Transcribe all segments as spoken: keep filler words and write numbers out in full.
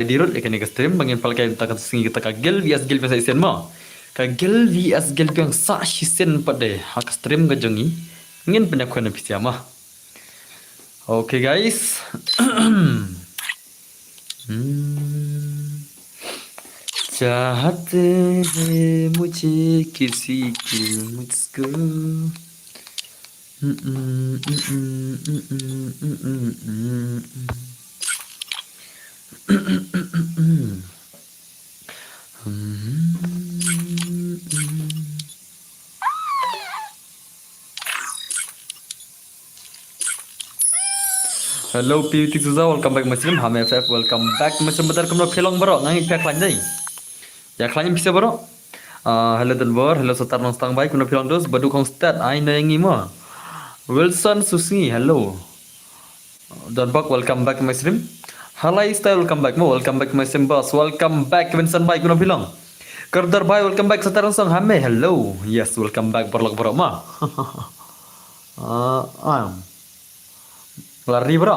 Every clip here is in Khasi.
ready ruh ïa kane ka stream ba ngin pynlehkai mynta ka sngi kata ka guild V S guild biang sa shisien mo. Ka guild V S guild biang sa shisien pat de ha ka stream ka jong ngi. Ngin pynïakhun na phi sha mo. Okay guys. Hmm. चाहते हैं मुझे किसी की मुझको। Hello P U T Souza, welcome back my stream. Ham F F, welcome back my stream. Brother, kumno phi long bro? Nga ngeit phi khlaiñ dei. Ïa khlaiñ phi sa bro. Ah, hello Donbor, hello Satar Nongstang bai, kumno phi long dos? Badu Kongstad, ai na ïa ngi mo. Wilson Susngi, hello. Donbok, welcome back my stream. Halai Style, welcome back mo, welcome back my stream boss. Welcome back Vincent bai, kumno phi long? Kardar bai, welcome back Satar Nongstang. Hame, hello. Yes, welcome back bro, bro mo. Ah, ah. Lari bro.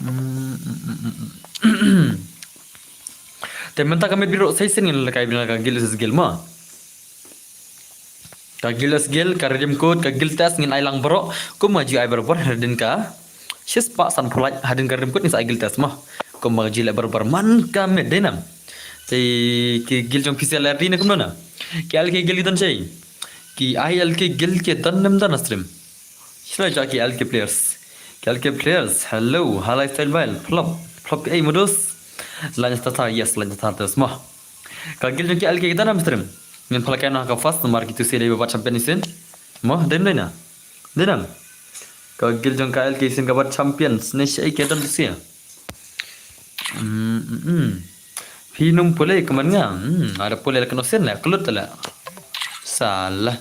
Hmm, hmm, hmm, hmm, hmm. Te mynta ka met biro sa shisien ngin lehkai bina ka guild versus guild mo. Ka guild versus guild, ka redeem code, ka guild test ngin ai lang bro. Kumba ju ai bro bro hadien ka shispah sanphew lait hadien ka redeem code ngin sa ai guild test mo. Kumba ju leh bro bro man ka met dei nam. Te ki guild jong phi sa leh ready ne kumno na. Ki L K guild ki don shai. Ki I L K guild ki don ne ym don na stream. Shlei jong ki L K players. Ki L K players. Hello. Halai Style Vile. Plop. Plop ki ei mo dos. Lain Tatar. Yes, lain Tatar dos mo. Ka guild jong ki L K ki don na stream. Ngin pynlehkai noh ka first namar kitu sa dei ba bat champion shisien. Mo, dei nam dei na. Dei nam. Ka guild jong ka L K shisien ka bat champion. Ne shai ki don tu sa. Hmm, hmm, hmm. Phi nym pule kumne nga. Hmm, ada pule la kano sen la, kelut la. Salah.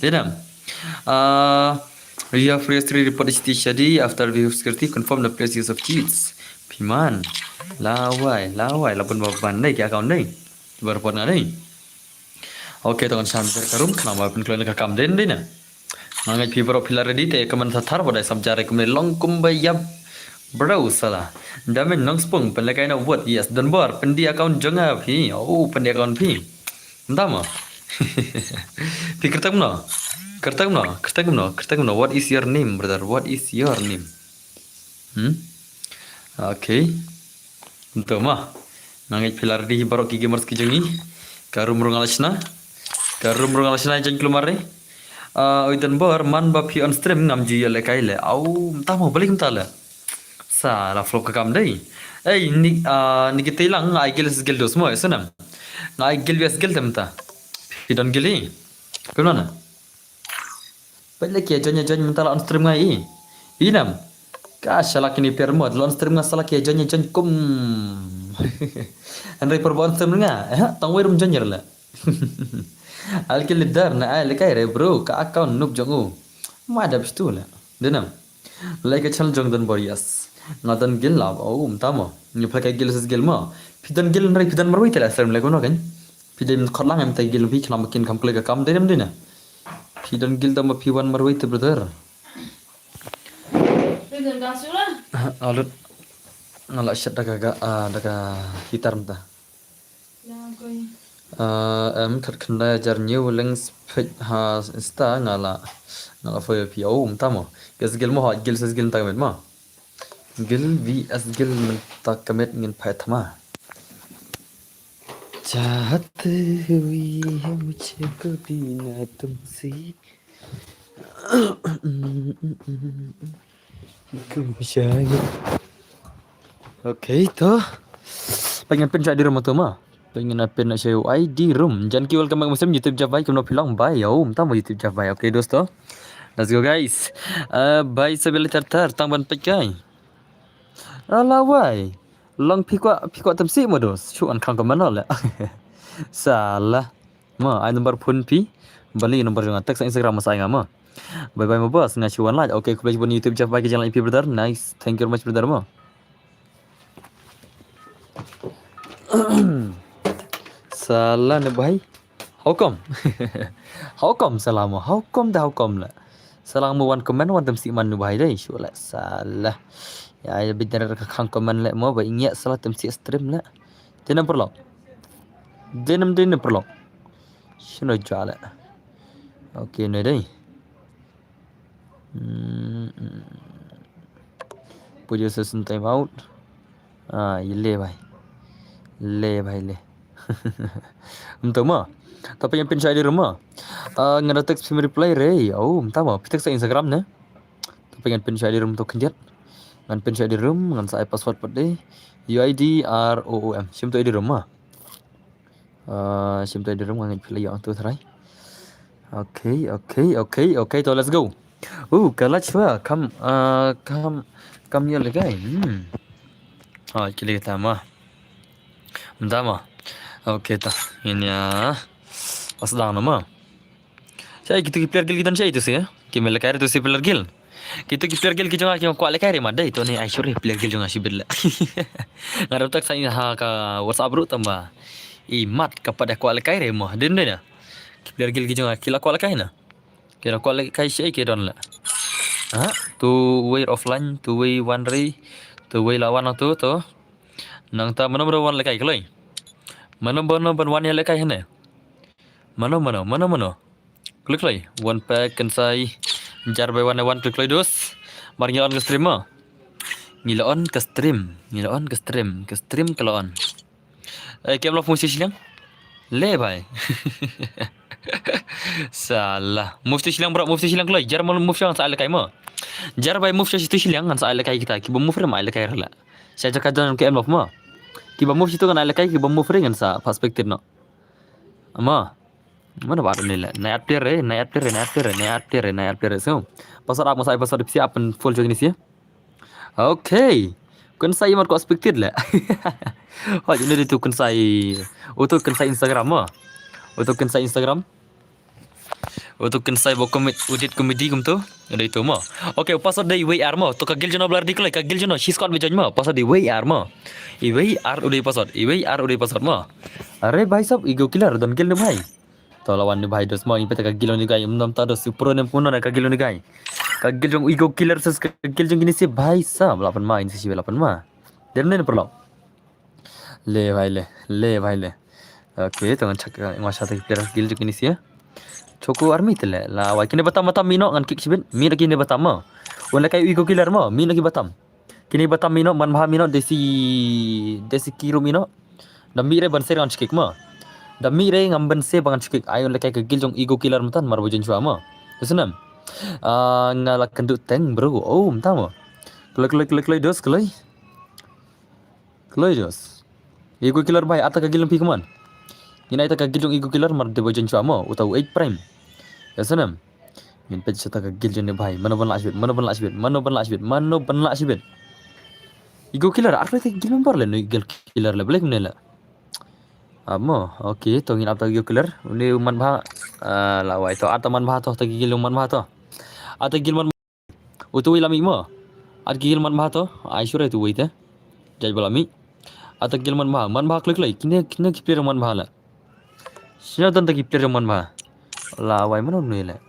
Dei nam. Ah, you have previously report H T shadi after we have security confirm the place use of cheats. Phi man. Lawai, lawai, la bun ba ban dei ki account dei. Ba report nga dei. Okay, to ngan shah ber ka room, khnang ba pynkloi na ka kam dei, dei na. Nga ngeit phi baroh phi la ready te ka man sa thar ba dei sap jare kumne long kumba ïap. Bro sala. Damen Nongspung pynlehkai na vote. Yes, Donbor pyndi account jong nga phi. Oh, pyndi account phi. Mynta mo. Phi kyrteng mano? Kyrteng mano? Kyrteng mano? Kyrteng mano? What is your name, brother? What is your name? Hmm? Okay. Nto ma. Nga ngeit phi la ready baroh ki gamers ki jong ngi. Ka room ruh nga la shna. Ka room ruh nga la shna jong klumar re. Ah, oi Donbor man ba phi on stream ngam ju ïalehkai le. Au, mynta mo balik mynta le. Sa la flop ka kam dei. Ei, ni, ah, ni ki tei lang nga ai guild versus guild dos mo, eh, snam. Nga ai guild versus guild te mynta. Phi don guild hi. Kumno na? Peit la ki ïa join ïa join mynta la on stream nga i. I nam. Ka shala kine per mod la on stream nga shala ki ïa join ïa join kum. Hynrei por ba on stream nga. Eh, tang wei rum join ïa la. Al ki leader na ai lehkai re bro ka account noob jong u. Ma dap stu la. Dei nam. Like ka channel jong Donbor yes. Nga don guild la. Oh, mynta mo. Ngi pynlehkai guild versus guild mo. Phi don guild hynrei phi don marwei te la stream le kumno kan. Phi dei khot lang em te guild phi khnang ba kin kham kloi ka kam dei nam dei na. Phi don guild da ma phi wan marwei te brother. Phi don ka sula? Alut. Nga la shet da ka ga, ah, da ka hitar mynta. Ah, em khat khyndai hajar new links page ha Insta nga la, nga la follow phi. Oh, mynta mo. Guild versus guild mo, guild versus guild mynta ka met mo. Guild versus guild mynta ka met ngin peit thma. चाहते हुए मुझको भी ना तुमसे Okay, to. Peit ngan pyn sha I D room to ma. Peit ngan pyn sha I D room. Janki welcome back muslim YouTube jab bai kumno phi long bai. Yo, mynta mo YouTube jab bai. Okay, dosto. Let's go guys. Uh, bai sabila tar tar tang ban peit kai. Ala wai. Long phi kwah, phi kwah tam si mo dos. Shu an khang ka mano le. Salah. Ma, ai number phone phi. Bali number jong nga text Instagram ma sa ai nga ma. Bye bye ma boss, nga shu wan lait. Okay, khublei shibun YouTube jab bai ka jinglain phi brother. Nice. Thank you very much brother ma. Salah ne bai. How come? How come salah ma? How come da how come la? Salang mo wan comment wan tem si man nu bahai dei shu leh salah. Ya ya bit ka khang comment leh mo ba ingiak salah tem si stream leh. Denam perlok. Denam denam perlok. Shino jale. Okay ne dei. Hmm. Put your system time out. Ah, ye le bhai. Le bhai le. Mta ma. Tapi yang pin sha di rumah. Ah, ngada text phi reply re. Oh, mta ma. Phi text Instagram ne. Tapi ngan pin sha di room to khyndiat. Ngan pin sha di room, ngan sa ai password pat de. U I D R O O M. Shim to di room ma. Ah, shim to di room ngan phi la yang tu try. Okay, okay, okay, okay. To let's go. Uh, ka lach wa kam ah kam kam ya le guy. Hmm. Oh, kili ta ma. Mta ma. Okay ta. Ini ya. Pas dang nama. Shai kitu ki player gil kitan shai tu sih. Ki mel kai tu sih player gil. Kitu ki player gil ki jong nga ki kwah lekai re ma dei to ni ai sure player gil jong nga shibit le. Ngarap tak sa ha ka WhatsApp ruh tamba. I mat ka pat da kwah lekai re mo. Din dei na. Ki player gil ki jong nga ki la kwah lekai na. Ki la kwah lekai shai ki don le. Ha? Tu wei offline, tu wei wan re, tu wei la wan tu tu. Nangta mano mano wan lekai kloi. Mano mano ban wan ya lekai hene. Mano mano mano mano. Klik lai, wan pack kan sai. Jar bai wan wan klik lai dos. Mar ngi on ka stream ma. Ngi la on ka stream, ngi la on ka stream, ka stream ka la on. Eh, kem lo mufti shiliang. Le bai. Salah. Mufti shiliang bro, mufti shiliang kloi. Jar mal mufti shiliang sa lekai ma. Jar bai mufti shiliang ngan sa lekai kita. Kiba mufti ma lekai rala. Sa jaka jan ke em lo ma. Kiba mufti tu ngan lekai, kiba mufti ngan sa perspective no. Ama. Mana ba ni le. Nai at player re, nai at player re, nai at player re, nai at player re, nai at player re. So, pasal apa saya pasal di psi apa full join ni sih. Okay. Kun sai mat ko expected le. Hoi ini tu kun sai. Utu kun sai Instagram ma. Utu kun sai Instagram. Utu kun sai bo komit udit komedi kum tu. Ada itu ma. Okay, pasal dei wei ar ma. Tu ka gil jono blar di kloi, ka gil jono shi squad bejon ma. Pasal dei wei ar ma. I wei ar udei pasal. I wei ar udei pasal ma. Are bhai sab ego killer don gil ne bhai. To lawan ni bhai dos ma, ipeta ka gil ni gai, mnam ta dos, pro nem puno na ka gil ni gai. Ka gil jong ego killer ses ka gil jong kini si bhai sab, lapan ma, ini si lapan ma. Dem ne perlo. Le bhai le, le bhai le. Okay, to ngan chak ngan sa ta player gil jong kini si. Choco army te le, la wai kini batam batam mino ngan kick sibit, mino kini batam ma. Wan la kai ego killer ma, mino ki batam. Kini batam mino man bha mino desi desi kiru mino. Da mi re ban ser ngan chikik ma. Da mi re ngam ban ser ban chikik. Ayo lekai ka gil jong ego killer matan mar bojen chua ma. Kesenam. Ah, nga la kendu teng bro. Oh, mta ma. Keloi keloi keloi keloi dos keloi. Keloi dos. Ego killer bai ata ka gil pi keman. Ngin ai ta ka gil jong ego killer mar de bojen chua ma. Utau eight prime. Kesenam. Ngin peit sa ta ka gil jong ne bhai. Mano ban lah shibit, mano ban lah shibit, mano ban lah shibit, mano ban lah shibit. Ego killer, ar ta ka gil member le, no ego killer le, balik ne le. Amo, okay, to ngin ap ta ego killer. Une man bha, ah, la wai to, ata man bha to, ta ka gil man bha to. Ata gil man utu wei la mi mo. At ka gil man bha to, ai sure tu wei te. Jai bala mi. Ata gil man bha, man bha klik lai, kine kine ki player man bha le. Sino tan ta ki player man bha. La wai mano nui le.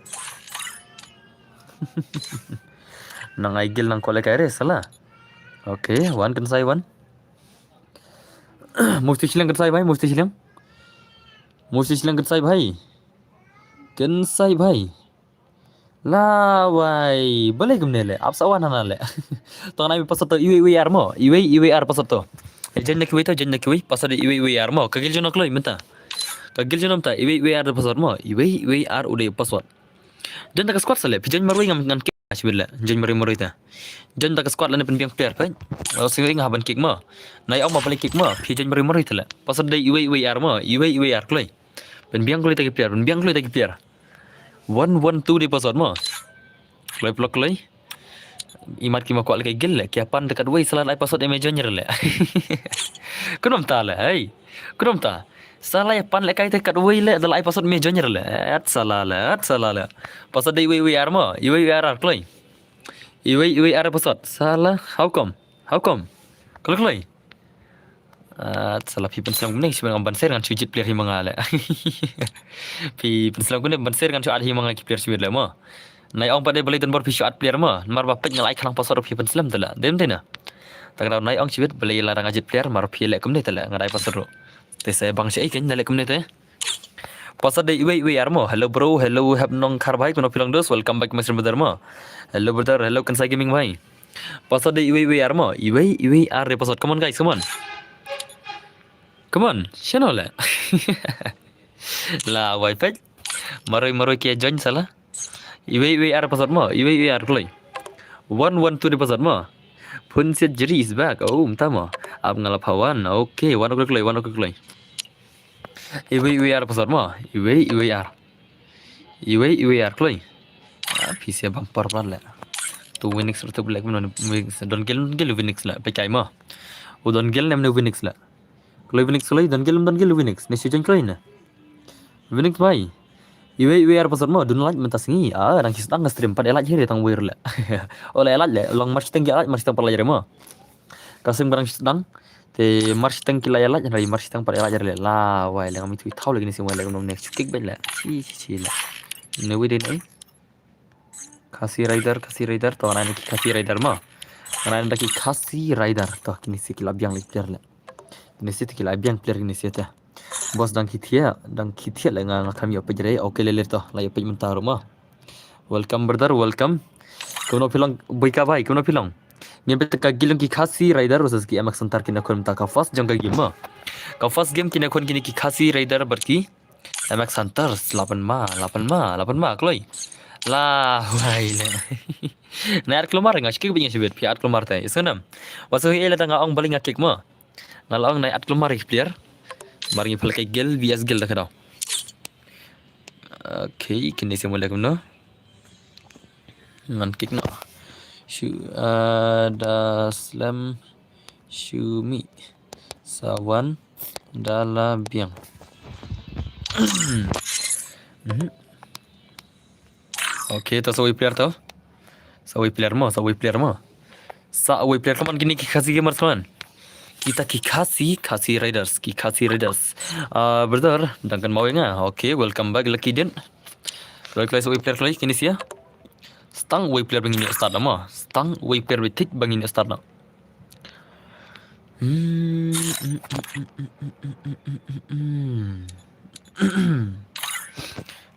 Nang ai gil nang kole kai re sala. Okay, wan kan sai wan. Mufti shiliang kan sai bhai, mufti shiliang. Mufti shiliang kan sai bhai. Kan sai bhai. La wai, bale gumne le, ap sa wan hana le. Tong na mi pasal to iwei iwei ar mo, iwei iwei ar pasal to. Jan na kiwei to, jan na kiwei pasal iwei iwei ar mo. Ka gil jono kloi menta. Ka gil jono menta iwei iwei ar pasal mo, iwei iwei ar ude pasal. Jan ta ka squad sale, pi jan marwei ngam ngan ke shibit le, jan marwei marwei ta. Jan ta ka squad lane pen biang player pe. Sing ring ha ban kick mo. Nai ong ma bale kick mo, pi jan marwei marwei ta le. Pasal dei iwei iwei ar mo, iwei iwei ar kloi. Pen biang kloi ta ki player, pen biang kloi ta ki player. One one two dei pasal mo. Kloi plok kloi. Imat ki ma kwah lekai gil le, kia pan dekat wei sala lai pasal eme jonyer le. Kunum ta le, hei. Kunum ta. Sala ya pan lekai dekat wei le, da lai pasal eme jonyer le. At sala le, at sala le. Pasal dei wei wei ar mo, iwei wei ar ar kloi. Iwei iwei ar pasal. Sala, how come? How come? Kloi kloi. Ah, sala phi penslem ne, shu ban share ngan shu jit player hi manga le. Phi penslem ne ban share ngan shu ad hi manga ki player shu le mo. Nai ong pat de balei don bor phi shu add player mo. Namar ba peit nga la ai khnang password ruh phi pynslem te la. Dem te na. Tang dau nai ong shibit balei la dang jied player namar phi leh kumne te la. Nga dai password ruh. Te sa bang sha ei kein na leh kumne te. Password de iwei iwei ar mo. Hello bro, hello Hep Nongkhar bhai, kumno phi long dos. Welcome back my stream brother mo. Hello brother, hello Kansai Gaming bhai. Password de iwei iwei ar mo. Iwei iwei ar de password. Come on guys, come on. Come on, shano le. La wai peit. Maroi maroi ki join sala. Iwei iwei ar password mo. Iwei iwei ar kloi. One one two de password mo. Phun siat jeri is back. Oh, mynta mo. Ap nga la pha wan. Okay, wan kloi kloi, wan kloi kloi. Iwei iwei ar password mo. Iwei iwei ar. Iwei iwei ar kloi. Ah, phi sia bang por plan le. Tu Winix tu black mo Winix. Don gel gel Winix le. Pekai mo. U don gel nem ne Winix le. Kloi Winix kloi, don gel don gel Winix. Ne shu join kloi ne. Winix bhai. Iwei iwei ar password mo, dun lait mynta sngi. Ah, dang ki sdang stream pat lait hi re tang wir le. Ola lait le, long mar shiteng ki lait, mar shiteng pat lait re mo. Ka stream ka dang sdang. Te mar shiteng ki lait lait, hynrei mar shiteng pat lait re le. La wai le ngam ithuh i thaw le kine sim wai le ngam ne shu kick beit le. Chi chi chi le. Ne wi de ne. Khasi Rider, Khasi Rider, to ngan ai na ki Khasi Rider mo. Ngan ai na ki Khasi Rider, to kine sia ki la biang le player le. Kine sia te ki la biang player kine sia te. Boss dang ki thiah, dang ki thiah le nga nga kham ïoh peit re. Okay le le to, la ïoh peit mynta ruh mo. Welcome brother, welcome. Kumno phi long Boika bhai, kumno phi long. Ngin peit ka guild jong ki Khasi Rider versus ki M X Hunter kine khun mynta ka first jong ka game mo. Ka first game kine khun kine ki Khasi Rider bad ki M X Hunters, la pynma, la pynma, la pynma kloi. La wai le. Na add kloi mar nga shu kick beit nga shibit, phi add kloi mar te. Isnam. Wa shu hi le da nga ong balei nga kick mo. Nga la ong nai add kloi mar ki player. Mar ngi pynlehkai guild V S guild da ka dau. Okay, kine sia mo le kumno. Ngan kick noh. Shu, ah, da slem shu mih. Sa wan da la biang. Mhm. Okay, to sa wei player to. Sa wei player mo, sa wei player mo. Sa wei player, come on, kine ki Khasi gamers, come on. Kita ki Khasi, Khasi Riders, ki Khasi Riders. Ah, brother, Duncan Maweng ah. Okay, welcome back, Lucky Din. Kloi kloi sa wei player kloi, kine sia. Stang wei player ba ngin ïoh start na mo. Stang wei player ba thik ba ngin ïoh start na. Hmm, hmm, hmm.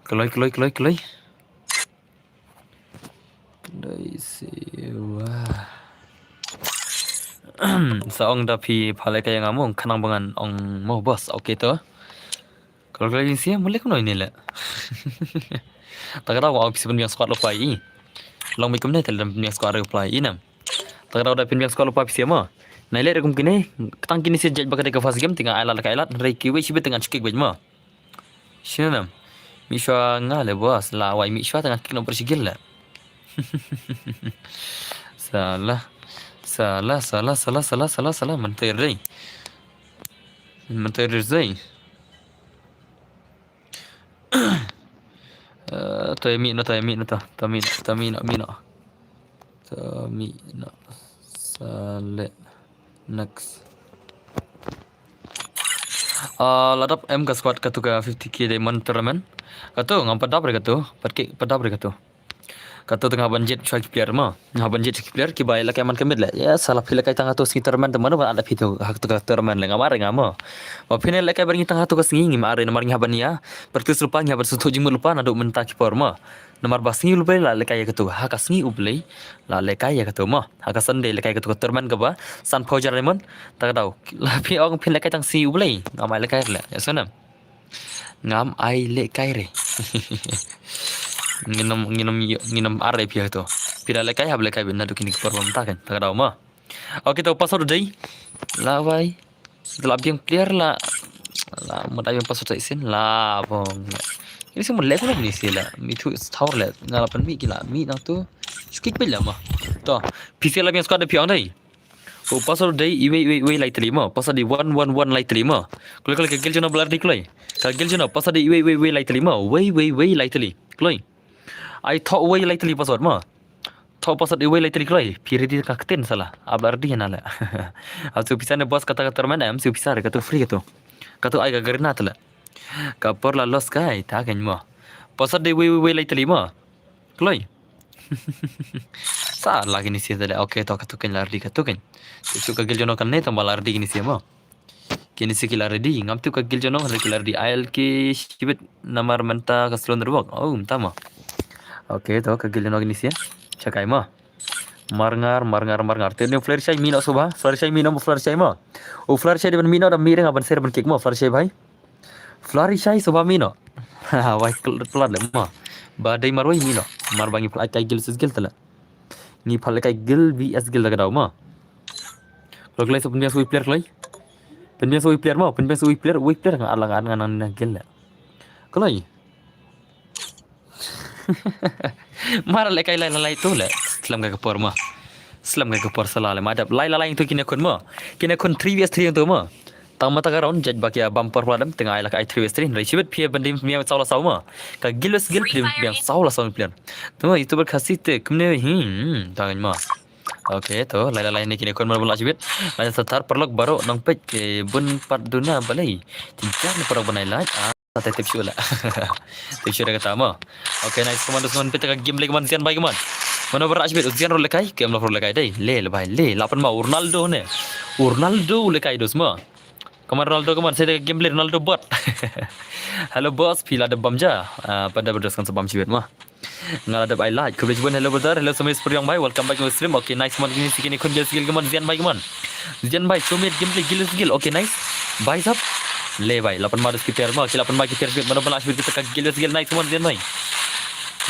Kloi, kloi, kloi, kloi. Kloi siwa. Sa ong da phi pha lehkai ïa nga mo, khnang ba ngan ong mo boss, okay to. Kloi kloi sia, mut leh kumno ine leh. Ta ka daw ong phi sa pynbiang squad lypa i. Long mih kumne te leh pynbiang squad lypa i nam. Ta ka daw da pynbiang squad lypa phi sia mo. Nai leh ruh kum kine, tang kine sia judge ba ka dei ka first game te nga ai lad lehkai lad, hynrei kiwei shibit te ngan shu kick beit mo. Shino nam. Mih shuwa nga leh boss, la wai mih shuwa te ngan kick noh bad shi kill leh. Salah. Salah, salah, salah, salah, salah, salah. Mynta ïa dei. Mynta ïa dei. Eh, to ïa mih noh, to ïa mih noh, to. To mih noh, to mih noh, mih noh. To mih noh. Sa leh. Next. Ah, la dap em ka squad katu ka fifty K diamond tournament. Katu ngam pat dap re katu. Pat ki pat dap re katu. Katu te nga hap ban jied shuwa ki player mo. Nga hap ban jied shuwa ki player kiba ïalehkai man ka mid leh. Ïa sala phi lehkai tang hatu sngi tournament te mano ban add phi tu ha katu ka tournament leh, ngam ar re nga mo. Ba phin lehkai bad ngi tang hatu ka sngi ngim ar re namar ngi hap ban ïa practice lypa, ngi hap ban sngewthuh jingmut lypa naduh mynta ki por mo. Namar ba sngi U Blei la lehkai ïa katu, ha ka sngi U Blei la lehkai ïa katu mo. Ha ka Sunday lehkai katu ka tournament kaba sanphew hajar diamond. Ta ka daw la phi ong phin lehkai tang sngi U Blei, ngam ai lehkai re leh. Ïa sngewnem. Ngam ai lehkai re. Nginym, nginym, nginym ar re phi ha to. Phi da lehkai hap lehkai beit naduh kine ki por ba mynta kan. Ta ka daw mo. Okay, to password dei. La wai. Te la biang player la. La mut ai biang password sa shisien la bong. Ini shu mut leh kumno ini shu leh. Mih tu thaw leh. Nga la pynmih ki la mih nangtu. Shu kick beit leh mo. To. Phi shu la biang squad da phi ong dei. Oh, password dei iwei iwei iwei lai tylli mo. Password dei one one one lai tylli mo. Kloi kloi ka guild jong no ba la ready kloi. Ka guild jong no password dei iwei iwei iwei lai tylli mo. Wei wei wei lai tylli. Kloi. Ai thoh wei lai tylli password mo. Thoh password iwei lai tylli kloi. Phi ready ka ktien sala. Ap la ready na leh. Ap shu pisa ne boss kata ka tournament em shu pisa re katu free katu. Katu ai ka garena te leh. Ka por la loss kai ta kan mo. Password dei wei wei wei lai tylli mo. Kloi. Sa la kine sha te le. Okay, to katu kan la ready katu kan. Te shu ka guild jong no kan ne tang ba la ready kine sha mo. Kine sha ki la ready. Ngam tip ka guild jong no kan ki la ready. I L K shibit namar mynta ka slow network. Oh, mynta mo. Okay, to ka guild jong no kine sha. Chakai mo. Marngar, marngar, marngar. Te ne Flare Shai mino soba. Flare Shai mino mo Flare Shai mo. O Flare Shai de ban mino da miring aban ser ban kick mo Flare Shai bhai. Flare Shai soba mino. Wai klad le mo. Ba dei marwai mino. Mar ba ngi phlai kai guild sis guild tala. Ngi phlai kai guild V S guild da ka daw mo. Kloi kloi so pynbiang so player kloi. Pynbiang so player mo, pynbiang so player, wei player nga alang an nga nang na guild le. Kloi. Mar le kai lai lai tu le. Slem kai ka por mo. Slem kai ka por sala le. Ma dap lai lai tu kine khun mo. Kine khun three v three tu mo. Tang mata ka round judge ba kia bumper pladam teng ai la ka ai three v three. Rai shibit pia bendim mia saw la saw mo. Ka guild v guild pia pia saw la saw pia. Tu mo YouTuber khasi te kumne hi. Hmm, tang mo. Okay, to lai lai ne kine khun mo la shibit. Lai sa thar parlok baro nang pet ke bun pat duna balai. Tinjar ne parlok banai lai. Ah, Tip shu la. Tip shu da kata mo. Okay, nice. Kaman dus kaman pita ka game le kaman zian bai kaman. Mano bara shibit zian role kai, game lo role kai dei. Le le bai le. Lapan ma Ronaldo ne. Ronaldo le kai dus mo. Kaman Ronaldo kaman saya game le Ronaldo bot. Hello boss, pila da bam ja. Ah, pada berdos kan sebam shibit mo. Nga la dep ai like. Khublei shibun, hello brother, hello Sumit Spuriang bai. Welcome back to the stream. Okay, nice man, kini sikini khun gil skill kaman zian bai kaman. Zian bai, Sumit gameplay gil skill. Okay, nice. Bai sap. Le bai, lapan ma dus ki player ma, ki lapan ma ki player bit, mana bala shibit kita ka gil skill nice man zian bai.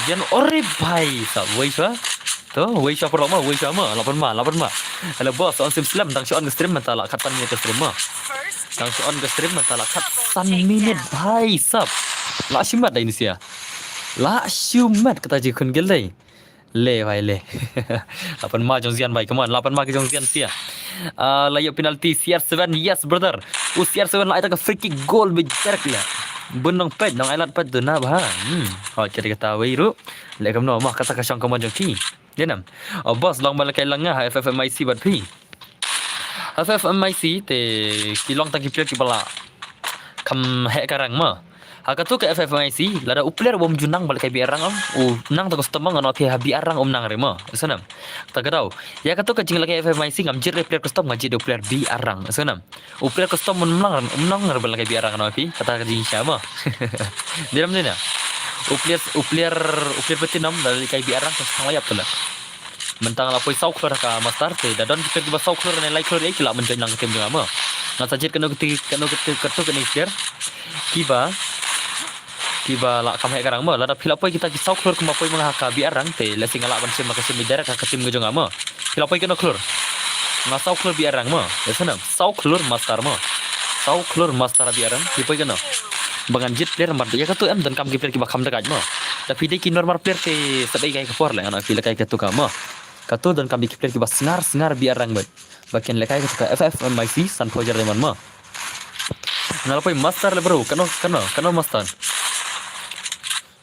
Zian ore bai sap, wei sha. To, wei sha pura ma, wei sha ma, lapan ma, lapan ma. Hello boss, on sim slam, tang shu on ka stream, mata la khat pan minit ka stream ma. Tang shu on ka stream, mata la khat san minit bai sap. La shimat dai ni sia. La shimat kata ji khun gil dai. Le bai le. Lapan ma jong zian bai, come on, lapan ma ki jong zian sia. Ah, la ïoh penalty, C R seven, yes brother. U C R seven la ai ta ka free kick goal bi direct le. Bun nong pet, nong ai lat pet tu na ba. Hmm. Oh, kata kata wei ru. Le kam no ma kata ka shong come on jong ki. Dia nam. Oh boss, long ba la kai lang nga ha F F M I C bad phi. F F M I C te ki long tang ki player ki bala. Kam heh ka rang ma. Ha katu ka F F M I C, lada u player bom ju nang bala kai biar rang am. U nang ta custom ngan phi ha biar rang um nang re ma. Sanam. Ta ka dau. Ya katu ka jing la kai F F M I C ngam jit re player custom ngam jit u player biar rang. Sanam. U player custom mun nang um nang re bala kai biar rang ngan phi. Kata ka jing sha ma. Diram dina. U player u player u player platinum bala kai biar rang ka sang la yap tu la. Mynta nga la poi saw khlur ka master te da don ki player kiba saw khlur ne lai khlur ïa ki la mynjoi nang ka team jong nga ma. Nga sa jied kano kti kano kti kato kane player kiba kiba la kham heh ka rang ma. Lada phi la poi kita ki saw khlur kumba poi ma nga ha ka biar rang te lehse nga lah ban shim ma ka shim direct ha ka team ka jong nga ma. Phi la poi kano khlur. Nga saw khlur biar rang ma. Lehse na saw khlur master ma. Saw khlur master biar rang phi poi kano. Ba ngan jied player mar ïa kato em donkam ki player kiba kham da kaj ma. Da phi dei ki normal player te sa dei kai ka por le ngan phi la kai kato ka ma. Kato donkam ki player kiba sngar sngar biar rang bad. Ba kin la kai kato ka F F M I C san phaw jar man ma. Nga la poi master le bro, kano kano kano master.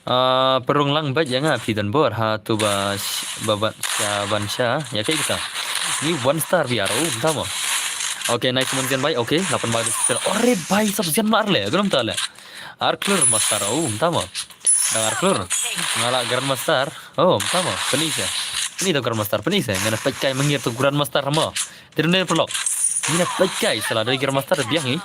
Ah, perung lang bad ïa nga phi don bor ha tu ba ba ban sha ban sha ïa kai kita. Ni one star biar oh tama. Okay, nice man zian bai. Okay, lapan bai. Ore bai sap zian mar le, grum ta le. Ar klur master oh tama. Dang ar klur. Nga la grandmaster. Oh, tama. Penis ya. Ini tu grandmaster, penis ya. Ngana pet kai mengir tu grandmaster ma. Tidak nih pelok. Ngana pet kai salah dari grandmaster biang ni.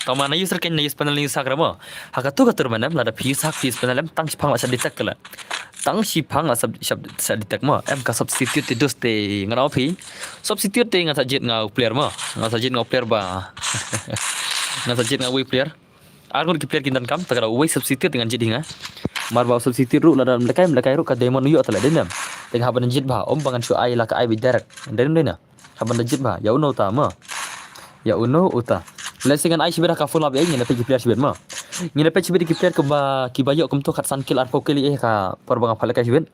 Tama na user kan na use panel ni user ma. Ha katu katu mana lada phi user phi panel em tang shipang la sab detect kala. Tang shipang la sab sab sab detect ma. Em ka substitute te dus te ngana phi. Substitute te ngan sa jied nga player ma. Ngan sa jied nga player ba. Ngan sa jied nga wei player. Ar ngut ki player ki donkam, ta ka da uwei substitute ngan jied hi nga. Mar ba substitute ruh lada mlekai mlekai ruh ka diamond u ïoh ta la dei nem. Te nga hap ban jied bha, um ba ngan shu ai la ka ai bi direct. Dei nem dei na. Hap ban jied bha, ïa uno ta ma. Ïa uno uta. Lehse ngan ai shibit ha ka full up ïa ngin peit ki player shibit ma. Ngin peit shibit ki player kiba kiba ïoh kumto khatsan kill arphew kill ïa ka por ba nga pha lekai shibit.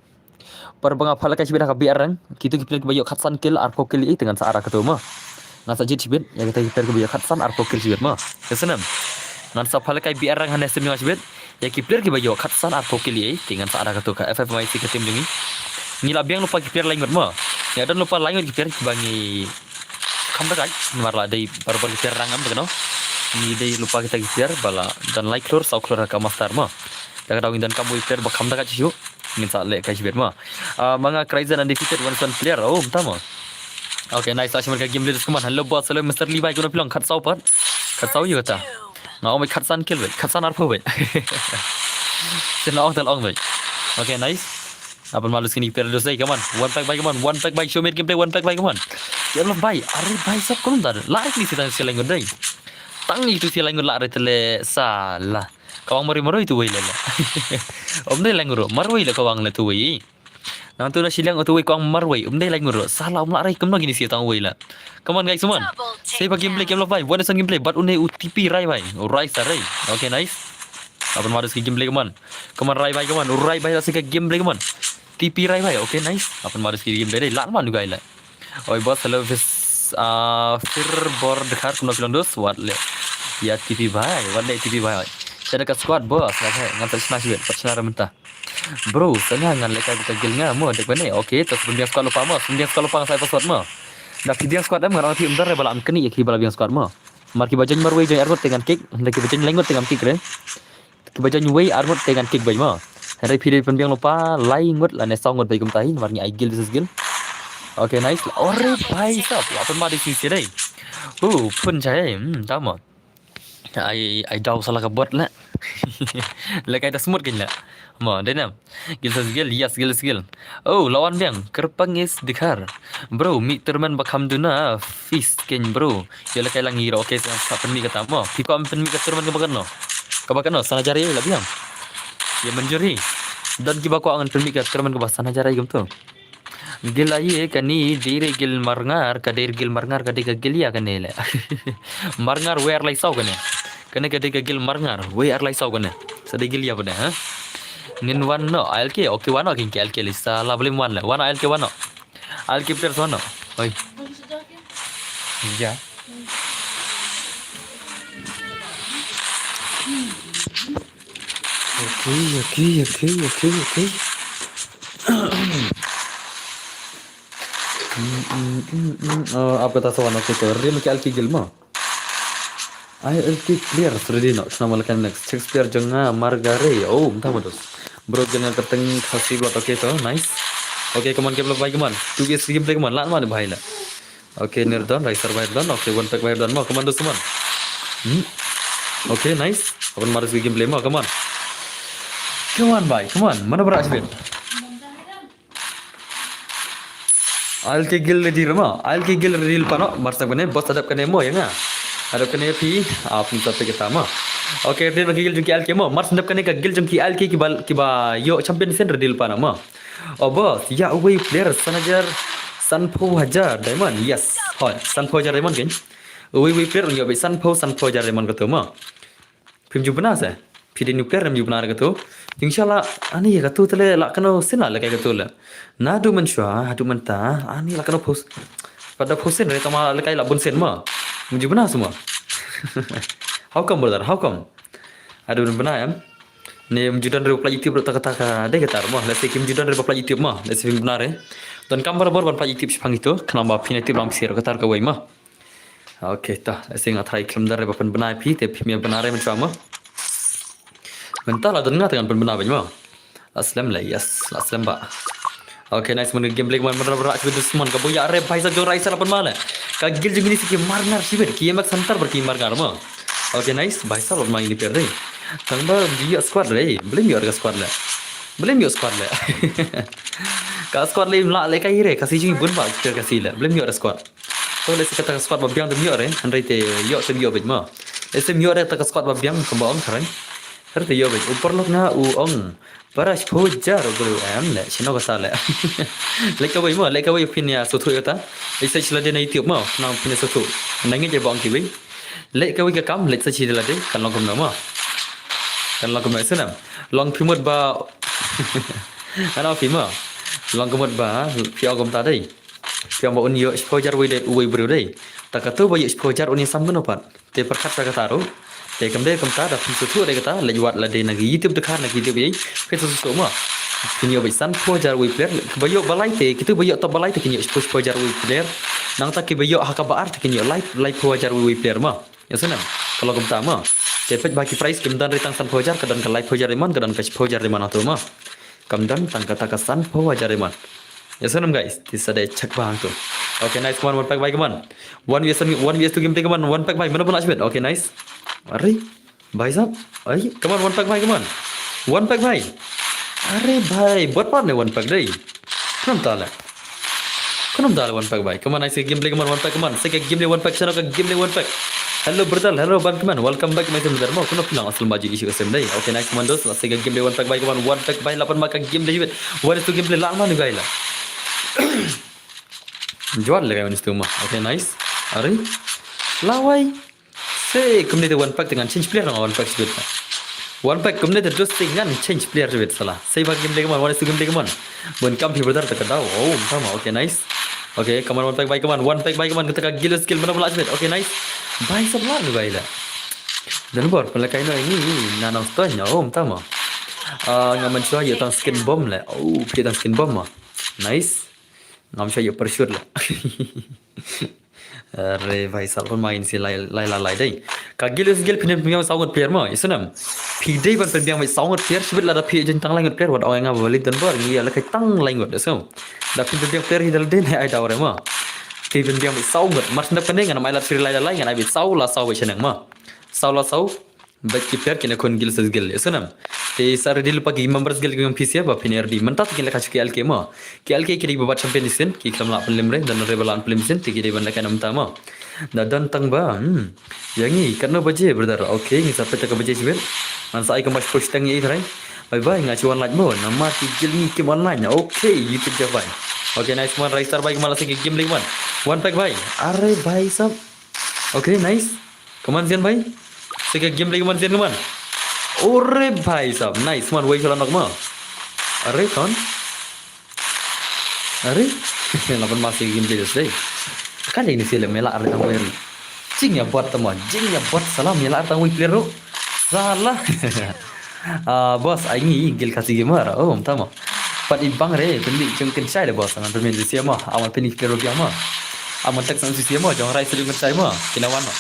Por ba nga pha lekai shibit ha ka biar rang, kitu ki player kiba ïoh khatsan kill arphew kill ïa te ngan sa ara katu ma. Ngan sa jied shibit ïa kita ki player kiba ïoh khatsan arphew kill shibit ma. Ka snem. Ngan sa pha lekai biar rang hane snem ïa shibit. Ïa ki player kiba ïoh khatsan arphew kill ïa te ngan sa ara katu ka F F M I C ka team jong ngi. Ngi la biang lypa ki player lain ngut ma. Ïa don lypa lain ngut ki player kiba ngi kham da kai. Namar la dei barbar ki player rang am da kano. Ngi dei lypa kita ki player ba la don lai klur saw klur ha ka master ma. Da ka daw ngi donkam wei player ba kham da kai shu. Ngin sa leh kai shibit mo. Ah, ma nga Cryzen undefeated one one player. Oh, mynta mo. Okay, nice. Sa shimon ka game leaders, come on. Hello boss, hello Mister Levi, kumno phi long? Khatsaw pat. Khatsaw ïa kata. Nga ong beit khatsan kill beit. Khatsan arphew beit. Sien la ong tal ong beit. Okay, nice. Apan malus kini player dos dei, come on. One pack bhai, come on. One pack bhai, show me gameplay, one pack bhai, come on. Ya Allah bhai, are bhai sab kumta. La kini sitang silang dei. Tang itu silang la re tele sala. Kawang marwei marwei tu wei le le. Om dei lang ro, marwei le kawang le tu wei. Nang tu na shiliang tu wei kawang marwei, om dei lang ro. Sala om la rai kumno kini si tang wei la. Come on guys, come on. Save a gameplay, game lo bhai. One is on gameplay, but une U T P rai bhai. Rai sa rai. Okay, nice. Apan madus ki gameplay, come on. Come on, rai bhai, come on. Rai bhai, la si ka gameplay, come on. T P rai bhai. Okay, nice. Apan madus ki gameplay dei. Lan man juga ila. Oi boss, hello fis, ah, fir bor dekhar kumno phi long dos, wat le. Ya T P bhai, wat le T P bhai. Sa da ka squad boss, la bhai, ngan sa shna shibit, pat shna ra mynta. Bro, sa nga ngan lehkai ka guild nga mo, dek bane. Okay, to sa pynbiang squad lypa mo, sa pynbiang squad lypa nga sa password mo. Da phi biang squad em ngan ong phi ym don re ba la am kani ïa ki ba la biang squad mo. Mar ki ba join marwei join arngut te ngan kick, da ki ba join laingut te ngan kick re. Ki ba join wei arngut te ngan kick beit mo. Hynrei phi dei pynbiang lypa lai ngut lane saw ngut beit kumta hi namar ngi ai guild versus guild. Okay, nice. Ore bhai sab, la pynma dei shisha dei. Uh, pun jai. Hmm, ta mo. Ai, ai daw sa la ka bot la. Lehkai da smooth kein la. Mo, dei nam. Guild versus guild, yes, guild versus guild. Oh, la wan biang, kyrpang is dkhar. Bro, mih tournament ba kham duna, feast kein bro. Ïa lehkai lang ïa ro, okay, sa, sa pynmih kata mo. Phi kwah pynmih ka tournament kaba kano? Kaba kano, san hajar ïa la biang. Ïa mynjur hi. Don kiba kwah ngan pynmih ka tournament kaba san hajar ïa kumto. Guild ïa kane dei re guild marngar, ka dei re guild marngar, ka dei ka guild ïa kane le. Marngar wei ar lai saw kane. Kane ka dei ka guild marngar, wei ar lai saw kane. Sa dei guild ïa bane, ha? Ngin wan no, L K, okay, wan no, king L K lista, la blim wan le, wan no, L K wan no. I'll keep there, Sono. Oi. Ya. Okay, okay, okay, okay, okay. Mm, mm, mm, mm. Oh, apa tak sawan aku tu? Rim ke L K guild mo. I L K players ready no. Sna mo la ka next. Shakespeare jong nga Margare. Oh, mynta mo dos. Bro jong nga kyrteng Khasi Blood. Okay to, nice. Okay, come on, game lo bhai, come on. Two V S gameplay, come on. Lan man bhai la. Okay, Nirdon, Raisar bhai don. Okay, one pack bhai don mo. Come on, dos, come on. Hmm. Okay, nice. Apan mar gameplay mo, come on. Come on bhai, come on. Mana berat sih. I'll ke guild ready mo. I'll ke guild ready lypa no. Mar sap kane boss hadap kane mo ïa nga. Hadap kane phi. Ah, phi sap kita mo. Okay, ready lypa ki guild jong ki I'll ke mo. Mar sap kane ka guild jong ki I'll ke kiba, kiba ïoh champion sien ready lypa no mo. Oh boss, ïa uwei player san hajar, sanphew hajar diamond. Yes. Hoi, sanphew hajar diamond kein. Uwei uwei player ïoh beit sanphew, sanphew hajar diamond kato mo. Phim ju bna se. Phi dei nuclear phim ju bna re kato. Inshallah, ani kato tele la kano sien la lehkai kato le. Naduh mynshuwa haduh mynta, ani la kano phew. Pat da phew sien re tang ma lehkai la bun sien ma. Phim ju bna se ma. How come, brother? How come? Haduh bna em. Ne phim ju don re ba pynlait YouTube ruh ta kata ka dei kata ma. Lehse kim ju don re ba pynlait YouTube ma. Lehse phim bna re. Donkam barabor ban pynlait YouTube shaphang ito. Khnang ba phin ïa tip lang phi ruh kata kawei ma. Okay, to, lehse nga try khlem don re ba pynbna ïa phi, te phim ïa bna re mynshuwa mo. Mynta la don nga te ngan pynbna beit mo. La slem le, yes, la slem ba. Okay, nice, mon gameplay mon, mon, mon, mon, mon, mon, ka boi ïa re bhai sa jong Raisa la pynma le. Ka guild jong ngi ni si ki marngar shibit, ki ïa mak santar bad ki marngar mo. Okay, nice, bhai sa la pynma ïa ini player re. Tang ba ïoh squad re, blame ïoh re ka squad le. Blame ïoh squad le. Ka squad le im lah lehkai re, ka si jong ngi bun ba, ka si le, blame ïoh re squad. To lehse kata ka squad ba biang te ym ïoh re, hynrei te ïoh te ym ïoh beit mo. Lehse ym ïoh re kata ka squad ba biang kumba ong kren. Hynrei te ïoh beit. U paralok nga u ong. Para shiphew hajar u briew em le, shano kata le. Leit kawei mo, leit kawei phin ïa sngewthuh ïa kata. Leit search lade na YouTube mo, nang phin ïa sngewthuh. Nang ngeit ïa ba ong kiwei. Leit kawei ka kam, leit search ïa lade, kan long kumno mo. Kan long kumno, isynei. Long phi mut ba. Ngan ong phi mo. Long ka mut ba, phi ong kumta dei. Phi ong ba un ïoh shiphew hajar uwei dei, uwei briew dei. Ta kato ba ïoh shiphew hajar un ïasam kano pat. Te pyrkhat sa kata ruh. Te kam dei kumta da phin sngewthuh dei kata, leit wad lade na ki YouTube dkhar na ki YouTube ei. Phin sngewthuh mo. Phin ïoh beit sanphew hajar uwei player. Ba ïoh ba lai te, kito ba ïoh top ba lai te kin ïoh shiphew, shiphew hajar uwei player. Nangta ki ba ïoh ha kaba ar te kin ïoh lai, laiphew hajar uwei player mo. Ïa snem. Ka long kumta mo. Te peit ba ki prize kim don re tang sanphew hajar, ka don ka laiphew hajar diamond, ka don ka shiphew hajar diamond hato mo. kam don tang kata ka san phew hajar ïa man. Ïa sngewbha guys, te sa dei check bha hangto. Okay, nice, come on, one pack bhai, come on. One V S, one V S two gameplay, come on, one pack bhai, mano ba la shibit. Okay, nice. Are, bhai sahab. Ai, come on, one pack bhai, come on. One pack bhai. Are bhai, bot pat ne one pack dei. Khnam ta le. Khnam ta le one pack bhai. Come on, nice, gameplay, come on, one pack, come on. Sa ka gameplay one pack, chano ka gameplay one pack. Hello brother, hello ban, come on. Welcome back, my brother. Mo, kano phi long asal maji issue ka sem dei. Okay, nice, come on, dos. Sa ka gameplay one pack bhai, come on, one pack bhai, lapan ma ka gameplay bit. One is two gameplay, la man bhai la. Jual le ka one is two ma. Okay, nice. Are. Lawai. Sa kumne te one pack te ngan change player, ngan one pack shibit. One pack kumne te dos te ngan change player shibit sala. Sa ba gameplay, come on, one is two gameplay, come on. Bun kam phi brother ta ka daw. Oh, tama. Okay, nice. Okay, come on, one pack bhai, come on, one pack bhai, come on. Kata ka gil skill, mano ba la shibit. Okay, nice. Bhai sahab la bhai la. Dan bor pala kai no ini na na sto nya. Oh, tama. Ah, nga man shwa ïa tang skin bomb le. Oh, phi tang skin bomb ma. Nice. Ngam shwa ïa parachute le. Are bhai sahab, pynmain shi lai lai la lai dei. Ka gil is gil, phin pynbiang saw ngut player ma, isnam. Phi dei ban pynbiang saw ngut player, shibit lada phi jin tang lai ngut player, wat ong nga ba valid don bor, ngi ïa la kai tang lai ngut, so. Da phin pynbiang player hi dal den ai daw re ma. Phi pynbiang saw ngut, mar sndap kane ngan ai la phi lai la lai, ngan ai bit saw la saw bit shaneng ma. Saw la saw. Bad ki player kine khun gil sa gil, isnam. Te sa ready lypa ki members gil ki phi sia ba phin ready. Mynta te kin leh ka shu ki L K ma. Ki L K ki dei ba bat champion isin, ki khlem lah pynlem re, dan re ba lah pynlem isin, te ki dei ban leh ka namta ma. Da don tang ba, hmm. Ïa ngi, katno baje, brother. Okay, ngi sa peit ka baje shibit. Ngan sa ai ka mas push tang ngi trai. Bye bye, nga shu online mo. Namar ki gil ngi kim online. Okay, YouTube ja bye. Okay, nice one, Raistar bye, kemala sa ki game lagi one. One pack bye. Are bhai sahab. Okay, nice. Come on, Zian bhai. Sa ka game lagi one, Zian, come on. Ore bhai sahab, nice one, wei shala nok ma. Are kon. Are. Lapan masih game lagi deh. Kan ini sih le mela are tang wei. Jing ïa bot tama, jing ïa bot salam ïa la tang wei player ru. Salah. Ah, boss, ai ngi gil Khasi gamer. Oh, tama. Pat i bang re, pynmih jong kin shai de boss, ngan pynmih de sia ma, awan pynmih kero biang ma. Awan text nang sia ma, jong rai sri ngan shai ma, kina wan ma.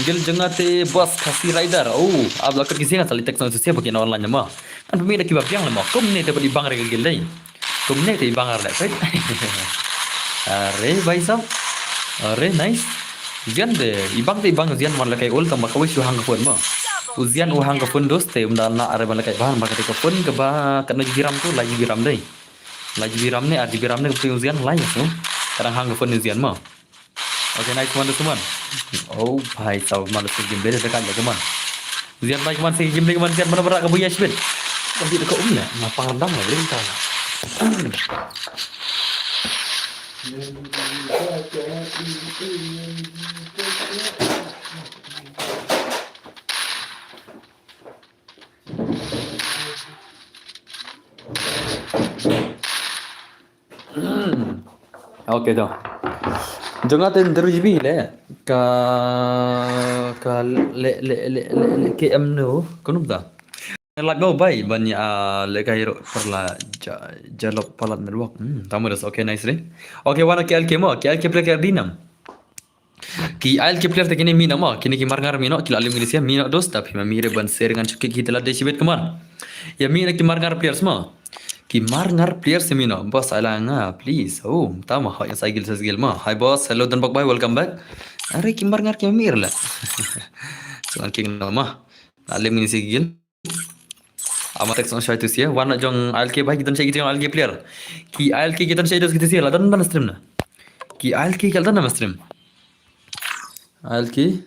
Gil jong nga te boss Khasi Rider. Oh, ab la kir kisi ngan sali text nang sia ma, kina wan lanya ma. Ngan pynmih de kiba biang le ma, kumne te pat i bang re gil dei. Kumne te i bang ar le, right? Are, bhai sahab. Are, nice. Zian de, i bang te i bang Zian wan le kai ul tang ba kawei shu hang phone ma. U Zian u hang ka phone dos te um dal na are ban leh kai ban ba ka te ka phone kaba katno G B RAM tu, lai G B RAM dei. Lai G B RAM ne, ar G B RAM ne ka phone u Zian lai tu. Ka dang hang ka phone u Zian ma. Okay, nice one, dos man. Oh bhai sahab, man dos game beda dekat lagi man. U Zian bhai man, sa game lagi man, Zian mana berak ka buya shibit. Ka bit ka um ne, ngapa dang lagi entah. Hmm. Okay, to. Jong nga te ndru jibi le ka, ka le, le, le, le, le, K M no, kunu bda. Lag no bai ban ya le ka hero perla ja, jalop palat network. Hmm, tamu das. Okay, nice re. Okay, wana K L K mo, K L K player ka dinam. Ki I L K player te kine mih noh mo, kine ki marngar mih noh, ki la lim kine sia mih noh dos, tapi ma mih re ban share ngan shu ki ki te la de shibit kemar. Ya mih noh ki marngar players mo. Ki marngar players mih noh, boss ai la nga, please. Oh, ta mo, hoi sa gil sa gil mo. Hi boss, hello Donbok bhai, welcome back. Are ki marngar ki mih re la. So an king no mo. La lim kine sia gil. Ama text on shai tu sia, wan jong I L K bhai, ki don shai ki jong I L K player. Ki I L K ki don shai tu sia, la don ban stream na. Ki I L K ki la don ban stream. I L K,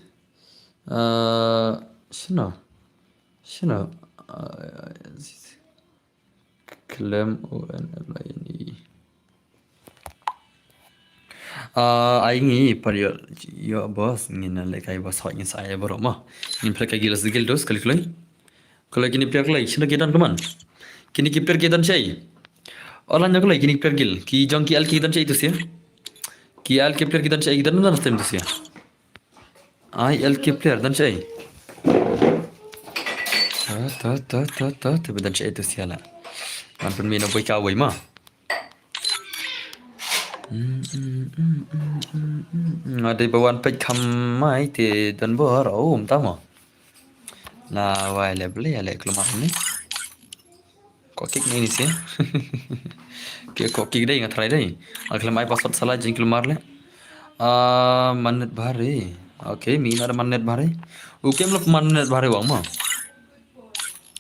uh, shino, shino, uh, Clem O N L I N E. Ah, ai ngi par yo, yo boss, ngin na le kai boss hot ngin sa ai bro mo. Ngin play kai gil sa gil dos kali kloi. Kali kini player kloi, shino ki don kemon. Kini ki player ki don shai. Ola nya kloi kini player gil. Ki jong ki I L K ki don shai tu sia. Ki I L K player ki don shai, ki don don stem tu sia. I L K player don shai. Ta ta ta ta ta ta don shai tu sia la. Man pun mi no boy ka boy ma. Nga dei ba wan peit kham mai te don bor um ta mo. La wai le ble le klumar ni. Ko kick ne ini sih. Ke ko kick dei nga try dei. Akhlem ai password salah jing keluar le. Ah, Mannet Bahari. Okay, mi na Mannet Bahari. Ukem lo Mannet Bahari wang ma.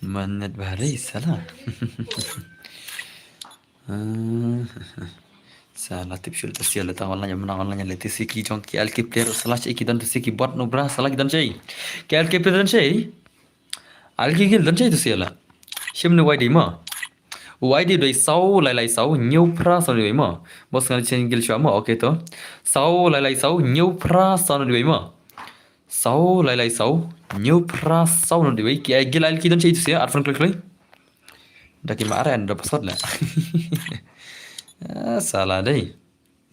Mannet Bahari salah. Ah, salah tip shul ta sial ta online menang online le tisi ki jong ki L K player salah ki don tisi ki bot no bra salah ki don chei. Ki L K player don chei. Alki gil don chei tu siala. Shim ne Y D ma. Y D dei saw lai lai saw hynñiew phra saw ne dei ma. Bos ngan chen gil shwa ma. Okay to. Saw lai lai saw hynñiew phra saw ne dei ma. Saw lai lai saw hynñiew phra saw ne dei. Ki ai gil alki don chei tu sia. Arfan kloi kloi. Da ki ma are an da password la. Ah, salah dei.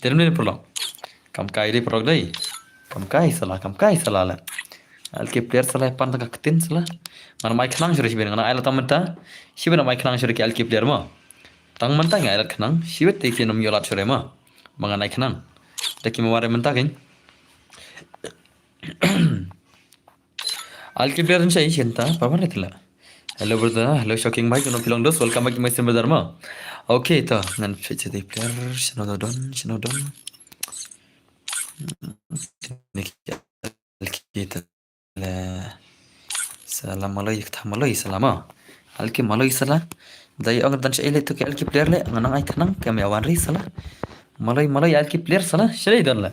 Te ne pyrlok. Kam kai dei pyrlok dei. Kam kai salah, kam kai salah la. Alki player salah pan tang ka ktin salah. Ngan mai khnang shuh shuh ngan ai la tang mynta. Shuh ngan mai khnang shuh ki alki player ma. Tang mynta ngai la khnang. Shuh te ki nom yolat shuh ma. Ma ngan ai khnang. Te ki ma ware mynta kin. Alki player nsa i senta, pa mana tila. Hello brother, hello shocking bhai, kono pilong dos, welcome back to my stream brother ma. Okay, to, ngan fetch the player, shano don, shano don. Niki, alki ta le. Salah maloi, ta maloi, salah ma. Alki maloi salah. Dei ong dan sha ile tu ki alki player le, ngan ai khnang, kam ya wan ri salah. Maloi, maloi, alki player salah, shalei don la.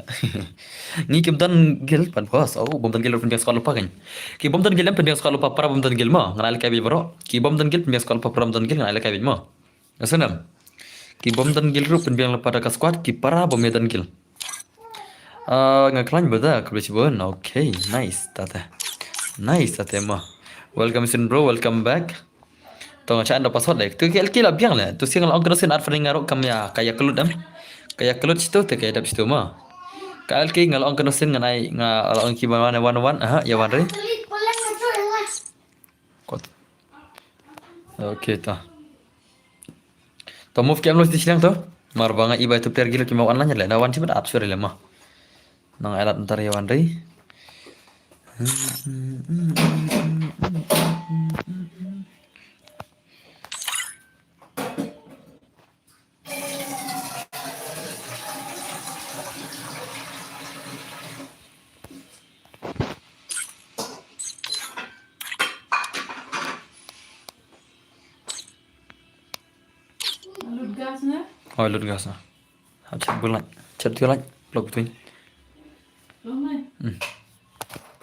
Ngi kim don gil pan bos, oh, bom don gil ruh pynbiang squad lypa kan. Ki bom don gil em pynbiang squad lypa para bom don gil ma, ngan ai la kai bej bro. Ki bom don gil pynbiang squad lypa para bom don gil, ngan ai la kai bej ma. Asanam. Ki bom don gil ruh pynbiang lypa da ka squad, ki para bom ya don gil. Ah, nga khlaiñ ba da, khublei shibun. Okay, nice, tate. Nice, tate ma. Welcome soon bro, welcome back. To nga cha ando password dei. Tu ki alki la biang le. Tu si nga la ong kano sin arfan nga ruh kam ya, ka ya klut em. Ka ya klut situ te ka ya dap situ ma. Ka alki nga la ong kano sin ngan ai nga la ong ki wan wan wan, aha, ya wan re. Kot. Okay ta. To move ki am lo siti silang to. Mar ba nga ibai tu player gilo ki ma wan lanya le. Na wan chibat at sure le ma. Nang elat ntar ya wan re. Lut gas na? Oh, lut gas na. Hap chat bulan. Chat tu lan. Blok tu. Long mai. Hmm.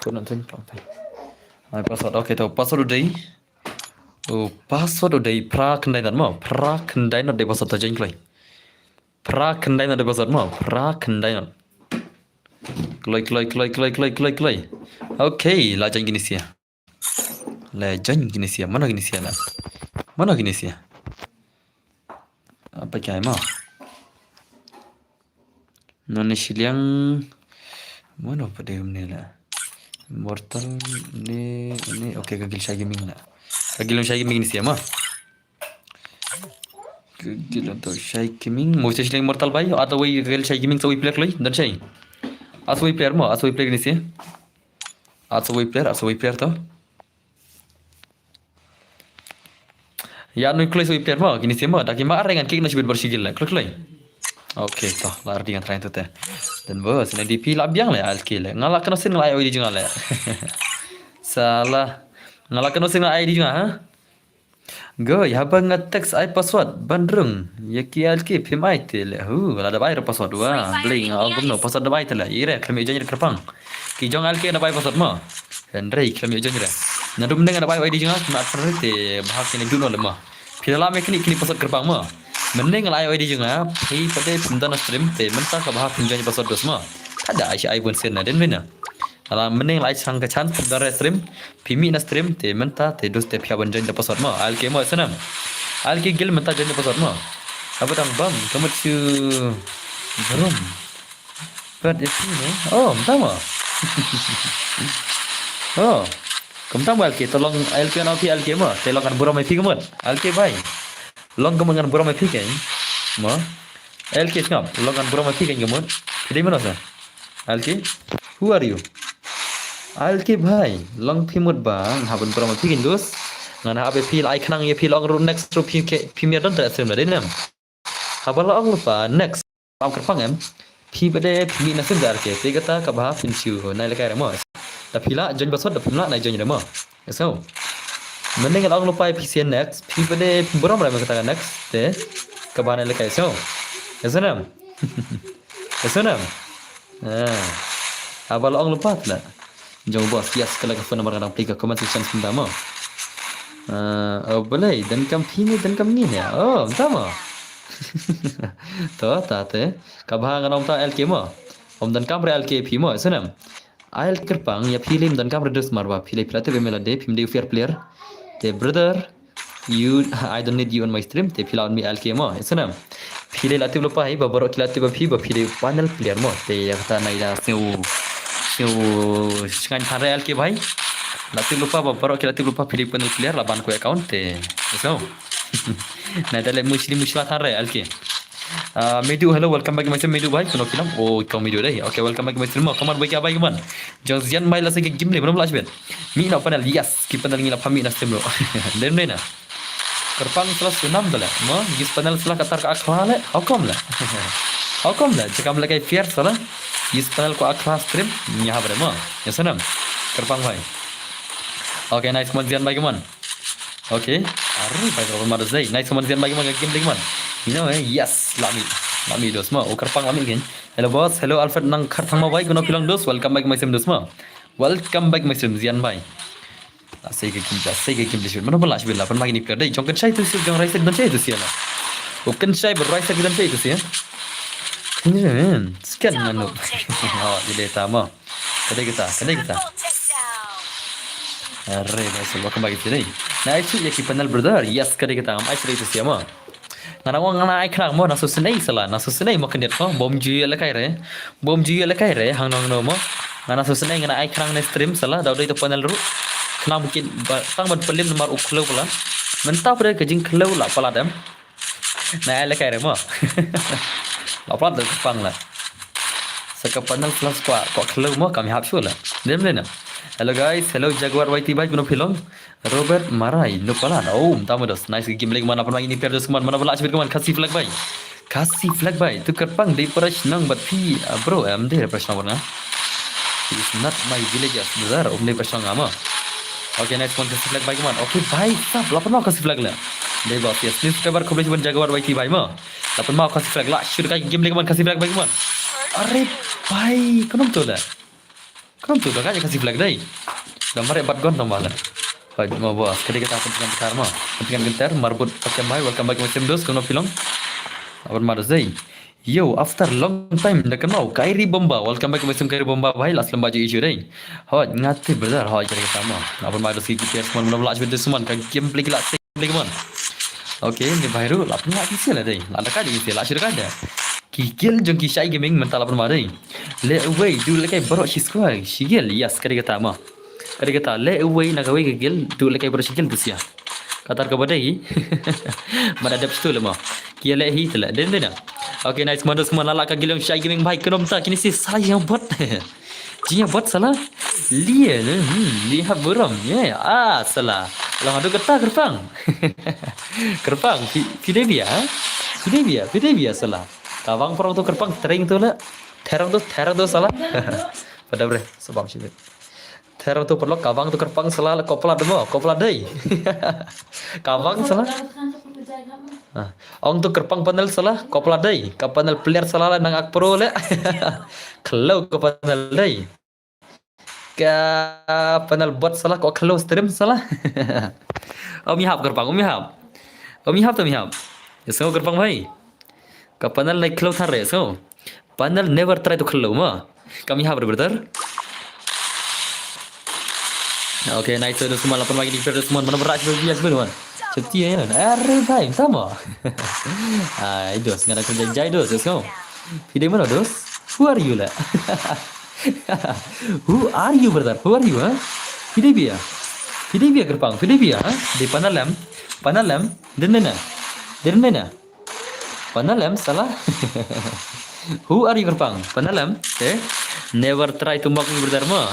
Put nan tu, blok tu. Ai, password. Okay, to password u dei. Oh, password u dei phra khyndai not mo. Phra khyndai not dei password ta jeng kloi. Phra khyndai not dei password mo. Phra khyndai not. Kloi, kloi, kloi. Okay, la jeng kine sia. La jeng kine sia. Mano kine sia la? Mano kine sia? Apa kai mo? None shiliang. Mano pa dei ne la? Immortal ne, ne. Okay, ka gil shai gaming la. Ka gil shai gaming ne sia ma. Ka gil to shai gaming. Mo shiliang Immortal bai. Ata wei ka gil shai gaming sa wei player kloi. Dan shai. As wei player mo, as wei player ne sia. As wei player, as wei player to. Ya, no kloi soi player mo, kini sia mo, da ki ma are ngan kick na shibit bar shigil la, kloi kloi. Okay, to, la ardi ngan try tu te. Dan bo, sene D P la biang le, alki le. Nga la kano sin nga la I D jong nga le. Salah. Nga la kano sin nga la I D jong nga, ha? Go, ya ba nga text ai password, ban rung. Ya ki alki phim ai te le. Hu, la da bai password wa. Bling, nga ong kumno, password da bai te le. Ire, kami jong ire kerpang. Ki jong alki da bai password mo. Hynrei khlem ïoh jong re. Naduh mynne nga da bai I D jong nga, khlem at pynrei te bha kine duh noh lem ma. Phi la me kine kine password kyrpang ma. Mynne nga la ai I D jong nga, phi pat te phim don na stream te mynta ka bha phim join password dos ma. Ka da ai shi ai bun sien na den mynne. Ala mynne nga la ai chang ka chance phim don re stream, phi mih na stream te mynta te dos te phi ban join da password ma. Alki ma snam. Alki gil mynta join da password ma. Haba dang bam ka mut shu brum. But if you know, oh, mynta mo. Oh, kumta mo alki, to long alki na phi alki mo, te long ngan burom ai phi ka mut. Alki bai. Long ka mut ngan burom ai phi ka mo. Alki sngap, long ngan burom ai phi ka mut. Phi dei mano sa? Alki, who are you? Alki bai, long phi mut ba, nga hap ban burom ai phi ka dos. Ngan hap ïa phi la ai khnang ïa phi la ong ruh next ruh phi ke phi mih don ta stream da dei ne em. Haba la ong lypa next. Pam kyrpang em. Phi ba dei phi mih na stream da R K te kata kaba phin shu nai lehkai re mo. Da phi la join ba sot da phi la nai join re mo. So. Mynne nga la ong lypa phi sien next. Phi ba dei phi burom re mo kata ka next te kaba nai lehkai so. Eso ne em. Eso ne em. Ah. Haba la ong lypa te la. Jong boss, yes, ka la ka phone number nga dang pli ka comment section sum da mo. Ah, oh, balei, donkam phi ne, donkam ngi ne. Oh, mynta mo. To, ta te. Kaba nga nong ta L K mo. Om donkam re L K phi mo, eso ne em. Ai L K kyrpang, ïa phi lei ym donkam re dus mar ba phi lei phi la tip email ade, phi ym dei u fair player. Te brother, you, I don't need you on my stream. Te phi la on mi L K mo, eso ne em. Phi dei la tip lypa hi ba baroh ki la tip ba phi ba phi dei panel player mo. Te ïa kata nai da siew siew sngewthan re L K bhai. La tip lypa ba baroh ki la tip lypa phi dei panel player la ban ko account te. So. Nai da le mushli mushla than re L K. Ah, Medu, hello, welcome back my stream, Medu bhai. Kuno kilam? Oh, kong Medu dei. Okay, welcome back my stream mo. Come on, bhai, bhai, come on. Jong Zian bhai la sa ki gimle, belum la shbet. Mi na panel, yes. Ki panel ngi la pha mi na stream lo. Dem dei na. Kyrpang sala sunam dale. Mo, gis panel sala katar ka akhla le. How come le? How come le? Jekam le kai fair sala. Gis panel ko akhla stream. Nya habre mo. Ya sunam. Kyrpang bhai. Okay, nice, come on, Zian bhai, come on. Okay. Arre, bhai, kyrpang ma dos dei. Nice, come on, Zian bhai, come on, game dei, come on. You know, eh? Yes, la mi. La mi dos mo. Oh, kyrpang la mi again. Hello, boss. Hello, Alfred, nang kar thang ma bhai, kuno phi long dos. Welcome back my stream dos mo. Welcome back my stream, Zian bhai. La sei ka kim, la sei ka kim dishbit. Mano ba la shbit la, pan ma kini player dei. Jong kan shai tu sil, jong rai sek dan shai tu sil la. O kan shai ba rai sek dan shai tu sil. Kan ni men, scan ngano. Oh, di dei ta mo. Ka dei kita, ka dei kita. Arre, bai sel, welcome back kita dei. Na ai chu ya ki panel brother. Yes, ka dei kita. Am ai chu dei tu sia mo. Nga nang ong nga nang ai khnang mo, na so snei sala, na so snei mo khyndiat mo, bom ju ïa lehkai re. Bom ju ïa lehkai re, hangno hangno mo. Nga na so snei nga nang ai khnang ne stream sala, daw dei to panel ruh. Khnang mungkin ba, tang ban pelim namar u khleu pala. Mynta pada ka jingkhleu la palat em. Na ai lehkai re mo. La palat da kyrpang la. Sa ka panel sala squad ko khleu mo kam hap shu la. Dem le na. Hello guys, hello Jaguar Y T bhai, kuno phi long? Robert Marai, no palat. Oh, mynta mo dos. Nice game lagi man, apa lagi ni player dos man, mana ba la shbit man, Khasi flag bhai. Khasi flag bhai. Tu kyrpang dei para shnong bad phi, ah, bro, em dei para shnong na. He is not my village brother. Um dei para shnong mo. Okay, nice one, Khasi flag bhai man. Okay, bhai sab, la pan ma Khasi flag la. Dei boss, yes. Please subscriber khublei shibun Jaguar Y T bhai mo. La pan ma Khasi flag la. Shur ka game lagi man, Khasi flag bhai man. Are bhai, kanom tu la. Kam tu da ka Khasi flag dei. Da mare bat gon tang bala. Hoi mo boss, ka dei kata pyntikan kynter mo. Pyntikan kynter, marbud pakem bhai, welcome back my stream dos, kuno phi long? Abar ma dos dei. Yo, after long time da kan mau Kairi Bomba, welcome back my stream Kairi Bomba bhai, last lem baju issue dei. Hoi, ngati brother, hoi, ka dei kata mo. Abar ma dos ki players mon, mon la shbit dos mon, ka gameplay ki la Beli kemon. Okay, ni bhai ruh la pynlait ki sia la dei. La da ka dei ki sia, la shu da ka dei. Ki guild jong ki Shai Gaming mynta la pynma dei. Leh uwei, duh lehkai baroh shi squad, shi guild, yes, ka dei kata mo. Ka dei kata, leh uwei na kawei ka guild, duh lehkai baroh shi guild tu sia. Katar kaba dei. Mada dep stu le mo. Ki leh hi tu le, den den. Okay, nice, mandos kemon la la ka guild jong Shai Gaming bhai, kynum ta, kini si sa ïa bot. Jingïabot sala. Lia ne, hmm, lia burom, ye. Ah, sala. Long haduh kata kyrpang. Kyrpang, phi, phi dei bia, ha? Phi dei bia, phi dei bia sala. Kawang parong tu kyrpang, tering tu le. Terong tu, terong tu sala. Pada bre, sebab sini. Terong tu parlok, kawang tu kyrpang sala, le kopla demo, kopla dei. Kawang sala. Ah, ong tu kyrpang panel sala, kopla dei. Ka panel player sala le nang ak pro le. Khlo ka panel dei. Ka panel bot sala, ko khlo stream sala. Om ihap kyrpang, om ihap. Om ihap, om ihap. Ya, so kyrpang bhai. Ka panel nai khlo thar re, so. Panel never try to khlo ma. Kam ihap re brother. Okay, nice, so, dos man, lapan lagi di, dos man, mana berat, bias, bias, man. Chepti ya, are bhai, sama. Ai, dos, ngada kerja jai, dos, dos, kau. Pidai mana, dos? Who are you, la? Who are you, brother? Who are you, ha? Pidai bia. Pidai bia kyrpang, pidai bia, ha? Di panel em, panel em, din din na. Din din na. Panel em, sala. Who are you, kyrpang? Panel em, eh? Never try to mock me, brother, mo.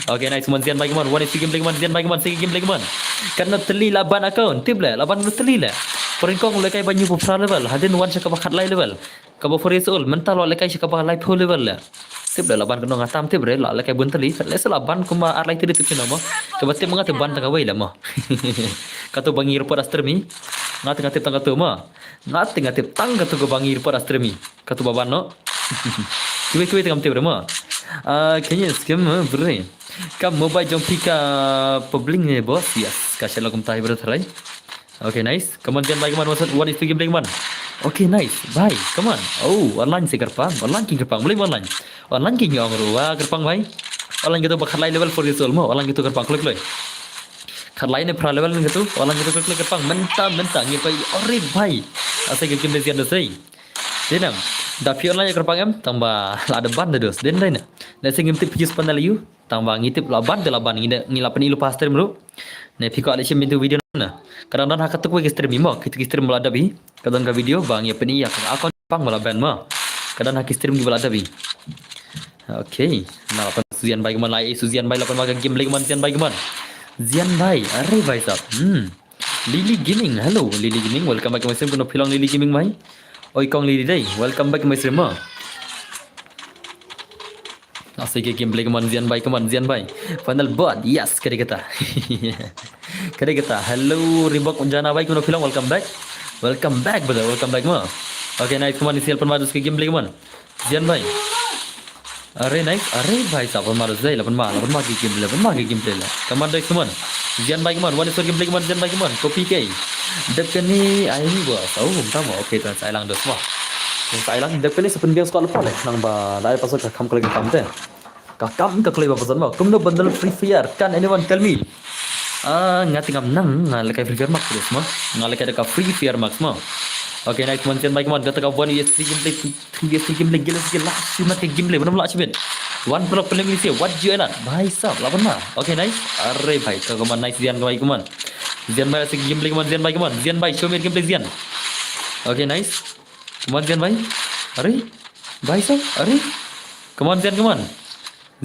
Okay, nice, man, Zian bai, come on. One is the game play, man, Zian bai, come on, second game play, man. Kan na teli la ban account, tip le, la ban na teli le. Prin kong le kai ba new pro level, hadin one sha kaba khat lai level. Kaba four years old, mynta la le kai sha kaba lai pro level le. Tip le la ban kano nga tam tip re, la le kai bun teli, le se la ban kumba ar lai teli tip chino mo. Kaba tip nga te ban tang kawei le mo. Kato ba ngi report a stream i. Nga te nga tip tang kato mo. Nga te nga tip tang kato kaba ngi report a stream i. Kato ba ban no. Kiwei kiwei te ngam tip re mo. Ah, kenya skim, eh, bre. Ka mobile jong phi ka public ne boss. Yes, ka shalom kumta hi bre tharai. Okay, nice. Come on, Zian bai, come on. One, one is the game play, come on. Okay, nice. Bai, come on. Oh, online se kyrpang. Online ki kyrpang. Boleh online. Online ki nyong ruwa kyrpang bai. Online gitu ba khat lai level four years old mo. Online gitu kyrpang kloi kloi. Khat lai ne phra level gitu. Online gitu kloi kloi kyrpang. Mynta, mynta ngi bai. Ore bai. Asa ke game Zian dosei. Dei nam. Da phi online kyrpang em. Tang ba la da ban da dos. Den dei na. Da se ngim tip phi span da la yu. Tang ba ngi tip la ban te la ban ngi ne, ngi la pyni lypa stream ruh. Ne phi kwah leit shim into video na. Ka dang don ha kato kawei ka stream i mo, kito ki stream ba la dep i. Ka don ka video ba ngi pyni ïa ka account pang ba la ban mo. Ka don ha ki stream kiba la dep i. Okay. Na la pan Zian bai, come on, la i Zian bai, la pan ma ka game play, come on, Zian bai, come on. Zian bai, are bai sab. Hmm. Lily Gaming, hello Lily Gaming, welcome back to my stream. Kuno phi long Lily Gaming bai? Oi kong Lily dei, welcome back to my stream mo. Asa ke game play, come on, Zian bai, come on, Zian bai. Final board, yes, ka dei kata. Ka dei kata. Hello Reebok Jana bai, kuno phi long, welcome back. Welcome back brother, welcome back mo. Okay, nice, come on, isi la pan ma dos ka game play, come on. Zian bai. Are nice, are bai, sa pan ma dos dei, la pan ma, la pan ma ki game play, la pan ma ki game play la. Come on, dei, come on. Zian bai, come on, one is for game play, come on, Zian bai, come on. Copy ke. Dep kane ai ni bos. Oh, um tamo. Okay, tan sa lang dos mo. Tan sa lang dep kane sa pynbiang squad lypa le. Nang ba la ai password ka kham ka la ka kam te. Ka kam ka kloi ba pasan mo. Kumno bundle Free Fire? Can anyone tell me? Ah, nga te ngam nang, nga lehkai Free Fire Max terus mo. Nga lehkai da ka Free Fire Max mo. Okay, nice, man, Zian bai, come on. Kata ka one V S three gameplay, three V S three gameplay, gila, gila, last shot ka gameplay, bynta last shot. One block pynlong isi, what you elat? Bhai sab, la ban ma. Okay, nice. Are bhai, ka, come on, nice, Zian bai, come on. Zian bai, last gameplay, come on, Zian bai, come on. Zian bai, show me gameplay, Zian. Okay, nice. Come on, Zian bai. Are? Bhai sab, are? Come on, Zian, come on.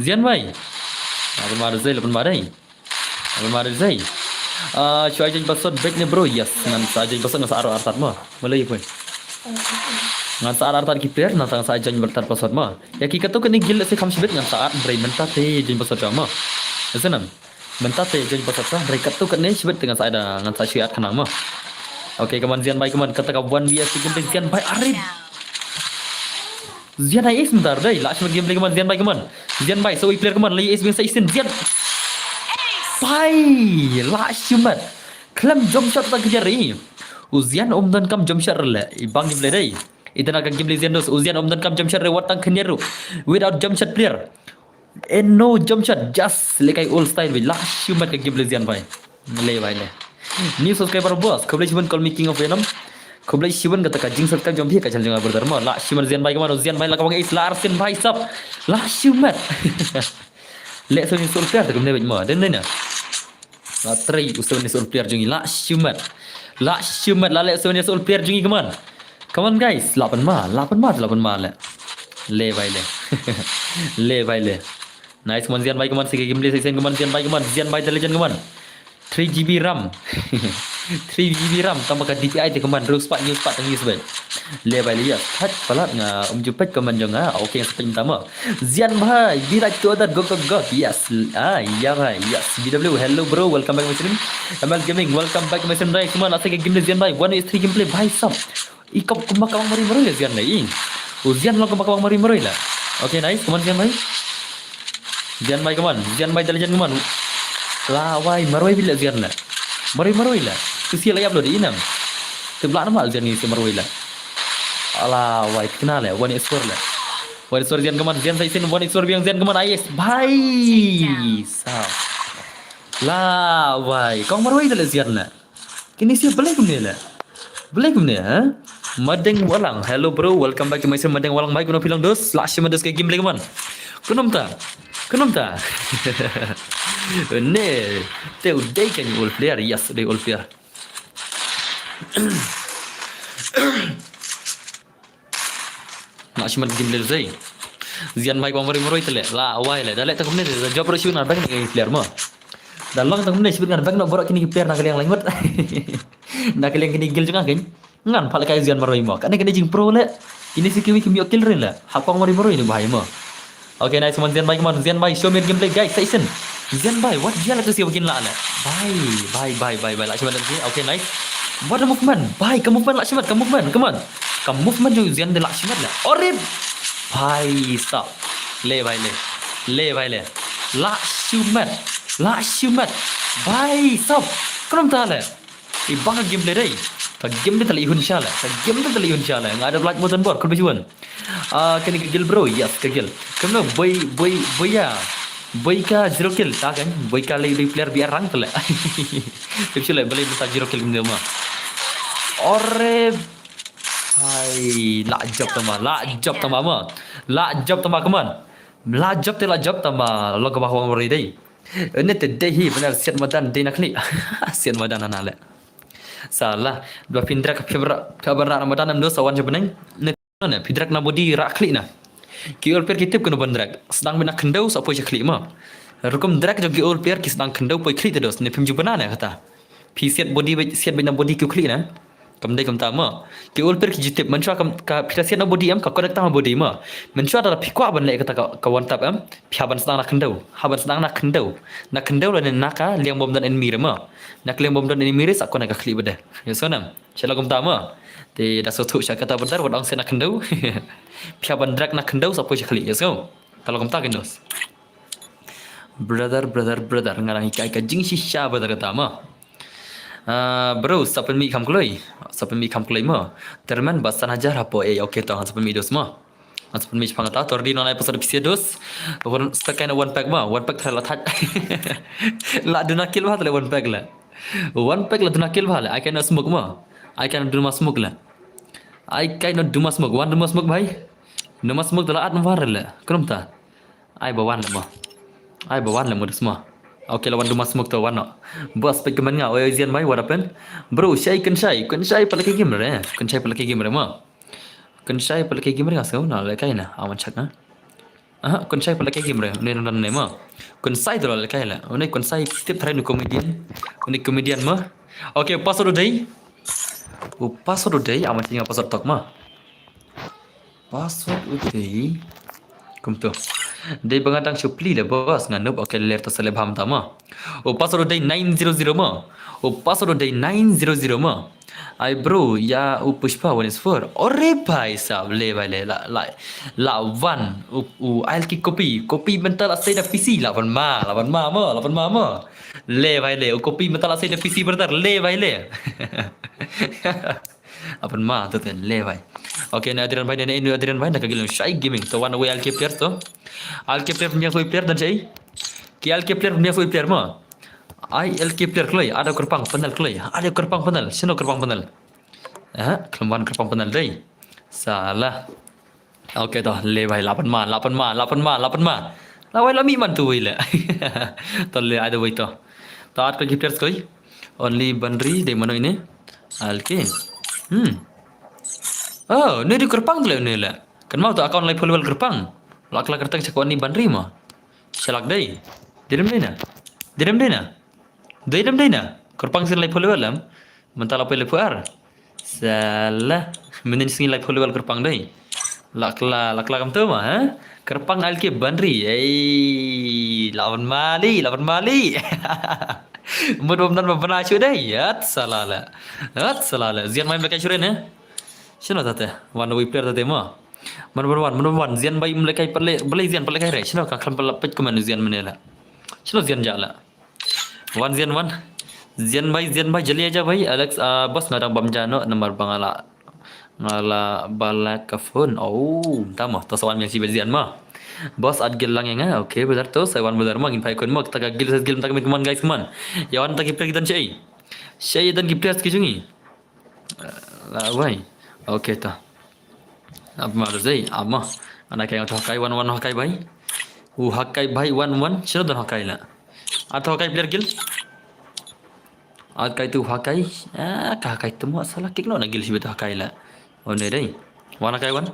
Zian bai. La ban ma dei, la ban ma dei. La ban ma dei. Ah, shu ai join password back ne bro. Yes, ngan sa ai join password, ngan sa ar artat mo. Malay pun. Ngan sa ar artat ki player, ngan sa ai join artat password mo. Ïa ki kato kane guild se kham shibit ngan sa ar bre mynta te join password mo. Ese nam. Mynta te join password sa bre kato kane shibit te ngan sa ai da ngan sa shu ai at khnang mo. Okay, come on Zian bai, come on, kata ka one V S three gameplay Zian bai, are. Zian ai ace mynta dei, last shot gameplay, come on, Zian bai, come on. Zian bai, so i player, come on, lei ace biang sa isin, Zian. Bai, last shot. Khlem jump shot ta khajar ri. U Zian um donkam jump shot le. I bang gameplay dei. Ita na ka gameplay Zian dos. U Zian um donkam jump shot re, wat tang khajar ru. Without jump shot player. And no jump shot, just lehkai old style bai. Last shot ka gameplay Zian bai. Le bai le. New subscriber boss, khublei shibun call me king of Venom. Khublei shibun kata ka jing subscribe jong phi ka channel jong brother mo. Last shot Zian bai, come on Zian bai, la ka bang ace, la arsien bhai sab. Last shot. Leh seven years old player te kumne bad mo. Den den na. La trei u seven years old player jong i, last shot. Last shot, la leh seven years old player jong i, come on. Come on guys, la pan ma, la pan ma, la pan ma le. Le bai le. Le bai le. Nice, come on Zian bai, come on, sike gameplay session, come on Zian bai, come on, Zian bai the legend, come on. Three G B RAM. Three G B RAM, tang ba ka D P I te, come on, rus pat, news pat, tang news bai. Le bai le, yes. Pat palat nga um ju peit comment jong nga. Okay, nga sa peit mynta mo. Zian bhai, be like to other, go go go. Yes. Ah, ya bhai. Yes. B W, hello bro, welcome back my stream. M L Gaming, welcome back my stream. Nice, come on, la sike gameplay Zian bhai. One is three gameplay bhai sab. I kap kumba ka bang marwei marwei le Zian le i. U Zian long kumba ka bang marwei marwei le. Okay, nice. Come on Zian bhai. Zian bhai, come on. Zian bhai the legend, come on. La wai marwei bit le Zian le. Marwei marwei le. Tu sia la ïap lo di inam. Te bla nama Zian ni sia marwei le. Ala wai kena le. One is four le. One is four Zian, come on. Zian sa isin, one is four biang Zian, come on. Ais bhai. Sa. La wai. Kong marwei le Zian le. Kini sia balei kumne le. Balei kumne, ha? Madeng Walang. Hello bro, welcome back to my stream. Madeng Walang, mai kuno phi long dos. Last shot dos ka gameplay, come on. Kunom ta. Kunom ta. Ne. Te u dei ka ni old player. Yes, u dei old player. Last shot gameplay dosei. Zian bai kwang maroi maroi te leh. La wai leh. Da leh tang kumne da jop ruh shu ngan bang kine ki player mo. Da long tang kumne shu ngan bang noh baroh kine ki player na ka liang langmut. Na ka liang kine ki guild jong nga kein. Ngan pat lehkai Zian maroi mo. Kane kane jingpro leh. Kine si kiwi kim ïoh kill rin leh. Ha kwang maroi maroi ne bhai mo. Okay, nice one, Zian bai, come on, Zian bai, show me your gameplay, guys, sa shisien. Zian bai, what dia la ka sia ba kin lah leh. Bai, bai, bai, bai, bai, lah shimet leh. Okay, nice. What a movement. Bai, ka movement lah shimet, ka movement, come on. Ka movement jong Zian de lah shimet leh. Orip. Bai sap. Le bai le. Le bai le. Lah shimet. Lah shimet. Bai sap. Khlem ta leh. I bang ka gameplay dei. Ka gameplay te la i hun sha leh. Ka gameplay te la i hun sha leh. Nga da like button bor, kul ba juan. Ah, kane ka guild bro, yes, ka guild. Kane boi, boi, boi ya. Boi ka zero kill, ta kan. Boi ka lei dei player bi arang te leh. Tip shu leh, balei mynta zero kill kumne ma. Ore. Hai, la jop tama, la jop tama ma. La jop tama, come on. La jop te la jop tama. Long ka ba hawang bro dei. Ene te dei hi, benar siat madan dei na khlieh. Siat madan ana leh. Salah, dua phin drag phi bra, phi bra madan em dos sa wan jop neng. Ne, ne, phi drag na body rah khlieh na. Ki ol player ki tip kano ban drag. Sdang beit na khyndew sa poi sha khlieh ma. Rukom drag jong ki ol player ki sdang khyndew poi khlieh te dos. Ne phim ju bna ne kata. Phi siat body beit, siat beit na body ki khlieh na. Kam dei kumta ma. Ki ol player ki ju tip, mynshuwa kam, ka phi da siat na body em, ka connect tang ha body ma. Mynshuwa da phi kwah ban leh kata ka, ka one tap em, phi hap ban sdang na khyndew. Hap ban sdang na khyndew. Na khyndew lane na ka liang bym don enemy re ma. Na ka liang bym don enemy re sa connect ka khlieh beit de. Ïohsngew em. Sha la kumta ma. Te da sngewthuh sha kata brother, wat ong siat na khyndew. Phi hap ban drag na khyndew sa poi sha khlieh. Ïohsngew. Ka la kumta kein dos. Brother, brother, brother, nga dang hikai ka jingshisha brother kata ma. Ah, bro, sa pynmih kham kloi. Sa pynmih kham kloi ma. Tyrmen ba san hajar hapoh, eh, okay to, sa pynmih dos ma. Sa pynmih shipang kata, to ready noh lai episode pisa dos. Spek kaei na one pack ma, one pack tharai la thait. La duna kill bha te leh one pack leh. One pack la duna kill bha leh, ai kaei na smoke ma. Ai kaei na duma smoke leh. Ai kaei na duma smoke, wan duma smoke bhai. Duma smoke te la at ma bha leh. Khlem ta. Ai ba wan leh mo. Ai ba wan leh mo dus mo. Okay, la wan duma smoke to wan noh. Boss peit kumne nga, oi Zian bai, what happened? Bro, shai kynshai, kynshai pat lehkai game re. Kynshai pat lehkai game re mo. Kynshai pat lehkai game re nga sngew na lehkai na. Awan check na. Aha, kynshai pat lehkai game re. Une nang ne mo. Kynshai to la lehkai leh. Une kynshai tip tharai une comedian. Une comedian mo. Okay, password u dei. U password u dei, awan check nga password tok mo. Password u dei. Kumto. Dei ba nga dang shu plie leh boss, nga noob, okay, ler to sa leh bha mynta mo. U password u dei nine zero zero mo. U password u dei nine zero zero mo. Ai bro, ya u Pushpa one is four. Ore bhai sahab, le bhai le, la, la, la wan. U, u, ai ki copy, copy mynta la sei da P C, la wan ma, la wan ma mo, la wan ma mo. Le bhai le, u copy mynta la sei da P C brother, le bhai le. Apan ma to ten le bhai. Okay, na Adrian bhai, na, na Adrian bhai, na ka guild Shai Gaming. To wan away L K player to. L K player punya soi player dan Shai. Ki L K player punya soi player mo. Ai L K player kloi, ada Kyrpang panel kloi. Ada Kyrpang panel, sino Kyrpang panel. Eh, khlem wan Kyrpang panel dei. Salah. Okay to, le bhai, la pan ma, la pan ma, la pan ma, la pan ma. La wai la mih man tu wai le. To le, either way to. To at ko ki players koi. Only Banri dei mano ine. Alke. Hmm. Oh, ne di Kyrpang tu le ne le. Kan mau to account lai follower Kyrpang. La kala kerteng chakon ni Banri ma. Shalak dei. Direm dei na. Direm dei na. Dei dem dei na. Kyrpang sin lai follower lam. Mynta la poi lai poi ar. Salah. Mynnin sngi lai follower Kyrpang dei. La kla, la kla kam tu ma, ha? Kyrpang L K Banri. Ei, lawan mali, lawan mali. Mut bom nan bana chu dei. Yat salah la. Yat salah la. Zian mai mlekai shure ne. Shino tate. Wan wi player tate ma. Man wan wan man wan zian bai mlekai pale, bale zian pale kai re. Shino ka klam pale pet kuman zian menela. Shino zian jala. Wan zian wan. Zian bai, zian bai, jali aja bai. Alex, ah, boss nga dang bam jano, namar ba nga la, nga la balak ka phone. Oh, tama, to sa wan yang sibet zian ma. Boss at gil lang yang, eh. Okay, brother to, sa wan brother ma, ngin pai kun ma, kita ka gil, gil, tak mit kuman guys kuman. Ya wan tak ki player ki dan chai. Chai dan ki player ki jungi. La bai. Okay to. Apa ma dei, ama. Ana kai to kai wan wan kai bai. U hakai bai wan wan. Sino don hakai la. Ato hakai player gil. At kai tu hakai. Ah, ka hakai tu mo salah kick no na gil sibet hakai la. One dei. Wan hakai wan.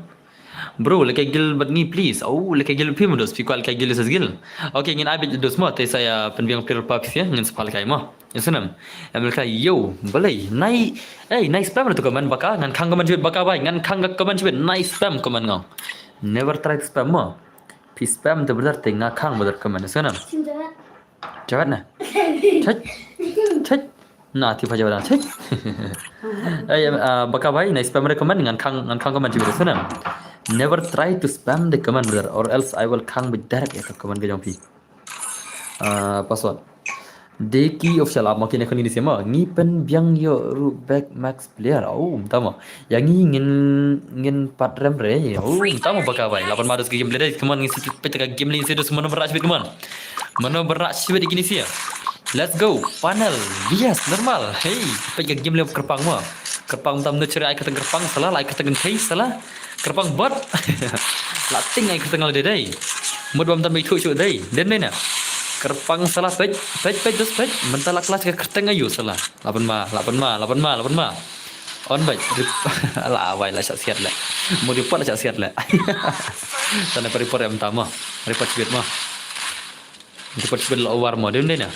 Bro, lehkai guild bad ngi please. Oh, lehkai guild phi mo dos, phi kwah lehkai guild sa guild. Okay, ngin ai beit dos mo, te sa ïa pynbiang player pa phi ïa, ngin sa pha lehkai mo. Ïa snem. Em lehkai yo, balei. Nai, eh, nai spam ruh tu comment Baka, ngan khang comment shibit Baka bai, ngan khang ka comment shibit, nai spam comment ngong. Never try to spam mo. Phi spam te brother te nga khang brother comment, ïa snem. Jawab na. Chat. Chat. Na, ti pha jawab na. Chat. Eh, ah, Baka bai, nai spam ruh comment, ngan khang, ngan khang comment shibit, ïa snem. Never try to spam the comment brother, or else I will khang beit direct ïa ka comment ka jong phi. Ah, password. Deki official app, okay, ne khon ini sih mo. Ngi pynbiang ïoh ruh back max player. Oh, mynta mo. Ïa ngi ngin, ngin pat rem re. Oh, mynta mo Baka bai. Lah ban ma dos game leh dei. Come on, ngin sa peit ka game leh, ngin sa dos, mano ba rah shibit, come on. Mano ba rah shibit ïa kine sih. Let's go. Panel. Yes, normal. Hey, peit ka game leh kyrpang mo. Kyrpang mynta mynno, cheri ai kyrteng kyrpang, salah, ai kyrteng kynthei, salah. Kyrpang bot. La tieng ai kyrteng la dei dei. Mut bam tam ithuh shuh dei. Dei ne na. Kyrpang salah, peit, peit, peit, dos peit. Mynta la klas ka kyrteng aïu, salah. Lah ban ma, lah ban ma, lah ban ma, lah ban ma. On beit. Rip-, la bai la shah siat leh. Mut report la shah siat leh. Tang report, report em tam mo. Report shibit mo. Report shibit la over mo. Dei ne na.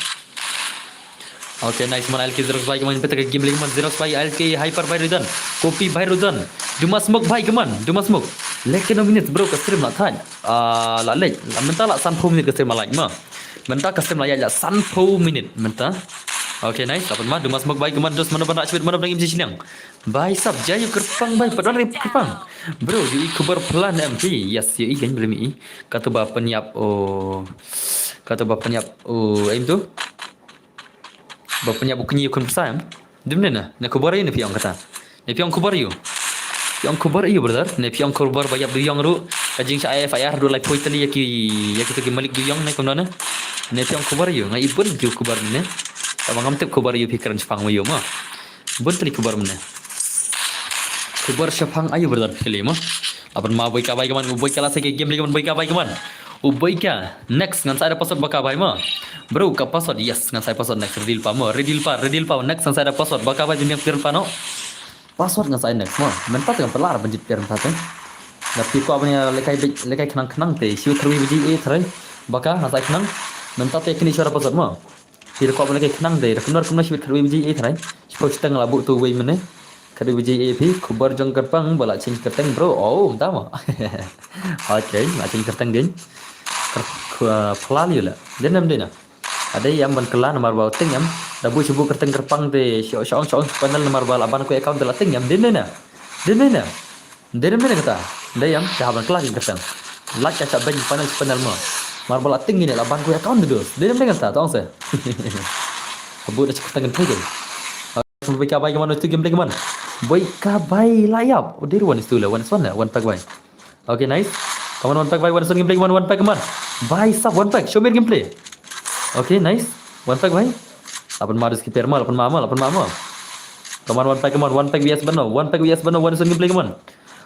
Okay, nice man, L K Xerox bai, come on, peit ka game leh, come on, Xerox bai, L K Hyper bai, Rudan. Copy bai, Rudan. Duma smoke bai, come on, Duma smoke. Leh kano minute bro, ka stream la thait. Ah, la leh, la mynta la sanphew minute ka stream la lait mo. Mynta ka stream la ïaid la sanphew minute mynta. Okay, nice, lah ban ma, Duma smoke bai, come on, dos, mano ban rah shibit, mano ban im shi shiliang. Bai sap, jai ïa kyrpang bai, pat don re kyrpang. Bro, ïohi khubor plan em phi. Yes, ïohi kan bro, ïohi. Kato ba pynïap, oh. Kato ba pynïap, oh, em tu. Ba pynïap u kñi u khun pyrsa em. Dim ne na, ne khubor aïu ne phi ong kata. Ne phi ong khubor aïu. Phi ong khubor aïu brother. Ne phi ong khubor ba ïap duyong ruh. Ka jingshah ai F I R haduh laiphew tylli ïa ki, ïa kito ki malik duyong ne kumno ne. Ne phi ong khubor aïu. Nga i bun ki khubor ne. Tangba ngam tip khubor aïu phi kren shaphang ma ïu mo. Bun tylli khubor mynne. Khubor shaphang aïu brother phi kylli mo. Lah ban ma Boika bai, come on, u Boika la sei ka game leh, come on, Boika bai, come on. U Boika, next ngan sa ai da password Baka bai mo. Bro, ka password, yes, ngan sa ai password next, ready lypa mo, ready lypa, ready lypa, next ngan sa ai da password Baka bai, pynbiang player pa noh. Password ngan sa ai next mo. Mynta te ngan pynlah ban jied player mynta te. Lada phi kwah ban ïa lehkai beit, lehkai khnang khnang te, shu three baje eh three. Baka ngan sa ai khnang. Mynta te kine shu ai da password mo. Phi da kwah ban lehkai khnang dei, da kumno kumno shibit khatwei baje eh tharai. Shiphew shiteng la buh tu wei mynne. Khatwei baje eh phi, khubor jong kyrpang ba la change kyrteng bro. Oh, mynta mo. Okay, la change kyrteng dei. Kyrpang phlal ïa la. Dei ne em dei na. Ade ïam ban kylla namar ba tieng ïam. Da buh shu buh kyrteng kyrpang te shong shong panel namar ba la ban ku account te la tieng ïam. Dei ne na. Dei ne na. Dei ne em dei na kata. Dei ïam, ka ban kylla ki kyrteng. Lait ka shah beiñ panel panel mo. Namar ba la tieng ïa ne la ban ku account te dos. Dei ne em dei na kata, to ong se. Ka buh da shi kyrteng kan thei dei. Boika bai, come on, wan stu gameplay, come on. Boika bai la ïap. Oh, dei ruh wan stu la, wan wan la, wan pack bai. Okay, nice. Come on, wan pack bai, wan wan gameplay, come on, wan pack, come on. Bai sap, wan pack, show me gameplay. Okay, nice. Wan pack bai. Lah ban ma dos ki player mo, lah ban ma mo, lah ban ma mo. Come on, wan pack, come on, wan pack V S bano, wan pack V S bano, wan wan gameplay, come on.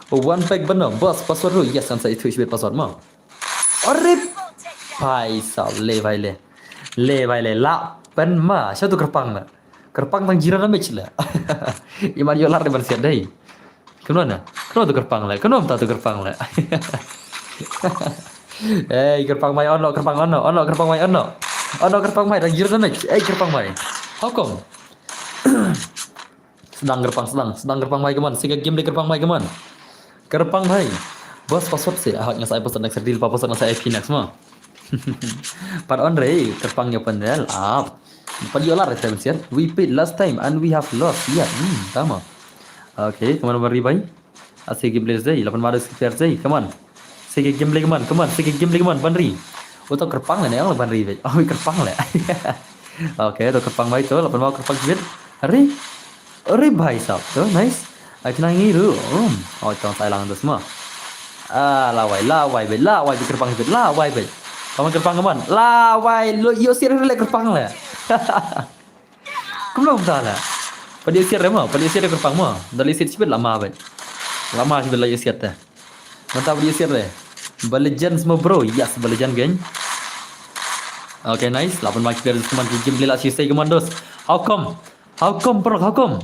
Oh, wan pack bano, boss, password ruh, yes, kan sa ithuh shibit password mo. Arre, bai sap, le bai le. Le bai le, lah ban ma, sha tu kyrpang la. Kyrpang tang zero damage la. Iman ïoh lad ban siat dei. Kumno na? Kumno tu kyrpang la? Kumno mynta tu kyrpang la? Eh, kyrpang bai, on noh, kyrpang on noh, on noh, kyrpang bai, on noh. On noh, kyrpang bai, tang zero damage. Eh, kyrpang bai. How come? Sdang kyrpang, sdang, sdang kyrpang bai, come on. Sei ka game dei kyrpang bai, come on. Kyrpang bai. Boss, password sei. Ah, nga sa ai password next, ready lypa password, nga sa ai pin next mo. Pat on re, kyrpang ïa panel up. Pat ïoh lad re, seven share. We paid last time and we have lost. Yeah, hmm, tama. Okay, come on, ban ri bai. Ah, sei gameplay sei, lah ban ma dos ki player sei, come on. Sei ka gameplay, come on, come on, sei ka gameplay, come on, ban ri. Oh, to kyrpang la ne, ong ban ri bai. Oh, kyrpang la. Okay, to kyrpang bai to, lah ban ma kyrpang shibit. Ri. Ri bai sap to, nice. Ai khnang ngi ruh. Um. Oh, tong sa ai lang dos mo. Ah, lawai, lawai beit, lawai beit kyrpang beit, lawai beit. Paman kyrpang, paman. Lawai, lo ïoh siat ruh le kyrpang le. Kumno kumta le. Pat ïoh siat re mo, pat ïoh siat re kyrpang mo. Da ïoh siat shibit lama beit. Lama shibit la ïoh siat te. Mynta pat ïoh siat re. Ba legend mo bro, yes, ba legend gang. Okay, nice. Lah ban ma ki player dos, come on, ki game leh la shisei, come on dos. How come? How come, bro? How come?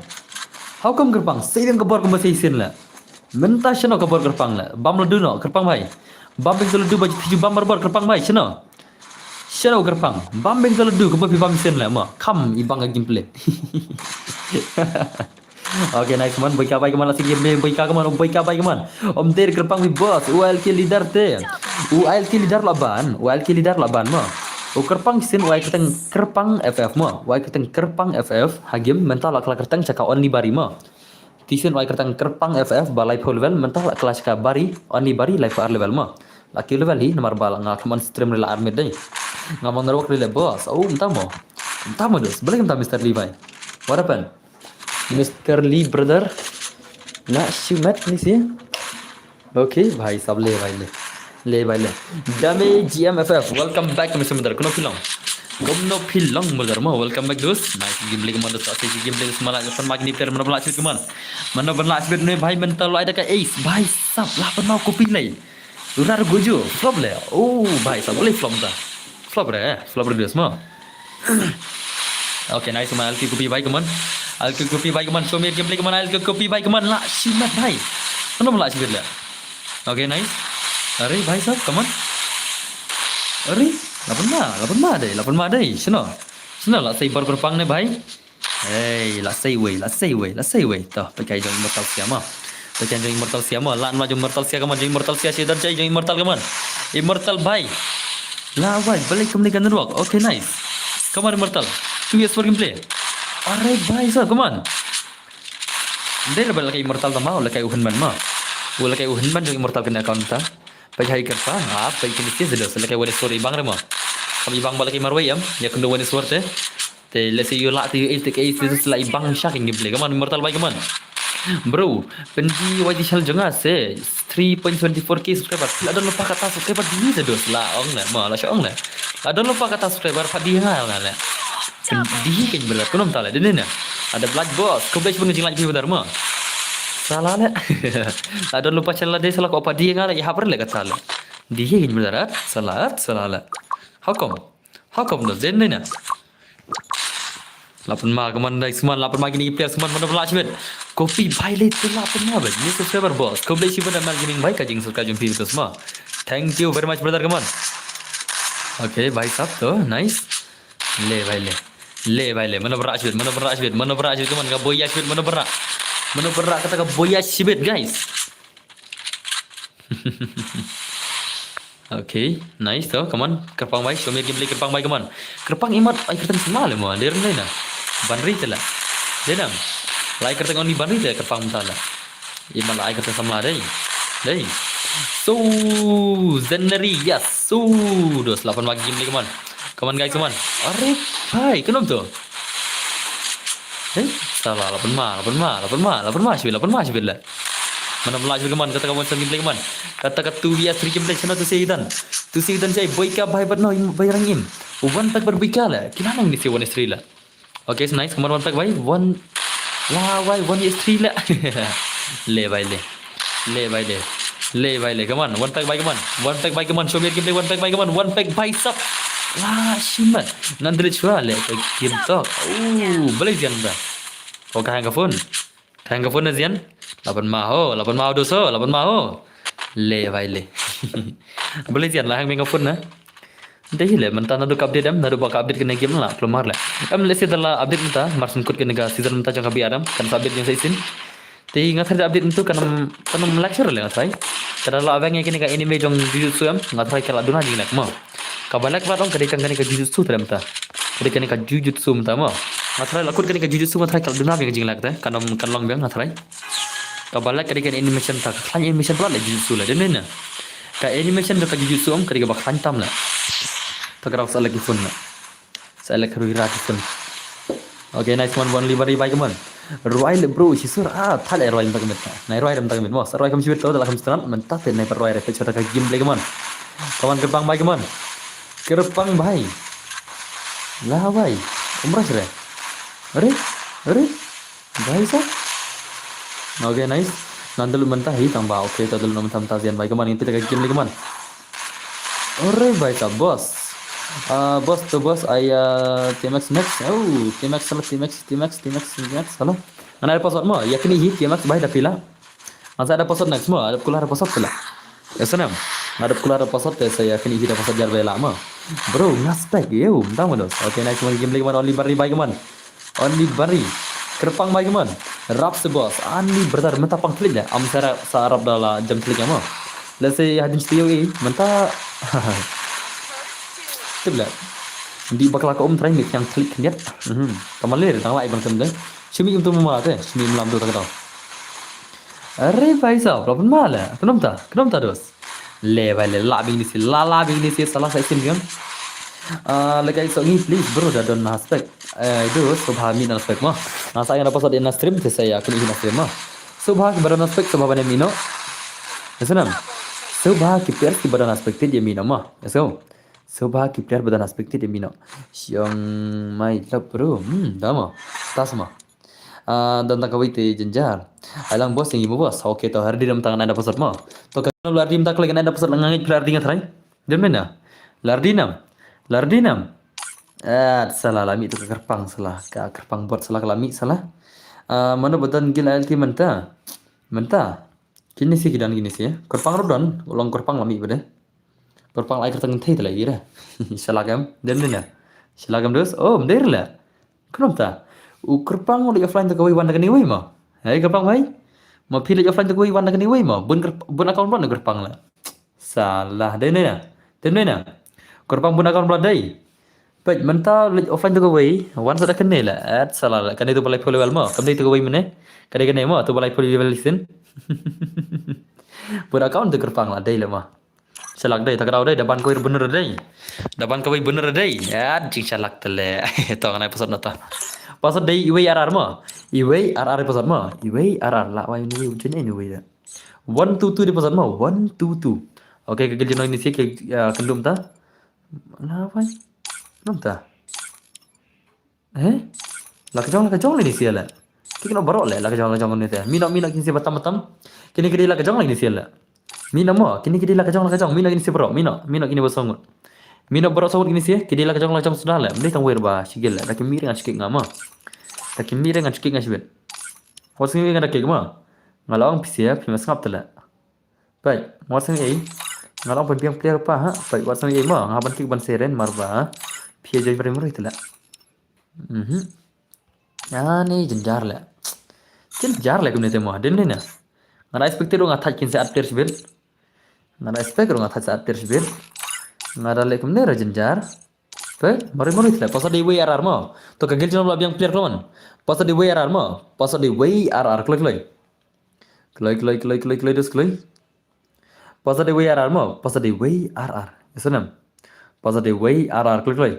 How come kyrpang? Sei dang ka bor kumba sei sien la. Mynta shano ka bor kyrpang le. Bam ladu no kyrpang bhai. Bam beng ladu ba ju bam bor kyrpang bhai shano. Shano kyrpang. Bam beng ladu ka bor phi bam sien le ma. Kam i bang ka gameplay. Okay, nice man. Boy ka bai ka man la sigi me boy ka man, boy ka bai ka man. Om der kyrpang mi boss. U L K leader te. U L K leader la ban. U L K leader la ban ma. U kyrpang sin u ai kyrteng kyrpang F F ma. U ai kyrteng kyrpang F F. Hagim mental la kala kyrteng chaka only bari ma. Tisin u ai kyrteng kyrpang F F ba lai phew level mental la kala chaka bari only bari lai phew ar level ma. La ki level hi namar ba la nga khlem on stream re la armit dei. Nga mang narwak re le boss. Oh, mynta mo. Mynta mo dos. Balei mynta Mister Lee bhai. What happened? Mister Lee brother. Na shimet ni si. Okay, bhai sab le bhai le. Le bhai le. Dame G M F F. Welcome back Mister Mudar. Kuno pilong. Kumno pilong Mudar mo. Welcome back dos. Nice game play kemon dos. Ase game play smalah. Fan magni player mana bela chibit kemon. Mana bela chibit ne bhai mental lo ada ka ace. Bhai sab lah pernah kopi lai. Urar guju, flop le. Oh, bhai sab boleh flop ta. Flop re, flop re dia semua. Okay, nice man. Alki kopi bhai kemon. Alki kopi bhai kemon. Show me gameplay kemon. Alki kopi bhai kemon. La shimat bhai. Kenapa la shimat le? Okay, nice. Are bhai sab kemon. Are, lapan ma, lapan ma dei, lapan ma dei. Sino. Sino la sai bar berpang ne bhai. Hey, la sei wei, la sei wei, la sei wei. Toh, pakai jong Immortal Sia ma. Pakai jong Immortal Sia ma. Lan ma jong Immortal Sia kemon, jong Immortal Sia si dan jai jong Immortal kemon. Immortal bhai. La wai, balik kembali ke network. Okay, nice. Kemon Immortal. Two years for gameplay. Alright bhai, so kemon. Dei balik Immortal tama, balik uhin ban ma. Balik uhin ban jong Immortal kena account ta. Pakai kerta, ah, pakai kini sih sudah. Selagi wani suara ibang rema. Kami ibang balik marwei am, ya kendo wani suara te. Te lesi yu la te yu eight te ke eight te la ibang sha king gameplay. Kemon Immortal bhai kemon. Bro, pendi wai di channel jong nga se three point seventy four K subscriber. La don lupa kata subscriber di se dos la ong ne. Ma la sha ong ne. La don lupa kata subscriber pa di nga la ne. Di king berat kunom tale di ne. Ada blood boss. Kau best pun jing lagi benar ma. Salah le. La don lupa channel de salah ko pa di nga la ya habar le kata le. Di king benar salah salah le. How come? How come no zen ne na. Lapan ma kemon dai seman, lapan ma kini player seman mana bela chibet. Kopi violate tu lapan ma bet. Ni subscriber boss. Kau beli chibet amal gaming bhai ka jing subscribe jumpi tu semua. Thank you very much brother kemon. Okay, bhai sab tu, nice. Le bhai le. Le bhai le. Mana bela chibet, mana bela chibet, mana bela chibet kemon ka boya chibet, mana bela. Mana bela kata ka boya chibet guys. Okay, nice to, kemon. Kyrpang bhai, show me gameplay kyrpang bhai kemon. Kyrpang imat ai kyrteng semla le mo, der ne na. Banri te la. Denam. Lai kyrteng only banri te kyrpang mta la. Imat la ai kyrteng semla dei. Dei. So, Zenary, yes. So, dos lapan bagi gameplay kemon. Kemon guys kemon. Are bhai, kenom tu. Eh, salah, lapan ma, lapan ma, lapan ma, lapan ma, shibit, lapan ma, shibit la. Mana bela shibit kemon, kata ka one shot gameplay kemon. Kata ka two V S three gameplay, shana tu si dan. Tu si dan jai, boy ka bhai bat no, bhai rang im. One pack bat boy ka la. Kina nang ni si one S three la. Okay, so nice, kemon one pack bhai, one. La bhai, one S three la. Le bhai le. Le bhai le. Le bhai le, kemon. One pack bhai kemon. One pack bhai kemon. Show me gameplay, one pack bhai kemon. One pack bhai sab. La shimat. Nandri chua le. Game talk. Oh, beli zian ba. Oh, kahang ka phone. Kahang ka phone na zian. Lapan ma ho, lapan ma ho dos ho, lapan ma ho. Le bhai le. Beli zian la hang ka phone na. Dei le, mynta naduh ka update em, naduh ba ka update kane game la, klumar le. Em le sida la update mynta, mar syn kut kane ka season mynta jong ka B R M, kan sa update jong sa isin. Te nga tharai update mynta kan kan lecture le nga tharai. Kada la weng kane ka anime jong Jujutsu em, nga tharai ka la duna jingnek mo. Ka ba lek ba dong ka dei kane ka Jujutsu tharai mynta. Ka dei kane ka Jujutsu mynta mo. Nga tharai la kut kane ka Jujutsu nga tharai ka la duna jingnek te, kan kan long biang nga tharai. Ka ba lek ka dei kane animation ta, ka khlaiñ animation ba le Jujutsu le, dei ne. Ka animation da ka Jujutsu em ka dei kaba khlaiñ tam le. Ta ka rau sa lek ki phone le. Sa lek rui ra ki phone. Okay, nice one, one liver bhai kemon. Rwai le bro, shisur, ah, thale rwai lam ta kemit. Nai rwai lam ta kemit. Mo, sa rwai kam shibit to, da la kam stran, mynta te nai rwai re, pe chota ka gameplay kemon. Kemon kyrpang bhai kemon. Kyrpang bhai. La bhai. Umras re. Are? Are? Bhai sab. Okay, nice. Nandal mynta hi tang ba. Okay, tadal mynta mynta zian bhai kemon, ngi pita ka game le kemon. Are bhai sab boss. Ah, boss to boss ai, ah, T M X next. Oh, T M X salah, T M X, T M X, T M X, T M X salah. Ngan ai password mo. Ya kini hi T M X bhai da pila. Nga sa da password next mo, ada kular password pula. Ya sana. Ada kular password te saya kini kita password jar bela mo. Bro, ngaspek yo, mdang mo dos. Okay, next mo game lagi mo, only bari bai kemon. Only bari. Kyrpang bai kemon. Rap se boss. Ani brother, mynta pang klik da. Am sara sa rap da la jam klik mo. Let's say hadin studio e, mynta. Tip la. Di bakla ka um trai mit yang klik niat. Mhm. Kamalir dang lai bang sem de. Shimi um tu mama te, shimi um lam tu tak tau. Are bhai sahab, lapan mala. Kenapa ta? Kenapa ta dos? Le bhai le, la bing ni si, la la bing ni si, salah saya sim game. Ah, lekai sok ni please bro, da don maspek. Eh, itu subha mi na spek mo. Nasa yang dapat sat na stream, te saya aku ni na stream mo. Subha ki badan aspek, subha bane mino. Yasanam. Subha ki pers ki badan aspek tit ya mino mo. Yaso. Subha ki pers badan aspek tit ya mino. Siang mai lap bro. Hmm, dama. Tas mo. Ah, dan tak kawai te jenjar. Ailang bos yang ibu bos. Okay, to hari di dalam tangan ada pasal mo. To kan lari minta lagi ada pasal ngangit lari dengan terai. Dem na. Lardinam. Lardinam. Eh, salah lami tu ka kyrpang salah. Ka kyrpang bot salah ka lami salah. Ah, mano badan gil alti mynta. Mynta. Kini si kidan kini si. Kyrpang rudan, ulang kyrpang lami bade. Kyrpang lai kyrtang thei tala ira. Salah kam. Dem na. Salah kam dos. Oh, mder la. Kenapa ta? U kyrpang udah offline tu kawai wan kani wai mo. Hai kyrpang wai. Ma phi lek offline tu kawai wan kani wai mo. Bun kyrp-, bun account bun kyrpang la. Salah dei ne na. Dei ne na. Kyrpang bun account bun dei. Pek mynta lek offline tu kawai wan sa da kene la. At salah la. Kane tu balai follow mo. Kam dei tu kawai mene. Kane kane mo tu balai follow level sin. Bun account tu kyrpang la dei la mo. Shalak dei, takraw dei, da ban kawei bener dei. Da ban kawei bener dei. Ya, jing shalak tele. To nganai pasot nata. Pasot dei iwei ar ar mo. Iwei ar ar pasot mo. Iwei ar ar la wai ni wei ujen ni wei da. One two two dei pasot mo. One two two. Okay, ka gil jino ini si ke, ya, kendum ta. La wai. Kendum ta. Eh? La ka jong, la ka jong lagi ni sia la. Ki kino barok la, la ka jong, la ka jong ni te. Mino, mino kini sia batam, batam. Kini kini la ka jong lagi ni sia la. Mino mo, kini kini la ka jong, la ka jong. Mino kini sia barok, mino, mino kini basongut. Mino barok songut kini sia, kini la ka jong, la ka jong sudah la. Mending tang wer ba, sigil la. Da ki mi ring a sikik nga mo. Da ki mi ring a sikik nga sibit. Wat singi nga da kik mo. Nga la ong pisia, pima sngap tela. Peit, wat sngew ei. Nga long pynbiang player pa ha. Peit, wat sngew ei mo. Nga ban kik ban seren mar ba. Phi ïa join mari mari te la. Mhm. Ani jynjar la. Jynjar la kumne te mo. Dei ne na. Nga da expect ruh nga thait kin sa at player shibit. Nga da expect ruh nga thait sa at player shibit. Nga da leh kumne ruh jynjar. Peit, mari mari te la. Pasa dei wei ar ar mo. To ka gil jong la biang player klon. Pasa dei wei ar ar mo. Pasa dei wei ar ar kloi kloi. Kloi kloi kloi kloi kloi dos kloi. Pasa dei wei ar ar mo, pasa dei wei ar ar. Yasanam. Pasa dei wei ar ar kloi kloi.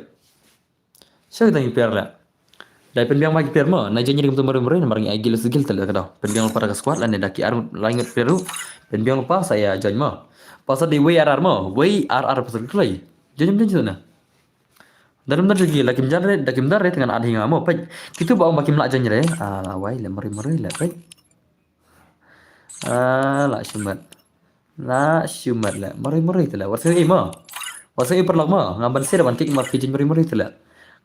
Sha dang i player la. Dei pynbiang ma ki player mo, na join ring tu mari mari, namar ngi ai gil se gil tele ka dau. Pynbiang lypa ka squad lane da ki ar laingut player ruh. Pynbiang lypa sa ïa join mo. Pasa dei wei ar ar mo, wei ar ar pasa kloi. Join join join na. Dalam dan join la kim jan re, da kim dar re tengan ad hinga mo. Peit. Kitu ba ong ba kim la join re. Ah, la wai le mari mari le peit. Ah, la shimet. La shimet la. Mari mari te la. Wat sngew ei mo. Wat sngew ei paralok mo. Nga ban sir ban kik ma phi join mari mari te la.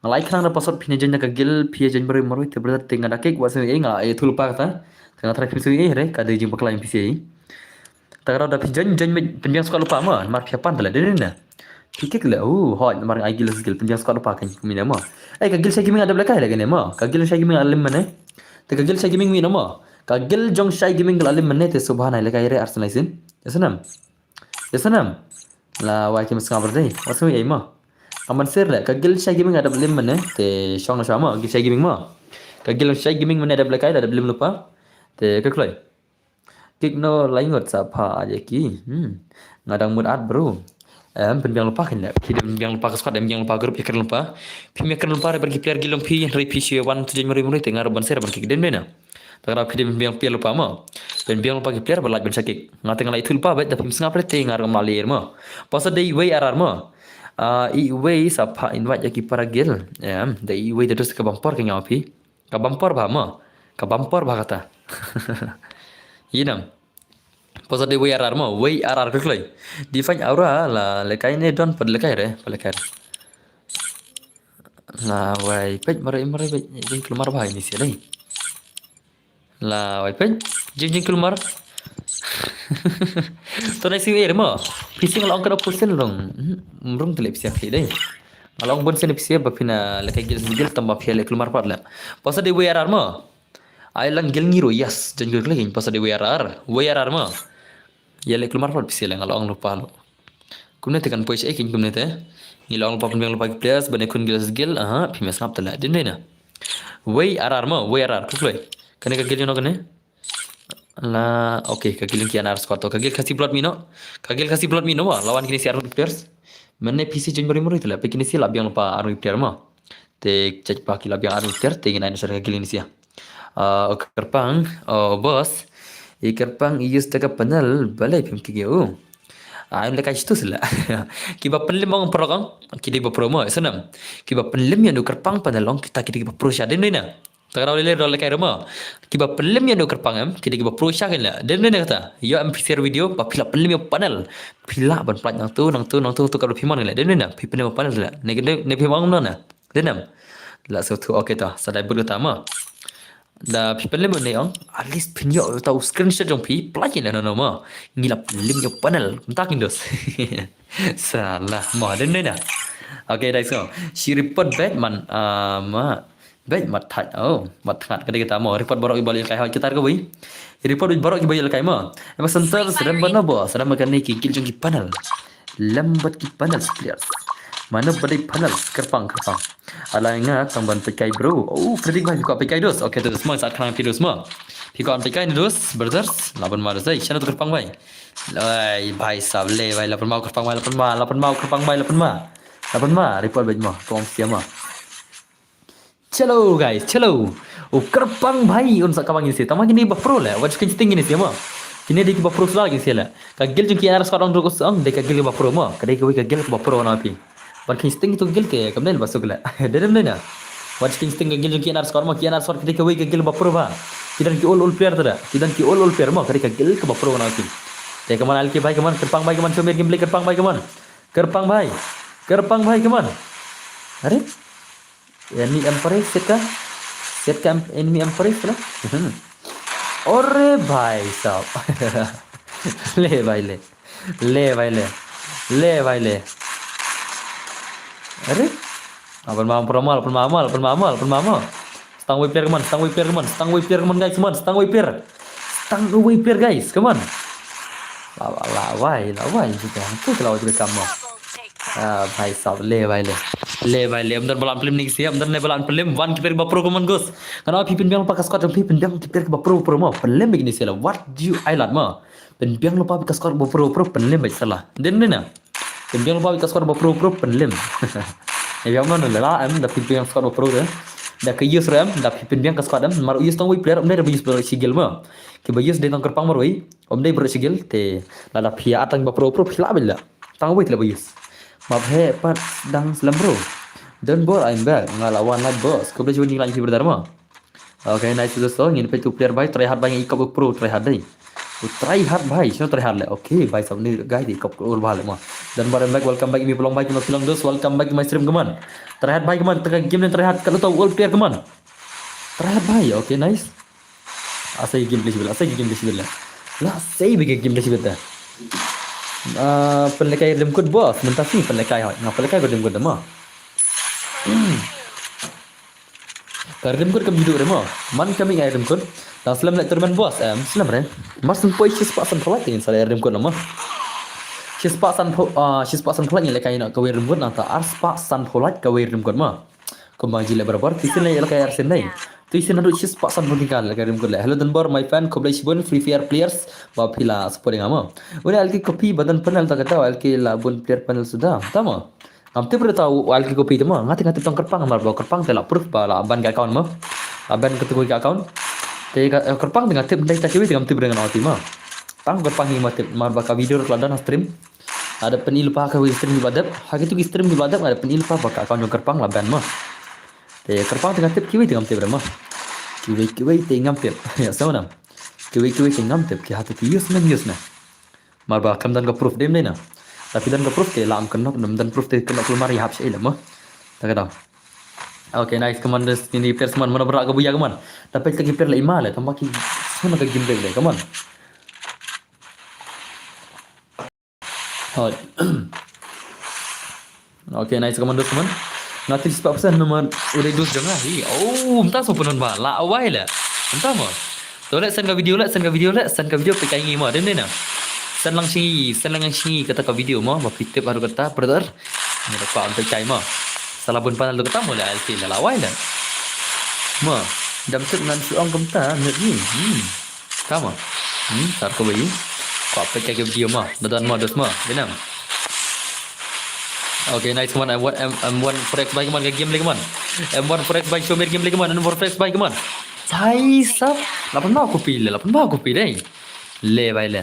Nga lai khnang da pasot phi ne join da ka gil phi join mari mari te brother te nga da kik wat sngew ei nga ei thul pa kata. Te nga trai phi sngew ei re ka dei jing bakla jong phi sei. Ta ka da phi join join pynbiang squad lypa mo. Mar phi pan te la dei ne na. Phi kik le. Uh, hoi mar ai gil skill pynbiang squad lypa kan kumne mo. Ei ka gil Shai Gaming adep le kai le kane mo. Ka gil Shai Gaming alim mane. Te ka gil Shai Gaming mi no mo. Ka gil jong Shai Gaming ka la lim mane te subha nai le kai re Arsenal sin. Yasanam. Yasanam. La wai kim snga berde. Wat sngew ei mo. Aman sir le ka gil Shai Gaming adep lim mane te shong na shwa mo. Gil Shai Gaming mo. Ka gil Shai Gaming mane adep le kai adep lim lypa. Te ka kloi. Kik no laingut sa pha aja ki. Hmm. Nga dang mut at bro. Em, pynbiang lypa kine. Ki dei pynbiang lypa ka squad, em, biang lypa group, ïa kren lypa. Phi ïa kren lypa re bar ki player gilong phi, hynrei phi shu wan tu join mari mari te nga ruh ban sir ban kik den bena. Ta ka dei phi dei pynbiang player lypa mo. Pynbiang lypa ki player ba lait ban sha kik. Nga te nga lait thul pa bet da phim sngap re te nga ruh ngam la ler mo. Pasa dei wei ar ar mo. Ah, i wei sa pha invite ïa ki para gil. Em, dei i wei da dus ka bam por ka nga phi. Ka bam por ba mo. Ka bam por ba kata. Yinam. Pasa dei wei ar ar mo, wei ar ar kloi kloi. Define aura la lekai ne don pad lekai re, pad lekai re. La wai peit mare mare peit jing klumar ba ini sia dei. La wai peit jing jing klumar. To nai sing er mo. Phi sing long ka opposition long. Hmm, rung tele phi sia phi dei. Nga long bun sien phi sia ba phi na lehkai gil gil tang ba phi leh kulmar pat leh. Pasa dei W R R mo. Ai lang gil ngi ruh, yes. Jan gil klik pasa dei W R R. W R R mo. Ïa leh kulmar pat phi sia leh nga long lupa lo. Kumne te kan poi sha ei kin kumne te. Ngi long lupa pynbiang lupa ki players ba ne khun gil gil. Aha, phi me sngap te leh. Dei ne na. W R R mo, W R R. Kukloi. Kane ka gil ïa no kane. La, okay, ka gil ki anar squad to. Ka gil Khasi Blood mi no. Ka gil Khasi Blood mi no mo. Lawan kine si arngut player. Mynne phi si join bari mori tela. Pe kine si la biang lypa arngut player mo. Te check pa ki la biang arngut player. Te ngin ai na sar ka gil ni si. Ah, oh, Kyrpang, oh, boss. I Kyrpang i use da ka panel. Balei phim ki geo. Ah, im da ka stu sila. Kiba pynlem ong prok ong. Ki dei ba pro mo. Sanam. Kiba pynlem ïa u Kyrpang panel ong. Kita ki dei ba pro sha dei na. Ta ka daw lei lei rol lehkai ruh mo. Kiba pynlem ïa u Kyrpang em, ki dei kiba pro sha kin leh. Dei ne kata. Ïa em phi share video, ba phi la pynlem ïa u panel. Phi lah ban pynlait nangtu, nangtu, nangtu, tu ka ruh phi mon leh. Dei ne, phi pynlem ïa u panel leh. Ne, ne, ne phi mon na. Dei ne. La so tu, okay ta. Sa dai but kata mo. Da phi pynlem ne ong, at least phin ïoh ta u screenshot jong phi, pynlait ïa no no mo. Ngi la pynlem ïa u panel. Mynta kin dos. Salah mo, dei ne na. Okay, dai so. Shi report back man, ah, ma. Beit mat thait. Oh, mat thngat ka dei kata mo. Report baroh kiba ïalehkai hoi kita kawei. Report baroh kiba ïalehkai mo. Ema center sedang bano bo. Sedang makan ni ki gil jong ki panel. Lambat ki panel players. Mano ba dei panel Kyrpang Kyrpang. Ala nga tang ban pekai bro. Oh, Freddy bai ko pekai dos. Okay, dos mo sat khang pi dos mo. Pi ko an pekai ni dos. Brothers. Laban ma dos ai. Shano tu Kyrpang bai. Lai bai sab le bai laban ma Kyrpang bai laban ma laban ma Kyrpang bai laban ma. Laban ma report bai mo. Kom siama. Chalo guys, chalo. Oh, Kyrpang bhai, un sa kabang isi. Tama kini ba pro le. Wat kin sting ini siama. Kini dei ki ba pro sala kin sila. Ka gil jong ki anar squad ong druk ong dei ka gil ba pro mo. Ka dei ka wei ka gil ba pro na pi. Ban kin sting tu gil ke kam nei ba suk le. Dei dem nei na. Wat kin sting ka gil jong ki anar squad mo ki anar squad ka dei ka wei ka gil ba pro ba. Ki don ki ol ol player tada. Ki don ki ol ol player mo ka dei ka gil ka ba pro na pi. Dei kaman alki bhai kaman Kyrpang bhai kaman Shomir Gameplay Kyrpang bhai kaman. Kyrpang bhai. Kyrpang bhai kaman. Are? Enemy Empress set ka? Set ka em- enemy Empress la? Mhm. Ore bhai sab. Le bhai le. Le bhai le. Le bhai le. Are? Apa ma promal, apa ma mal, apa ma mal, apa ma mal. Stang wei player kaman, stang wei player kaman, stang wei player kaman guys kaman, stang wei player. Stang wei player guys, kaman. La la la wai, la wai juga. Tu la wai juga kamu. Ah, bhai sab, le bhai le. Le bhai le, amdan balan film ni siap, amdan le balan film, wan ki player ba pro kaman gus. Kana phi pynbiang pa ka squad jong phi pynbiang ki player ba pro pro mo. Film ni siap, what do you I like mo? Pynbiang lypa ka squad ba pro pro pynlem bad sala. Dei ne na. Pynbiang lypa ka squad ba pro pro pynlem. Ïa biang man la em da pynbiang squad ba pro de. Da ka use rem da pynbiang ka squad em mar use tang wei player um dei da use ba sigil ma. Ki ba use dei tang Kyrpang mar wei. Um dei ba sigil te la da phi atang ba pro pro phi la bela. Tang wei la ba use. Ma phe pat dang slem bro. Don't bore, I'm back. Nga la wan live boss. Khublei shibun ïa ki brother ma. Okay, nice to so. Ngin peit tu player bhai, try hard bhai, ngi kop pro try hard dei. Tu try hard bhai, sino try hard le. Okay, bhai sab ni guy di kop ur bhai le ma. Dan baran back, welcome back imi pelong bhai, kima pelong dos, welcome back my stream kaman. Try hard bhai kaman, tengah game ni try hard, kalau tahu all player kaman. Try hard bhai, okay, nice. Asai game play sibel, asai game play sibel. La sai big game play sibel ta. Ah, pynlekai rim kut boss, mentasi pynlekai hoi. Nga pynlekai rim kut ma. Ka rim kut kam jidu re mo. Man kami ngai rim kut. Tang slem lek turmen boss em slem re. Mas poi shispah san pholait kin sa rim kut mo. Shispah san pho ah shispah san pholait ngi lek kai na kawei rim kut nang ta arspah san pholait kawei rim kut mo. Kumba jile barabar tisin lek kai arsin dei. Tisin hadu shispah san pholait kin lek rim kut le. Hello Dunbar my fan khublei shibun Free Fire players ba phi la support nga mo. Uni alki copy badan panel ta kata alki la bun player panel suda. Tama. Ngam tip re ta wal ki copy te mo. Nga te nga tip tang Kyrpang mar ba Kyrpang te la proof ba la ban ka account mo. La ban ka tu ka account. Te ka Kyrpang te nga tip dei ta kiwi te ngam tip re ngan oti mo. Tang Kyrpang hi ma tip mar ba ka video la done stream. Ada pynil pa ka wi stream ba dep. Ha kitu ki stream ba dep ada pynil pa ba ka account jong Kyrpang la ban mo. Te Kyrpang te nga tip kiwi te ngam tip re mo. Kiwi kiwi te ngam tip. Ya sama nam. Kiwi kiwi te ngam tip ki hatu ki use men use na. Mar ba kam don ka proof dei ne na. Tapi don ka proof te la am kynnoh, nam don proof te kynnoh kulmar ïa hap sha ila mo. Ta ka dau. Okay, nice, come on, this ni player man, mana berak ka buya, come on. Tapi kita ki player la ima le, tamba ki sana ka game dei le, come on. Hoi. Okay, nice, come on, dos, come on. Nga tip spah percent number udah dos jong nga. Hi. Oh, mynta so penon ba. La awai la. Mynta mo. To le, send ka video le, send ka video le, send ka video pynkai ngi mo. Dem ne na. Send lang shingi, send lang shingi kata ka video mo. Ba phi tip haduh kata, brother. Nga da pa pynkai mo. Sa la bun panel tu kata mo le, alki la awai la. Mo. Dam tip ngan shu ong kumta, ngut ni. Hmm. Tama. Hmm, tar ko bayu. Ko apa ka video ma. Dadan ma, dos ma. Benam. Okay, nice, come on. M one, M, M one four X buy, come on. Game lagi, come on. M one four X buy, show me game lagi, come on. M one four X buy, come on. Bhai sab. Lapan ma kopi le, lapan ma kopi dei. Le bhai le.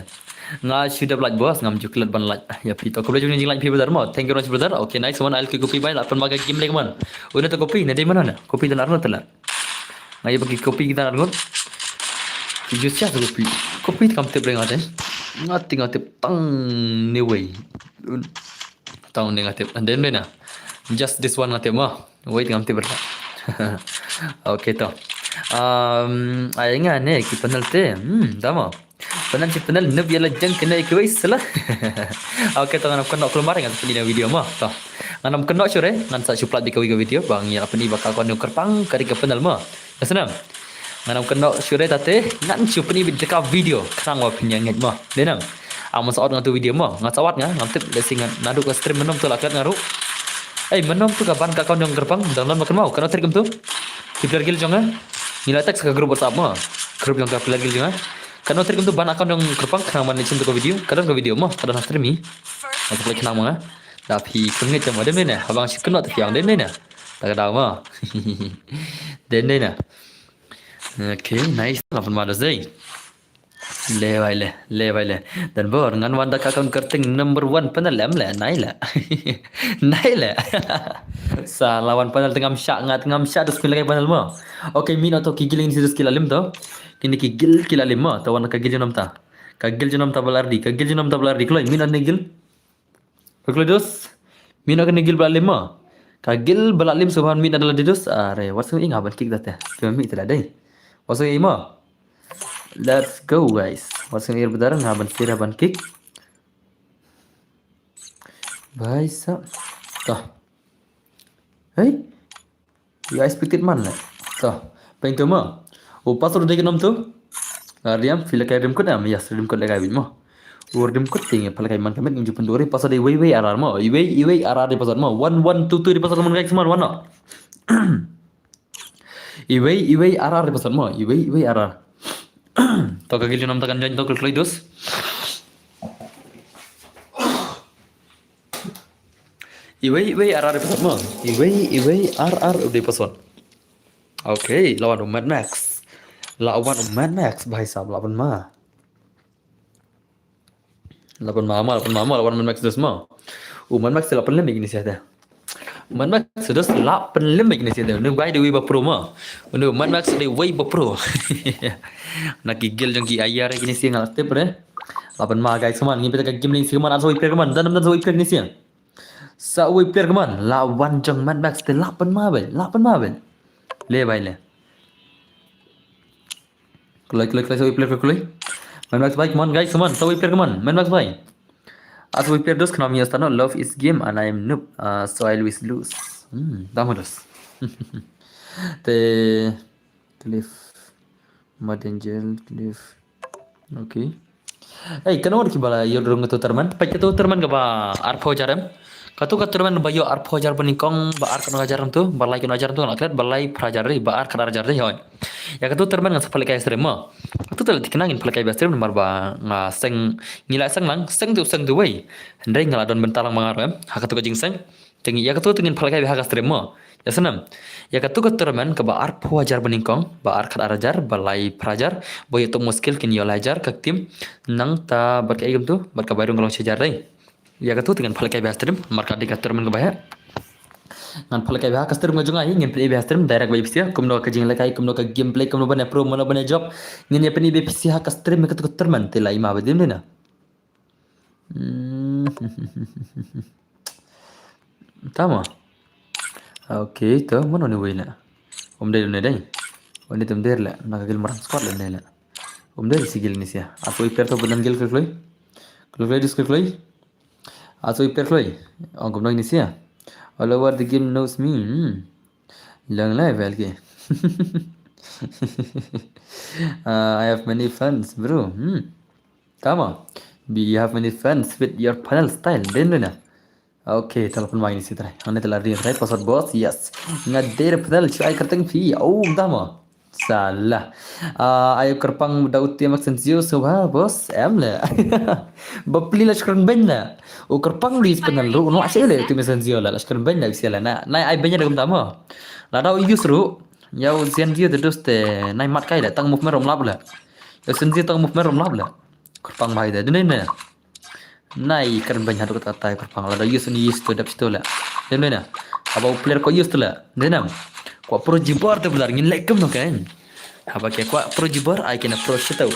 Nga shu dep like, boss, ngam ju klet ban like. Ya phi to. Khublei shibun jinglik phi, brother mo. Thank you very much, brother. Okay, nice, come on. I'll copy bhai, lapan ma ka game lagi, come on. Una to kopi ne dei mana na? Kopi dan arno tela. Nga ïa bagi kopi kita ngut. Just ya kopi. Kopi kam tip ring ate. Nga ting nga tip tang ne wei. Tang ne nga tip. And then na. Just this one nga tip mo. Wait, ngam tip berda. Okay to. Um, ai nga ne ki panel te. Hmm, tama. Panel si panel nub ïa la jeng kena ïa kiwei sela. Okay to, ngan ym kynnoh kulmar, ngan sa pynïa video mo. To. Ngan ym kynnoh shuh re, ngan sa shu pynlait bad kawei ka video ba ngi la pynïa ba ka kon ïa u kyrpang ka dei ka panel mo. Ka snam. Ngan ym kynnoh shuh re tate, ngan shu pynïa bad ka video. Khnang ba phin ïa ngeit mo. Dei nam. Am sa ot nga tu video mo. Nga sa ot nga, ngam tip lehse ngan naduh ka stream mynnom tu la klet nga ruh. Ei, mynnom tu ka ban ka account jong kyrpang, dang don ma kynmaw, kano tarik kumtu. Ki player guild jong nga. Ngi la text ka group WhatsApp mo. Group jong ka player guild jong nga. Kano tarik kumtu ban account jong kyrpang, khnang ban leit shim tu ka video. Ka don ka video mo, ka don ha stream hi. Nga sa pynlait khnang mo nga. Da phi kynngeit mo, dem ne ne. Haba nga shu kynnoh te phi ong dem ne ne. Ta ka daw mo. Dem ne ne. Okay, nice. Lapan ma dos dei. Le bhai le, le bhai le. Dan bor ngan wan da ka account kyrteng number one panel em le, nai le. Nai le. Sa la wan panel te ngam shah, ngat ngam shah dus phi la kai panel mo. Okay, mih noh to ki guild ngi si dus ki la lim to. Kine ki guild ki la lim mo, to wan ka guild jong nam ta. Ka guild jong nam ta ba la ready, ka guild jong nam ta ba la ready. Kloi, mih noh ne guild. Ka kloi dus. Mih noh kane guild ba la lim mo. Ka guild ba la lim shuh ban mih na da la dei dus. Are, wat sngewbha nga ban kick da te. Te mih te da dei. Wat sngewbha mo. Let's go guys. Wat sngewbha brother, nga ban sira ban kick. Bhai sab. To. Hey. You expected man le. To. Peng tu mo. U password dei ka nom tu. Ah, Riam, phi la kai rim kut am? Yes, rim kut la kai bit mo. U rim kut ting phi la kai man ka met ngi ju pynduh ri password dei wei wei R R mo. Iwei iwei R R dei password mo. One one two two dei password mo guys, man one no. Iwei iwei R R dei password mo. Iwei iwei R R. To ka guild jong nam ta kan join to ka kloi dus. Iwei iwei R R dei password mo. Iwei iwei R R dei password. Okay, la wan u Mad Max. La wan u Mad Max, bhai sab, la wan ma. La wan ma, ma, la wan ma, ma, la wan Mad Max dus ma. U Mad Max la pynlem ïa kine sia te. U Mad Max dus la pynlem ïa kine sia te. Une guy dei wei ba pro ma. Une u Mad Max dei wei ba pro. Na ki guild jong ki aya re kine sia nga la tip re. La wan ma guys, man, ngi pynta ka game link sia man, ar sa wei player man, dan dan sa wei player kine sia. Sa wei player ka man, la wan jong Mad Max te la pynma bel, la pynma bel. Le bhai le. Kloi, kloi, kloi, sa wei player, kloi, kloi. Mad Max bhai, come on guys, come on, sa wei player ka man, Mad Max bhai. Ar sa wei player dus, khnang ïa start noh, love is game and I am noob, uh, so I always lose. Hmm, tama dus. Te Cliff. Mad Angel, Cliff. Okay. Ei, kano ki ba la ïoh rung katu tournament? Peit katu tournament kaba arphew hajar em. Katu ka tournament ba ïoh arphew hajar ba nyngkong, ba ar kano hajar em tu, ba lai kano hajar em tu, nga la klet, ba lai phra hajar ri, ba ar khat ar hajar ri, hoi. Ïa katu tournament nga sa pynlehkai stream mo. Katu te la thikna ngin pynlehkai ba stream namar ba nga seng, ngi la seng lang, seng tu seng tu wei. Hynrei nga la don bynta lang ma nga ruh em. Ha katu ka jingseng. Te ngi ïa katu te ngin pynlehkai bha ha ka stream mo. Ïa snem. Ïa katu ka tournament kaba arphew hajar ba nyngkong, ba ar khat ar hajar, ba lai phra hajar, ba ïa tok muskil kin ïoh lai hajar ka team. Nangta bad ka ei kumtu, bad ka bai rung ka long shi hajar dei. Ïa katu te ngin pynlehkai bha ha stream, namar ka dei ka tournament kaba heh. Ngan pynlehkai bha ha ka stream ka jong nga, ngin pynlehkai bha ha stream direct ba ïa phi sha, kumno ka jinglehkai, kumno ka gameplay, kumno ban ïa pro, kumno ban ïa job. Ngin ïa pynlehkai bha ha phi sha ha ka stream ïa katu ka tournament te la i ma ba dim dei na. Hmm. Tama. Okay, to, mano ni wei le. Um dei ne dei. Um dei tum der le. Na ka gil marang squad le ne le. Um dei si gil ni sia. Aku iper to bedan gil ke kloi. Kloi kloi dus ke kloi. Aso i player kloi. Ong kumno ini sia. All over the game knows me. Hmm. Lang lai bel ke. Uh, I have many fans, bro. Hmm. Tama. You have many fans with your panel style. Dei na. Okay, telepon mai ini si trai. Ane telah ring trai password boss. Yes. Nga dei panel chu ai kerteng phi. Oh, tama. Salah. Ah, ayo kyrpang da u T M X Sensio so ha boss. Em le. Bapli la shkren benda. U kyrpang di panel ru no ashe le T M X Sensio la shkren benda bisi la na. Nai ai benda dagum tama. Lada u use ru. Ya u Sensio te dus te nai mat kai da tang movement rom lap la. Ya Sensio tang movement rom lap la. Kyrpang bai da dene ne. Nai kren benda haduh kata tai kyrpang lada use ni use to dap situ la. Dene ne. Haba u player ko use to la. Dene. Ko pro jibar te belar ngin lekem no kan. Haba ke ko pro jibar ai kena pro situ.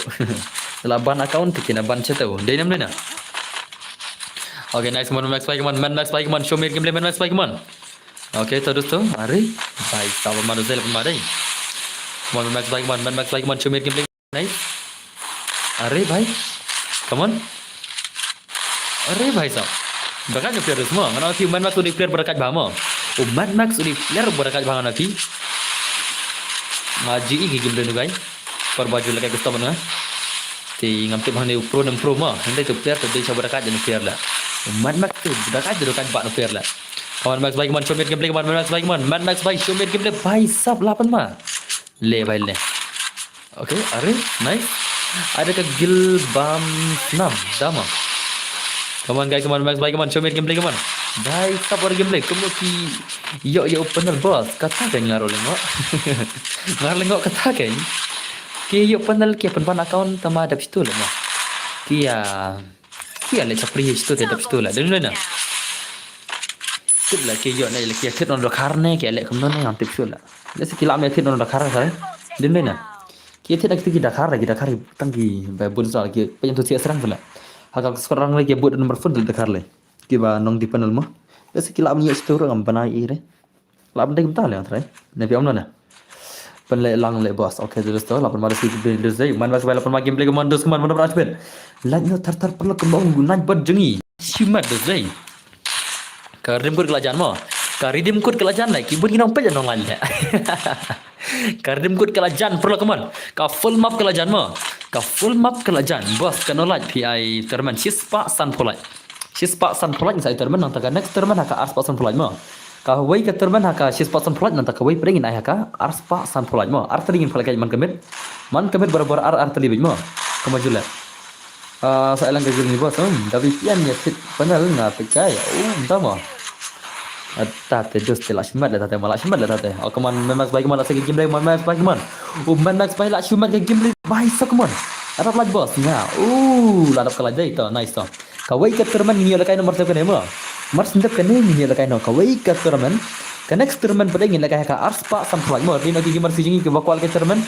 La ban account te kena ban situ. Dene ne. Okay, nice one, Max Pikeman, Man Max Pikeman, show me gameplay, Man Max Pikeman. Okay, terus tu, ari, baik, sabar mana zel pun madai. Man Max Pikeman, Man Max Pikeman, show me gameplay, nice. Ari, baik, come on. Ari, baik, sab. Berakat ke player semua, mana si Man Max udah player berakat bama. Oh, Man Max udah player berakat bama nanti. Ngaji ini gameplay tu guys. Perbaju lagi custom mana. Ti ngam tip hang ni pro nem pro ma. Hang tu player tu dia sabar dekat dan player lah. Man Max tu dekat tu dekat bak player lah. Come on Max Pikeman show me gameplay, come on Max Pikeman. Man Max Pikeman show me gameplay. Bhai sab lapan ma. Le bhai le. Okay, are nice. Ada ke Gilbam enam dama. Come on guys, come on Max Pikeman show me gameplay, come on. Bhai sab ada gameplay. Kamu ki yo yo panel boss. Kata kan ngarol lengok. Ngarol lengok kata kan. Ki yo panel ki pynban account tama dap situ la ma. Ki ya, ki ya le chapri situ te dap situ la. Dun na. Tip la ki yo ne le ki ya thit non dokhar ne ki ya le kumno ne yang tip situ la. Le si ki la me thit non dokhar sa. Dun na. Ki ya thit na ki thit ki dokhar la ki dokhar tang ki ba bun sa ki pa yang tu siasrang la. Hakal sekarang le ki but number phone dokhar le. Ki ba nong di panel ma. Le si ki la me situ rang banai ire. Lap dei kumta le trai. Ne pi om na. Pen le lang le boss. Okay, terus tu lapan ma dei si dei dei. Man Max Pike lapan ma gameplay ke man dus man man raj pen. Like no tar tar perlu kembang naik bad jengi. Shimat dus dei. Ka redeem code ka la jan ma. Ka redeem code ka la jan le ki bun ki nong pet nong lan le. Ka redeem code ka la jan perlu ke man. Ka full map ka la jan ma. Ka full map ka la jan. Boss ka no like P I terman shispah san pulai. Shispah san pulai sa tournament nang ta ka next tournament ha ka arspah san pulai ma. Kawei ka tournament ha ka shispah san pulai nang ta kawei pdeng in ai ha ka arspah san pulai ma. Artylli ngin phalai ka man commit. Man commit barabor ar artylli bit ma. Kama jule. Ah, sa elang ka gil ni boss. Hmm, da V P N ya thit panel nga pekai. Oh, entah ma. Tate dus te la shimat le tate ma la shimat le tate. Oh, come on, Man Max Pikeman la segi game le Man Max Pikeman. Oh, Man Max Pike la shimat ka game le. Bhai sa come on. Adap laj boss nga. Oh, la dap ka laj dei to. Nice to. Kawei ka tournament ngin ïoh lehkai noh mar sdep kane mo. Mar sdep kane ngin ïoh lehkai noh kawei ka tournament. Ka next tournament pat ngin lehkai ha ka arspah sanphew lait mo. Ri noh ki gamers ki jong ngi kiba kwah lehkai tournament.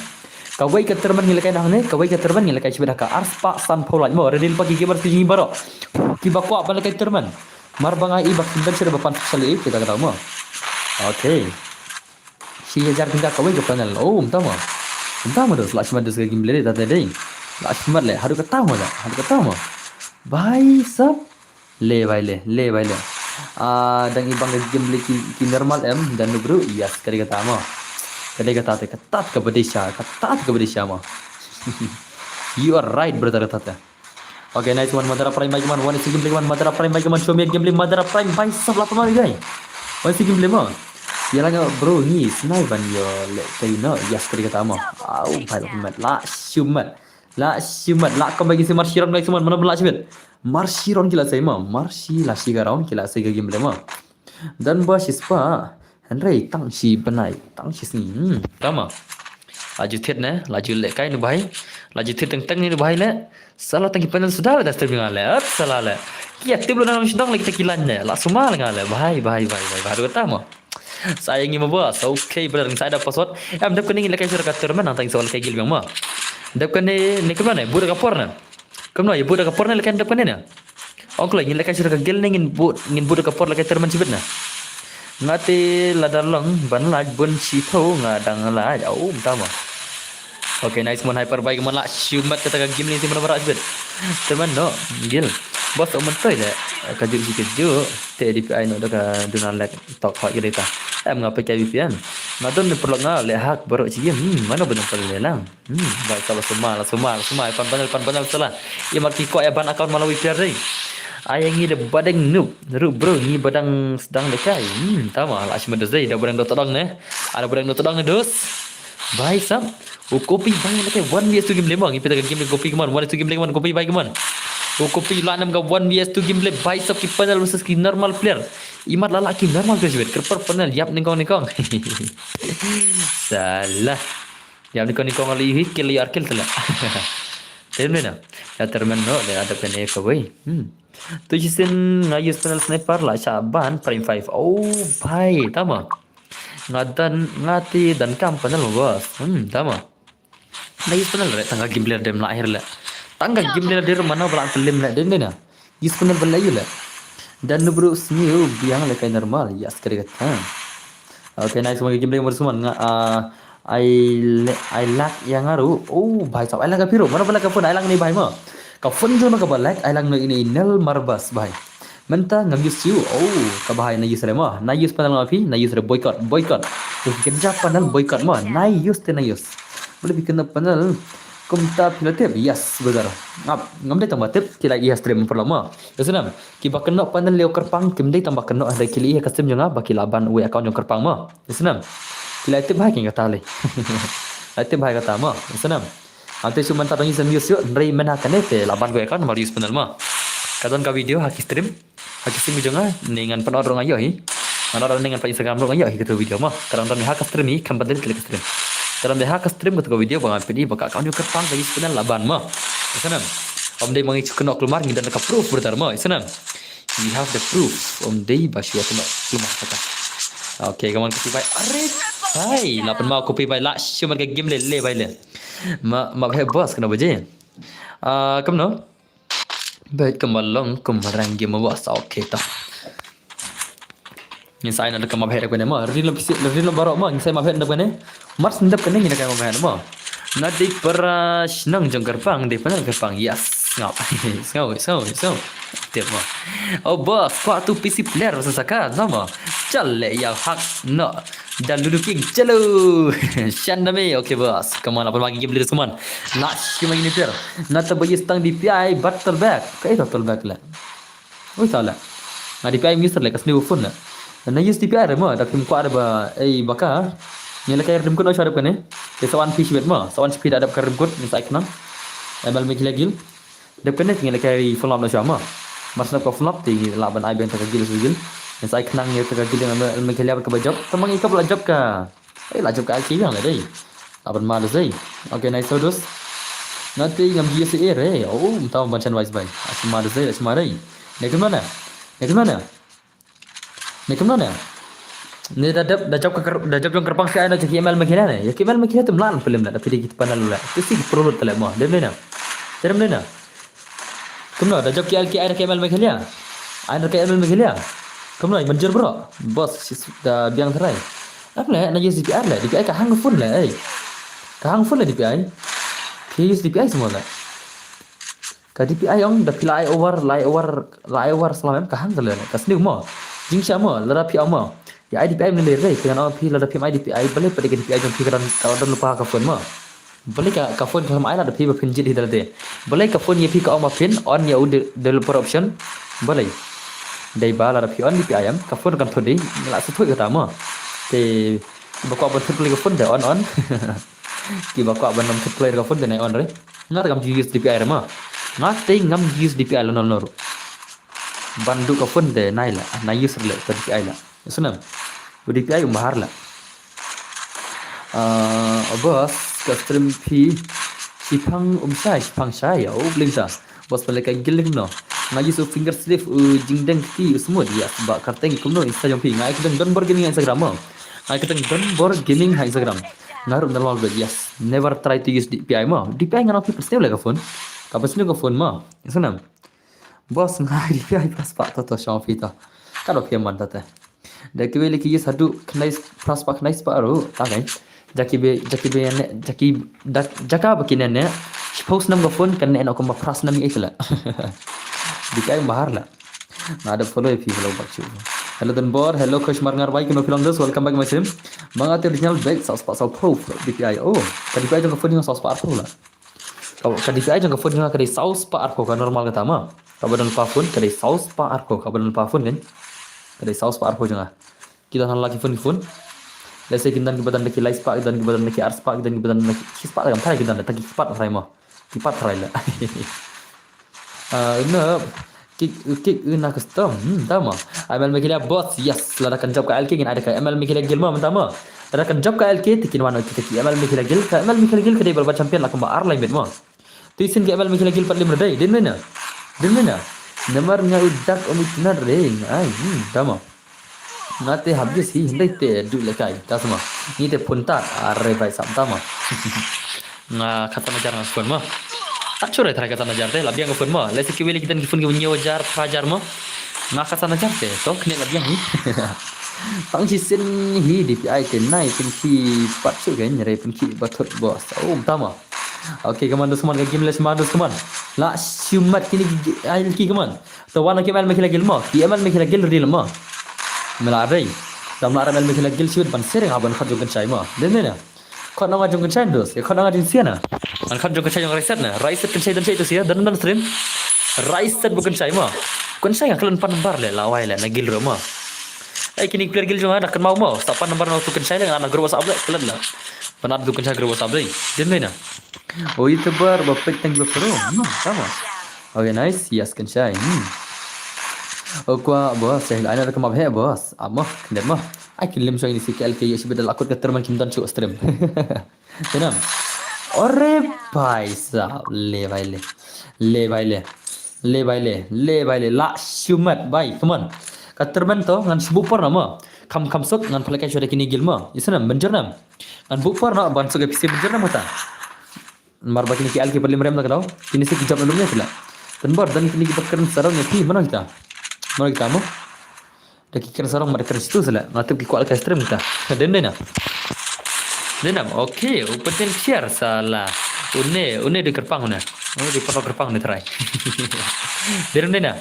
Kawei ka tournament ngin lehkai noh hangne, kawei ka tournament ngin lehkai shibit ha ka arspah sanphew lait mo. Ready lypa ki gamers ki jong ngi baroh kiba kwah ban lehkai tournament. Mar ba nga i ba khyndiat shuh ba pan special i kita kata mo. Okay. Shi hajar tyngka kawei ka panel. Oh, mynta mo. Mynta mo dos, la shimet dos ka game le dei, tate dei. La shimet le, haduh kata mo da, haduh kata mo. Bhai sab. Le bhai le, le bhai le. Ah, dang i bang ka game le ki, ki normal em, dan bro, yes, ka dei kata mo. Ka dei kata te, kata ka ba dei sha, kata ka ba dei sha mo. You are right, brother, kata te. Okay, nice one, Madara Prime Bike Man, one is gameplay man, Madara Prime Bike Man, show me gameplay, Madara Prime, bhai sab la pynmar guy. One is gameplay mo. Ïa la nga bro, ngi snai ban ïoh lehkai noh, yes, ka dei kata mo. Au, bhai la pynmar, la shimet. La shimet, la comeback ïa si Marshi round, guys, man, mana la shimet. Marshi round ki la sei mo, Marshi la shi ka round, ki la sei ka gameplay mo. Dan ba shispah, hynrei tang shi bnai, tang shi sngi. Hmm, tama. La ju thied ne, la ju lehkai nu bhai. La ju thied teng teng ni nu bhai le. Sala tang ki panel suda le da streaming le. At sala le. Ki active lo na sdang le kita ki line ne. La suma le nga le. Bhai, bhai, bhai, bhai. Baru kata mo. Sa ïa ngi mo bos. Okay, brother, sa da password. Em dep kane ngi lehkai shuh ka tournament nang tang sa lehkai guild biang mo. Dep kane ne kumno ne, bud ka por ne. Kumno ïa bud ka por ne lehkai dep kane ne. Ong kloi ngin lehkai shuh ka guild ne ngin bud, ngin bud ka por lehkai tournament shibit na. Nga te lada long ban lait bun shiphew nga dang lait. Au mynta mo. Okay, nice mon Hyper Bike man, la shimet kata ka game ne si mana ba rah shibit. Tournament noh, guild. Bos, um, mentoi le. Ka juk ji ka juk. Te D P I no da ka duna lek tok hot gede ta. Em nga pakai V P N. Nga don ni perlu nga le hak baru ji. Hmm, mana benar perlu le lang. Hmm, baik, salah semua, lah semua, lah semua. Pan panel, pan panel salah. Ia marki kau ya ban account malah V P N deh. Ayang ni de badeng noob. Ru bro, ni badang sedang dekai. Hmm, tama lah cuma deh. Dah badang dotodong ne. Ada badang dotodong ne, dos. Bai sap. U kopi bai na kai one v two game lemang. Ipi ta game kopi keman. One v two game lemang kopi bai keman. U kopi la nam ga one v two game le bai sap ki panel versus ki normal player. Imat lala ki normal player jibet. Kerper panel yap ningkong ningkong. Salah. Yap ningkong ningkong ali hi kill yar kill tala. Tem ne na. Ya termen no le ada kene ko bai. Hmm. Tu jisin nga use panel sniper la cha ban prime five. Oh bai tama. Nga dan nga ti dan kam panel bos. Hmm, tama. Na use panel re tangga game player dem la akhir le. Tangga game player der mana bala pelim le den dena. Use panel bala yu le. Dan nu bro sniu biang le kai normal. Yes kare kata. Okay, nice, magi game player mo suman nga ah, I le- I lag yang aru. Oh, bai sap I lag ka piro. Mana bala ka phone I lag ni bai ma. Ka phone jo na ka bala I lag no ini inel marbas bai. Menta ngam use you. Oh, ka bahai na use re ma. Na use panel ngapi, na use re boycott, boycott. Ki kerja panel boycott ma. Na use te na use. Boleh bikin panel. Kumta pila tip. Yes, betul. Ngap, ngam dei tamba tip. Kila iya stream perlu ma. Yes, nam. Ki ba kena panel leo kerpang. Kim dei tamba kena ada kila iya custom jong nga. Ba kila ban we account jong kerpang ma. Yes, nam. Kila tip hai king kata le. Lai tip hai kata ma. Yes, nam. Ante su menta tang use use yo. Nrei mena kane te laban we account mal use panel ma. Kadon ka video haki stream. Haki sing jong nga, ni ngan pynot rong ayo hi. Ngan ot ni ngan pynot Instagram rong ayo hi kata video ma. Kadang dang ha ka stream hi, kan badal klik stream. Kadang dang ha ka stream kata video ba ngan pynot ba ka account jong kerpang ka use panel laban ma. Kasan. Om dei mangi chukno klumar ngi dan ka proof brother ma. Kasan. We have the proof. Om dei ba shua kno klumar kata. Okay, kaman kopi bai. Are. Hai, lapan ma kopi bai la shumar ka game le le bai le. Ma ma bhe boss kena baje. Ah, kamno? Bait ka malong ka marang gi ma wa sa okay ta. Ngin sa ai na da ka ma bhet da kane ma. Rin lo pisi, rin lo barok ma. Ngin sa ai ma bhet da kane. Mars ndap kane ngin da ka ma bhet ma. Na dik para shnang jong kerpang di panel kerpang. Yes. Ngau. Ngau, ngau, ngau. Tip ma. Oh boss, kwa tu P C player sa saka nama. Chal le ya hak no. Dan Ludo King, chalo. Shan dami. Okay boss. Come on, apa lagi game leaders, come on. Last game ini ter. Na ta bayi stang D P I battle back. Ka ito battle back la. Oi ta la. Nga D P I mister la ka sniu phone la. Na use D P I re ma da phim kwa re ba ei baka. Ni la ka rim kun o sharap kane. Ke sawan pi shibet ma. Sawan speed adap ka rim kun ni sa iknang. M L me gila gil. Dep kane ngi la kai flop na shwa ma. Mas na ka flop ti ngi la ban ai ben ta ka gil su gil. Ngi sai khnang ngi ta ka gil ngi me khalia ka ba jop. Tamang i ka la jop ka. Ai la jop ka ai ki yang la dei. La ban ma dei. Okay, nice dos. Nanti ngam gi se e re. Oh, mta ban chan wise bai. Asi ma dei, asi ma dei. Ne kumana? Ne kumana? Ne kumno ne? Ne da dep da jop ka da jop jong kerpang si ai na jaki M L Meghela ne. Jaki M L Meghela tu mlan film da pidi ki panel la. Tu si pro lut tele mo. Dem ne na. Dem ne na. Kumno da jop ki al ki ai da ki M L Meghela. Ai da ki M L Meghela. Kumno manjur bro. Boss si da biang terai. Ap le na use D P I le. D P I ka hang phone le. Ka hang phone le D P I. Ki use D P I semua le. Ka D P I ong da phi la ai over, la ai over, la ai over slam em ka hang ka le ka sniu mo. Jingsha mo, lada phi ong mo. Ya ai D P I mne le re, phi ngan ong phi lada phi ai D P I, bale pade ka D P I jong phi ka don ka don lupa ka phone mo. Bale ka ka phone ka ai lada phi ba phin jit hi dalde. Bale ka phone ya phi ka ong ma phin on ya u de developer option. Bale. Dei ba lada phi on D P I em ka phone kan thodi la sa thoi ka ta mo. Te ba ko ban thut ka phone de on on. Ki ba kwah ban lam kit play ka phone de nai on re. Nga te ngam use D P I re ma. Nga te ngam use D P I la nol nol. Ban du ka phone de nai la, nai use re le ka D P I la. Sunam. U D P I um bahar la. Ah, boss ka stream phi. Sipang um shai, sipang shai ya. Oh, bling ta. Boss pale ka gil no. Nga use u finger slip u jingdeng ki u smooth ya. Ba karteng kumno Insta jong phi. Nga ai kdeng Don Bor Gaming Instagram mo. Nga ai kdeng Don Bor Gaming ha Instagram. Nga ruh normal bad yes. Never try to use D P I mo. D P I nga nang phi pers ka phone. Ka pers ka phone mo. Yes nam. Boss nga D P I pras pa to to shong phi to. Ka do phi man to te. Da ki wei leki yes hadu khnai pras pa khnai pa ru. Ta kai. Jaki be jaki be ne jaki jaka ba ki ne ne. Suppose nam ka phone kan ne no kumba pras nam i kala. Di kai bahar la. Nga da follow ïa phi, hello back to you. Hello Donbor, hello Coach Marngar bai, kino phi long dos, welcome back my stream. Manga te original back, saw spah saw phew, D P I. Oh, ka D P I jong ka phone jong nga saw spah arphew la. Ka, ka D P I jong ka phone jong nga ka dei saw spah arphew, ka normal kata ma. Kaba don lypa phone ka dei saw spah arphew, kaba don lypa phone kan. Ka dei saw spah arphew jong nga. Ki don hanla ki phone ki phone. Let's say ki don kiba don da ki lai spah, ki don kiba don da ki ar spah, ki don kiba don da ki shi spah, da kam tharai ki don da ki spah tharai ma. Ki pat tharai la. Ah, na kick, kick na custom. Hmm, tama. M L Meghalaya boss. Yes, lada kan jop ka L K ngin ai da ka M L Meghalaya Guild ma, tama. Lada kan jop ka L K te kin wan ki, ki M L Meghalaya Guild, ka M L Meghalaya Guild ka dei ba la champion la kumba ar lai met ma. Te shisien ka M L Meghalaya Guild pat lim re dei, dei mynta. Dei mynta. Namar nga u dak um itna re. Ai, hmm, tama. Nga te habis hi, hynrei te duh lehkai, ta sma. Ngi te phone tat, are bai sam tama. Nga kata najar nga phone ma. Tat shuh re tharai kata najar te, la biang ka phone ma. Lehse kiwei lei ki don ki phone kiba hynñiew hajar, phra hajar ma. Nga kata najar te, to kane la biang hi. Tang shisien hi D P I te nai pynkhih pat shuh kein, re pynkhih ba thut boss. Oh, tama. Okay, come on, dos, come on, ka game leh sma, dos, come on. La shu mat kine ki, ki, ai, ki, come on. To wan ki M L Meghalaya Guild mo, ki M L Meghalaya Guild ready mo. Me la dei. Dam la M L Meghalaya Guild shu ban sering ban khot jong Kynshai mo. Dei ne na. Khot nong jong Kynshai dos, khot nong jong sia na. An khot jong Kynshai jong Raiset na. Raiset Kynshai don shai to sia, don don stream. Raiset bu Kynshai mo. Kynshai nga khlem pan number le, la wai le, na guild ro mo. Ai kine player guild jong nga da kynmaw mo, sa pan number na tu Kynshai le, na group WhatsApp le, khlem la. Pan tu Kynshai group WhatsApp dei. Dei ne na. Oh, YouTuber ba pek tang ba pro. Hmm, tama. Okay, nice. Yes, Kynshai. Hmm. Oh, kwa boss, eh, ai na da kynmaw he boss. Amo, kyndet mo. Ai kin lim shong ini si K L K ïa shi bidal akut ka terman kim don shu stream. Tenam. Ore bai sa le bai le. Le bai le. Le bai le. Le bai le. La shu mat bai. Come on. Ka terman to ngan shu buh por na mo. Kham kham suk ngan pynlehkai shuwa da kine guild mo. Isnam, mynjur nam. Ngan buh por na ban suk ïa phi sha mynjur nam kata. Mar ba kine ki L K pat lim rem da ka daw. Kine sha ki jop na lum ne sha la. Donbor don kine kiba kren sarong ïa phi, mano kita? Mano kita mo? Da ki kren sarong, ma da kren situ sha la. Nga tip ki kwah lehkai stream kita. Dei ne na. Dei nam. Okay, u pynthikna share sha la. Une, une dei kyrpang une. Une dei pynthikna kyrpang une trai. Dei ne na.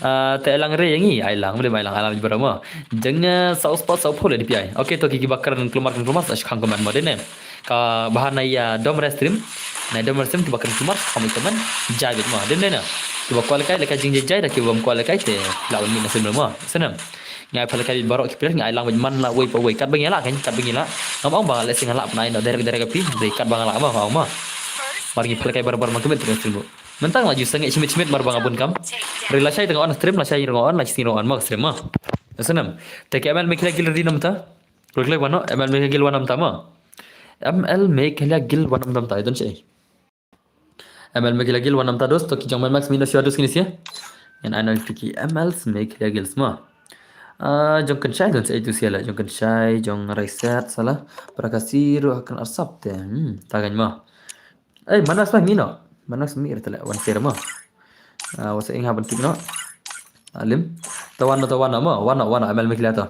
Ah, te ai lang re ïa ngi, ai lang, bym ai lang, ai lang bro mo. Jong nga saw spah saw phew le D P I. Okay, to ki kiba kren klumar klumar sa shi khang comment mo, dei ne. Ka bahana ïa dom re stream. Na dom re stream kiba kren kumar, kham ïa comment. Jai bit mo. Dei ne na. Kiba kwah lehkai, lehkai jingjai jai, da kiba ym kwah lehkai te la wan mih na stream mo. Isnam. Nga ai pynlehkai bit baroh ki player, nga ai lang bit man la wei pa wei. Katba ngi la kan, katba ngi la. Ngam ong ba lehse nga la pynai na direct direct ïa phi. Dei katba nga la mo, nga ong mo. Mar ngi pynlehkai bar bar man kumne te stream mo. Mynta nga la ju sangeh shimit shimit mar ba nga bun kam. Re lashai te nga on stream, lashai re nga on, lashai re nga on mo stream mo. Isnam. Te ka M L Meghalaya Guild ready nam ta. Klik klik wano, M L Meghalaya Guild wan nam ta mo. M L Meghalaya Guild wan nam ta, don shai. M L Meghalaya Guild wan nam ta dos, to ki jong Mad Max mino shuwa dos kine sia. Ngan ai na ki M L Meghalaya Guild mo. Ah, jong Kynshai don shai tu sia la, jong Kynshai, jong Raiset sha la. Prakasi ruh kan arsap te. Hmm, ta kan mo. Ei, Mad Max mino. Mad Max mi rtele, wan sia mo. Ah, wasa ing haban kit no. Alim. To wano, to wano mo, wano, wano, M L Meghalaya to.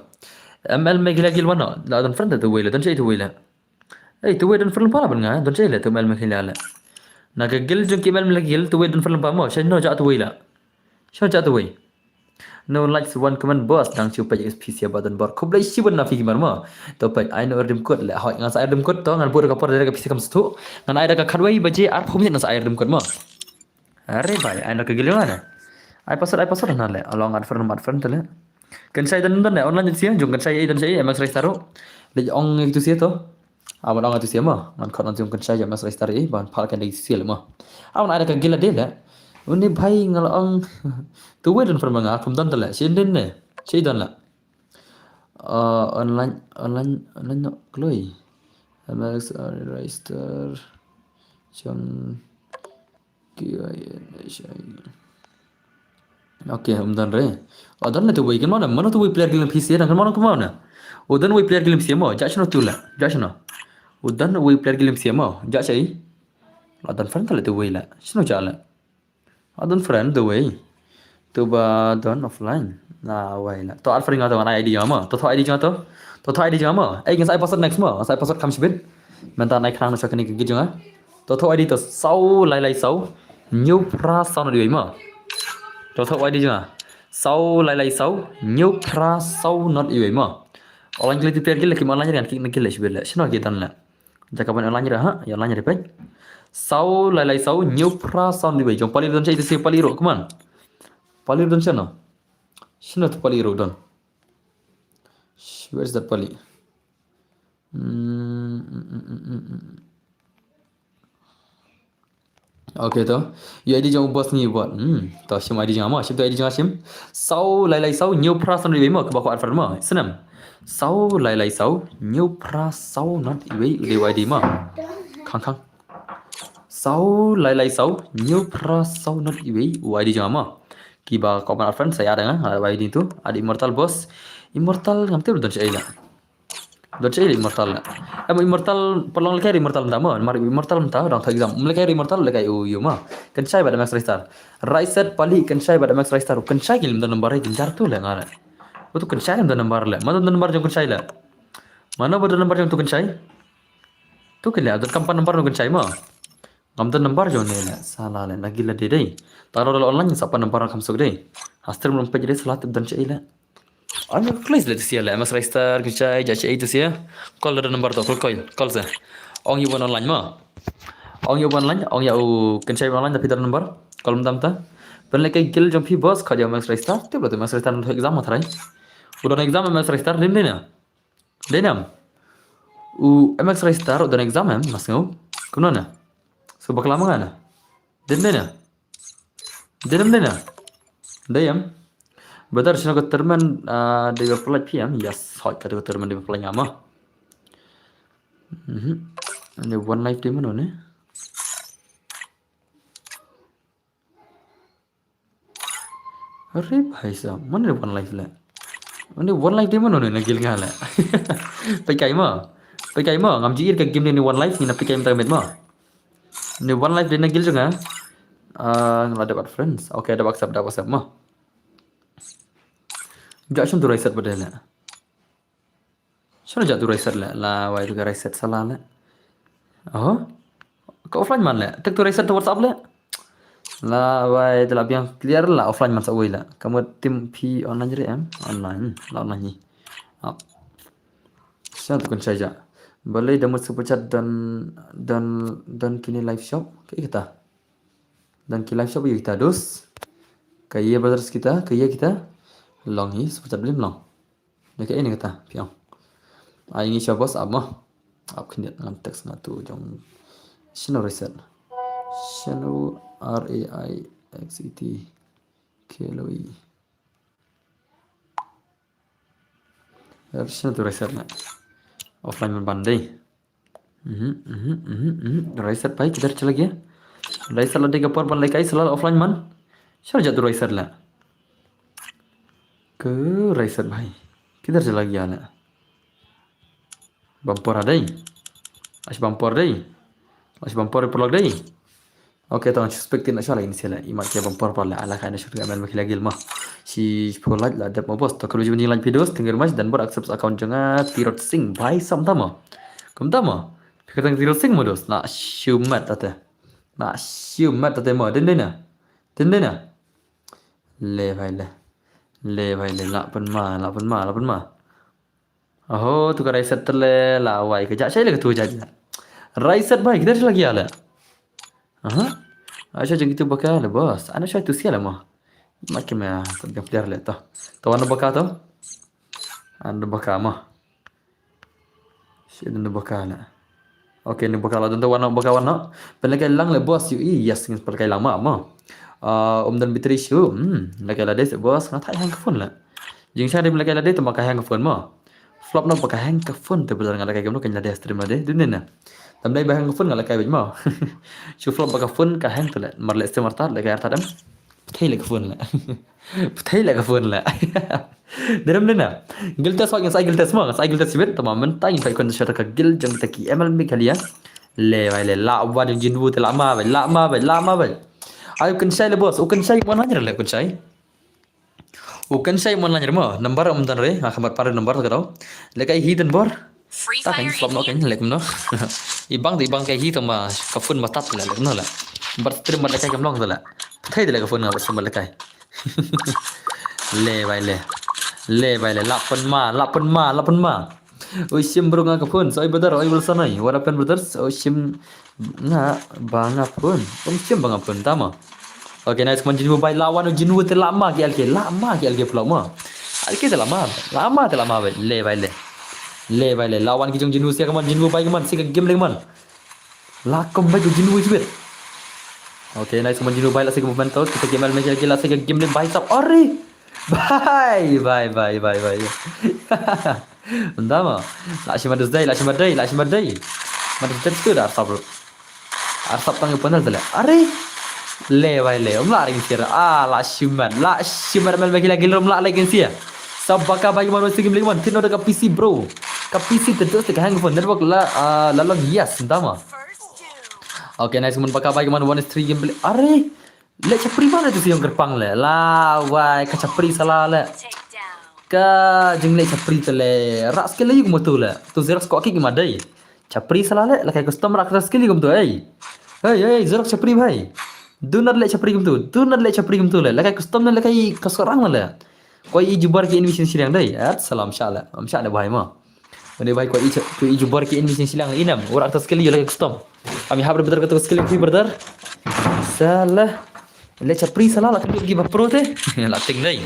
M L Meghalaya Guild wano. La don friend tu wei la, don shai tu wei la. Ei, tu wei don friend pala ban nga, don shai le tu M L Meghalaya le. Na ka guild jong ki M L Meghalaya Guild tu wei don friend pa mo, shai no ja tu wei la. Shai ja tu wei. No likes, one comment boss, dang shu peit X P sia ba Donbor. Khublei shibun na phi ki mar mo. To peit ai no redeem code le. Hoi ngan sa ai redeem code to, ngan buh da ka por da ka pisa kam stu. Ngan ai da ka khatwei baje arphew minit ngan sa ai redeem code mo. Are bai, ai na ka guild na. Ai password, ai password na le. Along add friend, add friend le. Kynshai don don le, online sia, jong Kynshai ai don shai, M X Raistar. Le ong itu sia to. Aban ong itu sia mo. Ngan khot ngan jong Kynshai jong M X Raistar ai, ban phal kan dei sia le mo. Aban ai da ka guild de le. Une bhai nga la ong. Tu wei don friend nga, kum don le. Shin den ne. Shi don le. Uh, online, online, online no, kloi. M X Raistar. Jong K I N H I. Okay, um don re. O don le tu wei kan mana, mana tu wei player guild phi sia, kan mana kan mana. O don wei player guild sia mo, ja shano tu le, ja shano. O don wei player guild sia mo, ja shai. O don friend le tu wei le, shano ja le. O don friend tu wei. Tu ba don offline. Na wei le. To add friend nga to ngan ai I D jong nga mo. To tho I D jong nga to. To tho I D jong nga mo. Ei, ngan sa ai password next mo. Ngan sa ai password kham shibit. Mynta nai khnang na sa kane ka guild jong nga. To tho I D to saw lai lai saw. Hynñiew phra saw na dei wei mo. Ro thoh Y D jong nga. Saw lai lai saw, hynñiew phra saw not iwei mo. Online ki leh ti per ki leh ki online ri ngan ki ngan ki leh shibit leh. Shano ki don leh. Jaka ban online ri ha, ïa online ri peit. Saw lai lai saw, hynñiew phra saw not iwei. Jong Pali don shano, ito sha Pali ruh, come on. Pali don shano. Shano tu Pali ruh don. Sh-, where is that Pali? Hmm, hmm, hmm, hmm, hmm. Okay to. Ïa I D jong u boss ngi bot. Hmm. To shim I D jong nga mo. Shim to I D jong nga shim. Saw lai lai saw hynñiew phra saw not iwei mo. Kaba ko advert mo. Snem. Saw lai lai saw hynñiew phra saw not iwei u dei u I D mo. Khang khang. Saw lai lai saw hynñiew phra saw not iwei u I D jong nga mo. Kiba ko man advert sa ïa da nga. Nga da u I D tu. Ada Immortal boss. Immortal ngam tip don shaei la. Don shaei Immortal la. Em Immortal pynlong lehkai Immortal mynta mo. Mar Immortal mynta dang thoh exam. Lehkai Immortal lehkai u ïu mo. Kynshai bad Max Raystar. Raiset Pali kynshai bad Max Raystar. Kynshai ki lim don number ki jar tu leh nga leh. Utu kynshai lim don number leh. Mano don number jong kynshai leh. Mano ba don number jong tu kynshai. Tu ki leh don kam pan number no kynshai mo. Ngam don number jong ne leh. Sala leh na gila dei dei. Tang ro da online sa pan number kam suk dei. Ha stream rum page dei sala tip don shaei leh. Ano klis le tisia le Max Raystar kynshai ja shaei tisia. Call da number to call call call se. Ong ïa u ban online mo. Ong ïa u ban online, ong ïa u kynshai ban online da phi da number. Call mynta mynta. Pynlehkai guild jong phi boss, kha ïa Max Raystar. Tip la tu Max Raystar exam ma tharai. U don exam Max Raystar dim dei na. Dei nam. U Max Raystar u don exam em mas ngau. Kumno na. So bakla ma nga na. Dei na. Dei na dei na. Dei em. Brother shano ka termen, ah, dei ba pelain phi em. Yes, hot ka dei ka termen dei ba pelain nga mo. Mhm. Ni one life dei mano ne. Are bhai sahab, mano one life le. Mano one life dei mano ne na guild nga le. Peit kai mo. Peit kai mo, ngam ju ïohi ka game ne one life ni na peit kai mynta ka miet mo. Ni one life dei na guild jong nga. Ah, nga la dep add friends. Okay, dep accept, dep accept mo. Jaka shim tu Raiset ba dei le. Shano jaka tu Raiset le, la wai tu ka Raiset sala le. Oh. Ka offline man le. Tek tu Raiset tu WhatsApp le. La wai tu la biang clear la offline man sa wai le. Ka mut team phi online re em? Online. La online ni. Ap. Shano tu kynshai ja. Balei da mut super chat don don don kine live shop. Ka ita. Don ki live shop ïa kita dos. Ka ïa brothers kita, ka ïa kita. Long hi super chat blim long. Ïa ka ini kata phi ong. Ai ngi sha boss ap mo. Ap khyndiat ngan text nga tu jong. Shano Raiset. Shano R A I X E T. K L O E. Shano tu Raiset na. Offline man ban dei. Mhm, mhm, mhm, mhm. Raiset bhai, kidhar chala gaya? Raiset la dei ka por ban lehkai sala offline man. Shano jaka tu Raiset la. Ka Raiset bhai. Kidhar chala gaya la. Bam por ha dei. Ash bam por dei. Ash bam por paralok dei. Okay, tang suspect tin asha la ini sila. Imat ke bam por por la ala kai na shuru amen baki lagi ma. Si pho like la dep ma boss. To kalau jumpa like videos tinggal mas dan ber accept account jong nga Tirot Singh bhai sam tama. Kum tama. Fikir tang Tirot Singh ma dos. Na shumat ate. Na shumat ate ma. Din dina. Din dina. Le bhai le. Le bhai le la pun ma, la pun ma, la pun ma. Aho, tu ka Raiset te le la wai ka ja shai le ka tu ja ja. Raiset bhai, kidhar lagi ale. Aha. Acha jeng itu baka le boss. Ana shai tu sia le mo. Ma ke ma, tu biang player le to. To wan baka to. An baka mo. Shi dan baka le. Okay, ni baka la don to wan baka wan. Pynlehkai lang le boss yu i yes ngin pynlehkai lang ma mo. Ah, um dan bitri shu. Hmm, lehkai la dei boss nga thai hang ka phone le. Jingshah rim lehkai la dei tama ka hang ka phone mo. Flop no ba ka hang ka phone te brother nga lehkai kamno kan la dei stream la dei. Dun ne na. Tam dei ba hang ka phone nga lehkai bej mo. Shu flop ba ka phone ka hang te le. Mar le stream artat lehkai artat em. Pthei le ka phone le. Pthei le ka phone le. Derem dina. Guild test wak ngan sai guild test mo, ngan sai guild test bit tama mynta ngan sai kon shata ka guild jong kita ki M L Meghalaya. Le bai le la wa jong jinbu te la ma bai, la ma bai, la ma bai. Ai u kynshai le boss, u kynshai mon lan le kynshai. U kynshai mon lan mo, number um dan re, nga khamat pare number ka dau. Le kai hi dan bor. Ta kan flop no kan le kumno. I bang i bang kai hi tama ka phone matat le kumno le. Bar stream mat le kai kam long le. Pthei le ka phone nga ba stream le kai. Le bhai le. Le bhai le. Lah pynma, lah pynma, lah pynma. Oi shim bro nga ka phone. Oi brother, oi Wilson oi. What happened brothers? Oi shim nga ba nga phone. Oi shim ba nga phone tama. Okay, nice man Jinwoo bhai, lah wan Jinwoo te lah ma ki L K, lah ma ki L K pula ma. L K te lah ma. Lah ma te lah ma bhai. Le bhai le. Le bhai le. Lah wan ki jong Jinwoo sia ka man Jinwoo bhai ka man sia ka game le ka man. Lah comeback Jinwoo jibit. Okay, nice man Jinwoo bhai, lah sia ka movement to. Kita game le ki L K, lah sia ka game le bhai sab. Are. Bhai, bhai, bhai, bhai, bhai. Ynda ma. Lah shim ma dei, lah shim ma dei, lah shim ma dei. Ma dei tu da sab. Arsap tang ïa panel tele. Are. Le bhai le. Um lah ring sir. Ah, lah shimat. Lah shimat mal bagi lagi lum lah lagi sir. Sab baka bagi man wasi gim lagi man. Tino da ka P C bro. Ka P C te dos te ka hang phone network la, ah, la long yes ynda ma. Okay, nice man baka bagi man one is three game play. Are. Le chapri mana tu si ïong kyrpang le. La wai ka chapri sala le. Ka jing le chapri tele. Rak skill lagi kumtu le. Tu Xerox kok ki ma dei. Chapri sala le, la kai custom rak skill kumtu, ei. Ei, ei, Xerox chapri bhai. Do not le chapri kumtu, do not le chapri kumtu le. La kai custom ne la kai ka sorang le. Koi i jubar ki enemy shin shiliang dei. At salam sha le. Am sha le bhai ma. Une bhai koi i cha-, koi i jubar ki enemy shin shiliang inem. Rak skill la kai custom. Ami hab brother ka skill ki brother. Sala. Le chapri sala la kynduh ki ba pro te. La ting dei.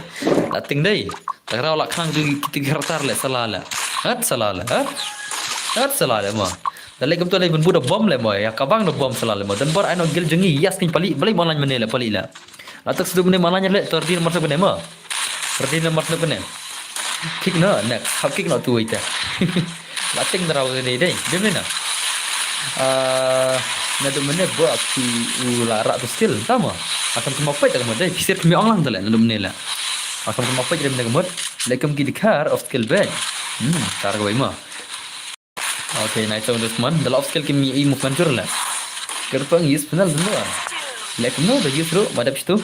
La ting dei. Takraw la khang tu ki ti khartar le sala le. Hat sala le, hat. Hat sala le ma. Da le kumto le bun bu da bom le ma. Ya kabang da bom sala le ma. Dan bar ai no gil jong ngi yas king pali, bali ma lan mane le pali le. La tak sedu mane ma lan le tor din mar sa bane ma. Tor din mar sa bane. Kick na next. Hap kick na tu ite. La ting da raw dei dei. Dem ne na. Ah, na du mane ba ki u la rak tu skill tama. Asam tu ma pait tak ma dei. Pisir kami ong lang tale na du mane la. Asam tu ma pait dem ne mut. Lekum ki dikar of skill bag. Hmm, tar ga ma. Okay, nice one this man. The love skill ki mi i movement jur la. Kyrpang use panel dulu. Lekum no da use ru madap situ.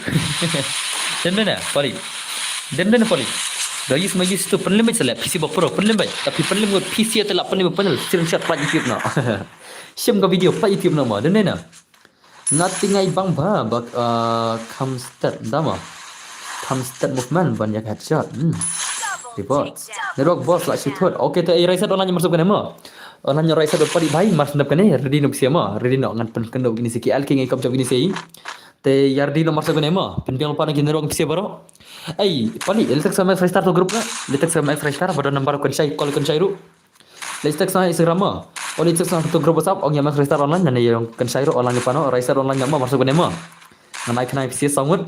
Dem ne na pali. Dem ne na pali. Da use ma use tu panel mai sala. P C ba pro panel mai. Tapi panel ngut P C te la panel panel. Sirin shot plat YouTube na. Shim ka video plat YouTube na ma. Dem ne na. Nothing ai bang ba bak, uh, come stat dama. Come stat movement ban yak headshot. Hmm. Report. Network boss la shoot hot. Okay, te ai rai set online mar sap kane ma. Online rai set padi bhai mar sap kane. Ready no pisia ma. Ready no ngan pen kendo kini si ki L K ngai kom chap kini si. Te ya ready no mar sap kane ma. Pen piang pa na ki network pisia baro. Ei, pali, le tak sama extra star to group na. Le tak sama extra star pada number kan shai, call kan shai ru. Le text na Instagram ma. O le text na tu group WhatsApp, ong ya ma register online, nane ïong kan shai ru online pano, register online ma, mar sap kane ma. Ngan ai khnang phi sangut.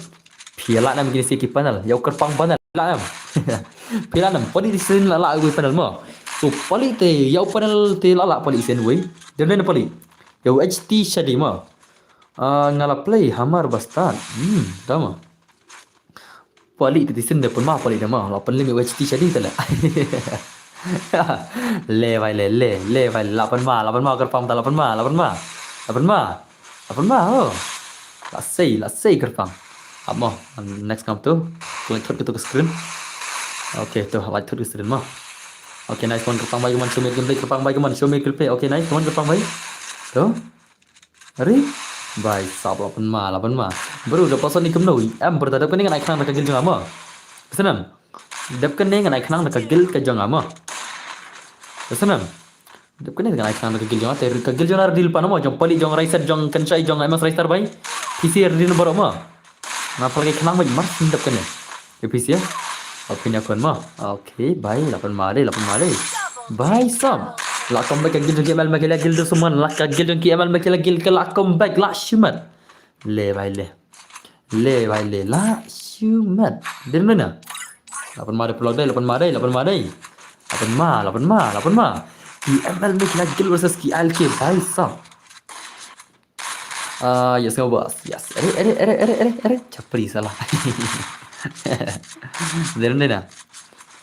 Phi la nam kini si ki panel, ïa u kyrpang panel, la nam. Phi la nam, pali di sin la la wei panel ma. So pali te, ïa u panel te la la pali sin wei. Dem ne pali. Ïa u H T shadi ma. Ah, nga la play hamar bastad. Hmm, dama. Pali te tisin de pun ma pali de ma. La pun lim H T shadi te la. Le bhai le, le, le bhai, la pun ma, la pun ma, kyrpang ta la pun ma, la pun ma. La pun ma. La pun ma, oh. La sei, la sei kyrpang. Amo, next kam tu. Kau thot ke tu ke screen. Okay, tu, la thot ke screen ma. Okay, nice one kyrpang bhai, come on, show me gameplay, kyrpang bhai, come on, show me gameplay. Okay, nice, come on, kyrpang bhai. Tu. Ari? Bhai sab la pun ma, la pun ma. Bro, da pason ni kumno. Em, bro, da dep kane ngan ai khnang da ka guild jong nga ma. Ka snam. Dep kane ngan ai khnang da ka guild ka jong nga ma. Ka snam. Dep kane ngan ai khnang da ka guild jong nga. Te ka guild jong nga ready lypa no ma. Jong pali jong Raisad jong Kynshai jong M S Raistar bhai. P C ready no baroh ma. Nga pyrkhat khnang bad mar sindap kane. Ke pis ya. Opin ya kon ma. Okay, bhai, la pun ma dei, la pun ma dei. Bhai sam. La kam bhai ka guild jong ki M L ma ki la guild suman, la ka guild jong ki M L ma ki la guild ka la kam bhai la shimat. Le bhai le. Le bhai le la shimat. Din mana? La pun ma dei pelok dei, la pun ma dei, la pun ma dei. La pun ma, la pun ma, la pun ma. Ki M L ma ki la guild versus ki L K bhai sam. Ah, yes, nga bas. Yes. Are, are, are, are, are, are. Chapri salah. Dem dei na.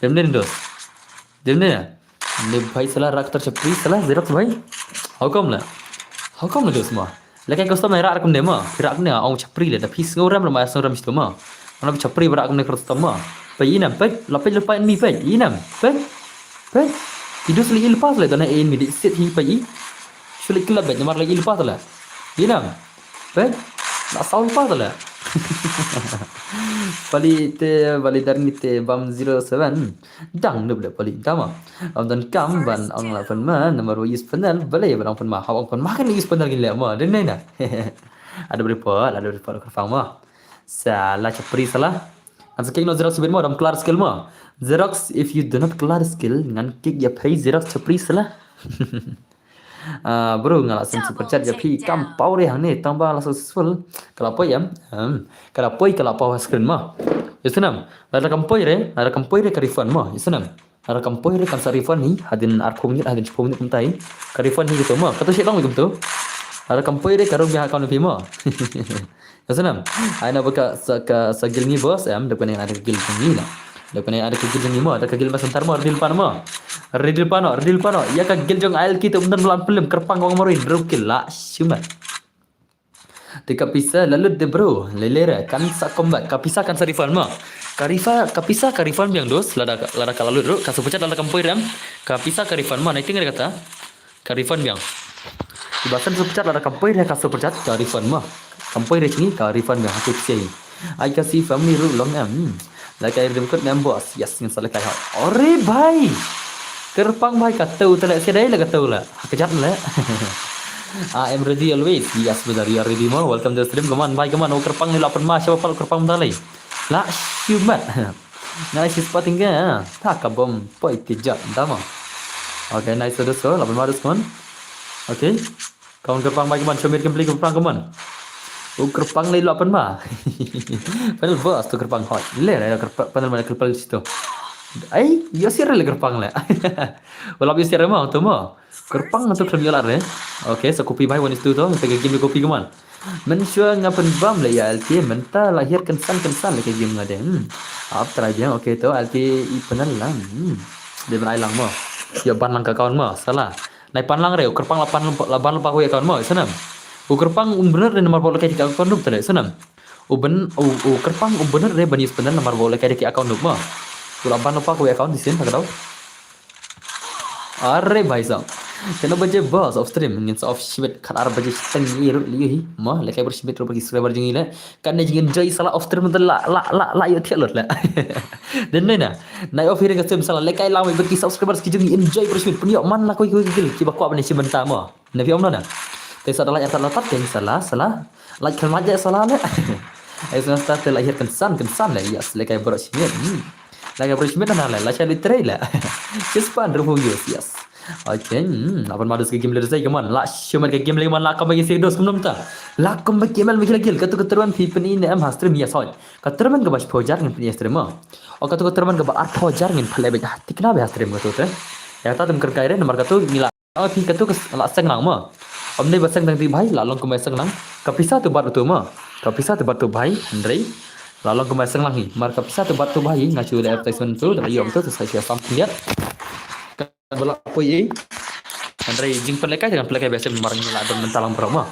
Dem dei na dos. Dem dei na. Ne bhai salah raktar chapri salah Xerox bhai. How come la? How come la dos ma? Lekai custom rak rak ne ma. Rak ne ong chapri le da pis ngorem la ma ngorem sto ma. Mana chapri rak ne custom ma. Pai inam pai. La pai la pai ni pai. Inam pai. Pai. Idu sli ilpas le dana in mi di sit hi pai. Sli kila bai namar la ilpas la. Inam. Pai. La saul pas la. Pali te, Pali Darni te bam zero seven. Dang nup le Pali tama. Am don kam ban ong la pynma, namar wa use panel, bale ba dang pynma. Haw ong pynma kan use panel gin le ma, den nei na. Ada beri pot, ada beri pot kyrpang ma. Sa la chapri sala. Ngan sa kick no Xerox bit mo, dam clear skill mo. Xerox, if you do not clear skill, ngan kick ya phi Xerox chapri sala. Ah, bro, nga la send super chat ya phi kam pau re hangne, tang ba la successful. Ka la poi em. Hmm. Ka la poi, ka la pau ha screen mo. Yes nam. Lada kam poi re, lada kam poi re ka refund mo. Yes nam. Lada kam poi re kan sa refund hi, hadin arphew minit, hadin shiphew minit kumta hi. Ka refund hi kato mo. Kato shi long kumto. Lada kam poi re ka rung biang account phi mo. Yes nam. Ai na ba ka sa, ka sa guild ngi boss em, da kane ada ka guild ngi na. Da kane ada ka guild ngi mo, da ka guild ma santar mo, redeal pan mo. Redeal pan no, redeal pan no. Ya ka guild jong I L K te um don blan pelim kyrpang wang marui, bro, kill la shumat. Te ka pisa la lut de bro, lele re kan sa comeback, ka pisa kan sa refund mo. Ka refund, ka pisa ka refund biang dos, lada, lada ka la lut ru, ka super chat lada kam poi re em. Ka pisa ka refund mo, na ting re kata. Ka refund biang. Iba send super chat lada kam poi re ka super chat ka refund mo. Kam poi re chingi ka refund biang ha ki pisa hi. Ai ka si family ru long em. Hmm. Lehkai rim kut nem boss. Yes, ngin sa lehkai ha. Ore bhai. Kyrpang bhai ka tau tele sia dai la ka tau la. Ha ka jat le. I am ready always. Yes, brother, you are ready mo. Welcome to the stream. Come on bhai, come on. O kyrpang ni la pynma, siapa pal kyrpang dalai. La shumat. Nice spotting ke. Ta ka bom poi ki jat dama. Okay, nice, so so la pynma dus mon. Okay. Kawan kyrpang bhai, kaman shomit kempli kyrpang kaman. U kyrpang lei la pynma. Panel boss tu kyrpang hot. Le le kyrpang panel mana kyrpang situ. Ai, yo sir le kyrpang le. Wala yo sir mo tu mo. Kyrpang tu khlem yo la re. Okay, sa copy bhai one is two tu. Te game copy kaman. Mynshuwa nga pynbam le ya L T, mynta la hiar kynsan kynsan le ka game nga de. Hmm. Ap try biang, okay to, L T i pynal lang. Hmm. De ban ai lang mo. Yo ban lang ka account mo, sala. Nai pan lang re, u kyrpang la pan la ban la pa ku account mo, sanam. U kyrpang um bener re namar ba u lehkai ki account nup tale, sanam. U ben u, u kyrpang um bener re ban use pynal namar ba u lehkai ki account nup mo. U la ban la pa ku account di sin, ha ka dau. Are bhai sahab. Kano baje boss off stream ngin sa off shibit khat ar baje shiteng i ru liu hi. Mo lehkai bar shibit ru bagi subscriber jong i le. Kan ne jingin enjoy sala off stream la la la la yo thiat lut le. Den ne na. Nai off hiring ka stream sala lehkai lang bagi subscribers ki jong i enjoy bar shibit pun yo man la koi koi gil ki ba kwah bane shi benta mo. Na phi om na na. Te sa da la ya ta la tat te sala sala. Like kan ma je sala le. Ai sa sta te la hiar kan san kan san le. Yes lehkai bar shibit. Hmm. Lehkai bar shibit na le, la shai literate le. Chispan ruhu yes, yes. Okay, hmm, apan madus ka game le sai kaman. La shumat ka game le kaman la kamba ki dos kum ta. La kamba game le mikil gil katu ka terman phi peni ne em ha stream ya soi. Ka terman ka ba shpo jar ngin peni stream ma. O katu ka terman ka ba ar pho jar ngin pale ba tikna ba ha stream katu te. Ya ta tum kerkai re namar katu ngi la. Oh, phi katu ka la seng lang ma. Om ne ba seng tang ti bhai la long kumai seng lang. Ka pisa tu bat tu ma. Ka pisa tu bat tu bhai, hynrei la long kumai seng lang hi. Mar ka pisa tu bat tu bhai, nga chu le advertisement tu, da yom tu, tu sai sia sam pyndiat. Ka bala poi i. Hynrei jing pynlehkai, jing pynlehkai biasa mar ngi la don mental lang bro ma.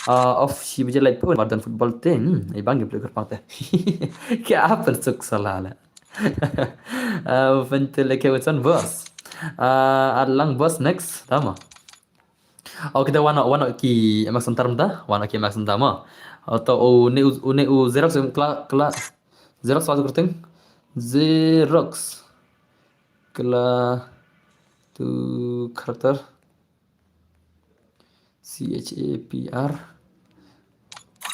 Ah, off shi baje light pun, mar don football te. Hmm, ai bang game play kyrpang te. Kya apa suk sala le. Ah, pynte lehkai usan boss. Ah, adlang boss next. Tama. Oh, kita wano wano ki M X Center mta, wano ki M X Center ma. Atau oh ne u ne u Xerox kla kla Xerox watu kerteng. Xerox kla tu karakter. C H A P R.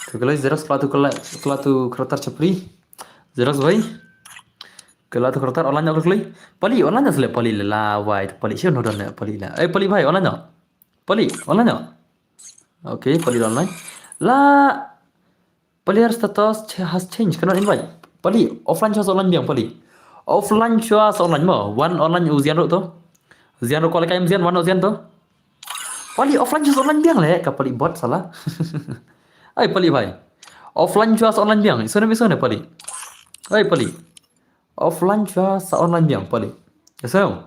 Kla Xerox kla tu kla kla tu karakter chapri. Xerox bhai. Kla tu karakter online kla. Pali online asle pali la wai pali sio no don pali la. Eh pali bhai online no. Pali online no. Okay, pali online. La Player status ch- has changed. Cannot invite. Pali, offline shuwa sa online biang, pali. Offline shuwa sa online mo. Wan online u Zian ro to. Zian ro ko le kai Zian, wan u Zian to. Pali, offline shuwa sa online biang le. Ka pali bot sala. Ai, pali bhai. Offline shuwa sa online biang. Isone, isone, pali. Ai, pali. Offline shuwa sa online biang, pali. Isone.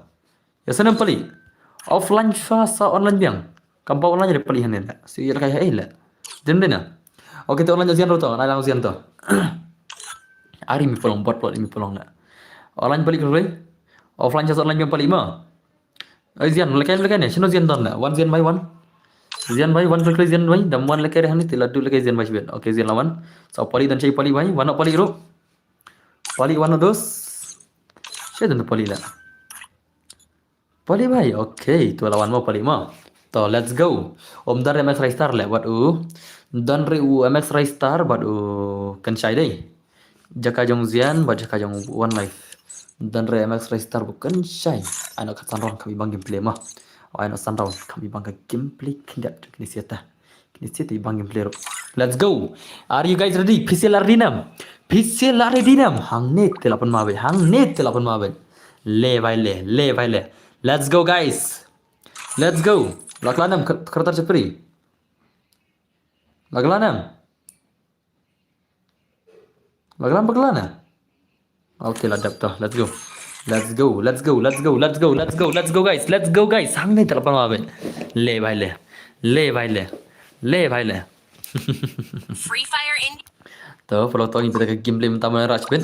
Ya sanam pali. Offline shuwa sa online biang. Kam ba online re pali hanen. Si ya kai hai le. Dem dena. Okay to online Zian ro to, na lang Zian to. Ari mi polong bot bot mi polong na. Online pali kru. Offline shuwa sa online biang pali ma. Ai Zian lekai lekai ne. Sino Zian don na. One Zian by one. Zian by one kru Zian by. Dam one lekai re hani tila du lekai Zian by shibet. Okay Zian lawan. So pali dan chai pali by. One pali ro. Pali wan dos. Sha don pali la. Pali bhai, okay, tu la wan mo pali mo. To, let's go. Um don re M S Ristar le, wat u. Don re u M S Ristar, wat u Kynshai dei. Jaka jong Zian, wat jaka jong One Life. Don re M S Ristar, wat Kynshai. Ano kat san rong kami bang gameplay mo. Ano san rong kami bang ka gameplay khyndiat kini siata. Kini siata bang gameplay ro. Let's go. Are you guys ready? Phi sila ready nam. Phi sila ready nam. Hangne te la pynmabit. Hangne te la pynmabit. Le bhai le, le bhai le. Let's go guys. Let's go. La kla nam kar-, kartar chapri. La kla nam. La kla nam, la kla nam. Okay, la dap to. Let's go. Let's go. Let's go. Let's go. Let's go. Let's go. Let's go guys. Let's go guys. Hangne te la pynmabit. Le bhai le. Le bhai le. Le bhai le. Free Fire in. To, palo to ngi ka gameplay mynta mana rach bin.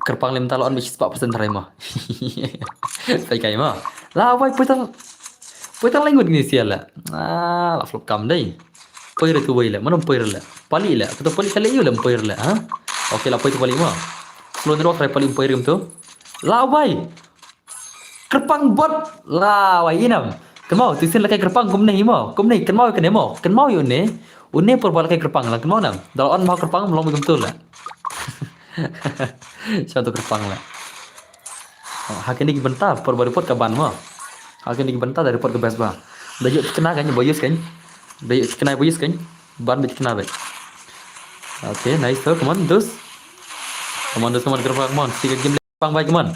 Kyrpang le mynta la on bishis pa percent try mo. Sai kai mo. La wai puitang. Puitang language ni sia la. Ah, la flop kam dei. Poi re tu wai le. Mana poi re le. Pali le. Apa tu pali kali yu le poi re le, ha? Okay, la poi tu pali mo. Slow ni ro try pali poi re tu. La wai. Kyrpang bot la wai inam. Kynmaw, tu sin la kai kyrpang kumne hi mo. Kumne, kynmaw kane mo. Kynmaw yu ne. Une por ba la kai kyrpang la kynmaw nam. Dal on ma kyrpang mlong mi kumtu la. Sha tu kyrpang la. Ha kane ki bynta por ba report ka ban mo. Ha kane ki bynta da report ka best ba. Da yu kena kan ba use kan. Da yu kena ba use kan. Ban bit kena bit. Okay, nice to. Come on, dos. Come on, dos, come on, kyrpang, come on. Sika game Bang bai, come on.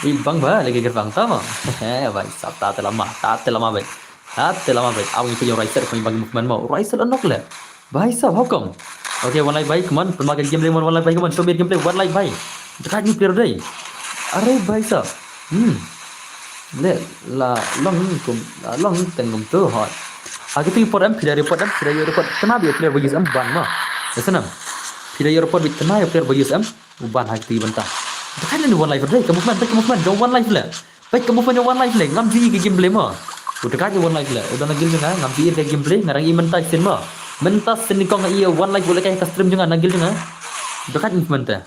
I bang ba lagi gerbang tama. Bai sab ta te lama, ta te lama bai. Ta te lama bai. Awang itu yung Raisel kami bagi movement mo. Raisel anok le. Bai sab, how come? Okay, One Life bai, come on. Pemakai game lagi One Life bai, come on. Show me gameplay One Life bai. Dekat ni player dai. Are bai sab. Hmm. Le la long kum la long tengum tu hot. Agi tu report em, pida report em, pida report. Kenapa dia player bagi em ban ma? Senam. Pida report bit kenapa player bagi em? U ban ha kiti bynta. Uta kai ne One Life dei, ka movement, peit ka movement jong One Life le. Peit ka movement jong One Life le, ngam ju i ka gameplay mo. Uta kai ne One Life le, uta na guild jong nga, ngam ju i ka gameplay, nga dang i mynta sien mo. Mynta sien ni kong nga i One Life u lehkai ka stream jong nga na guild jong nga. Uta kai movement te.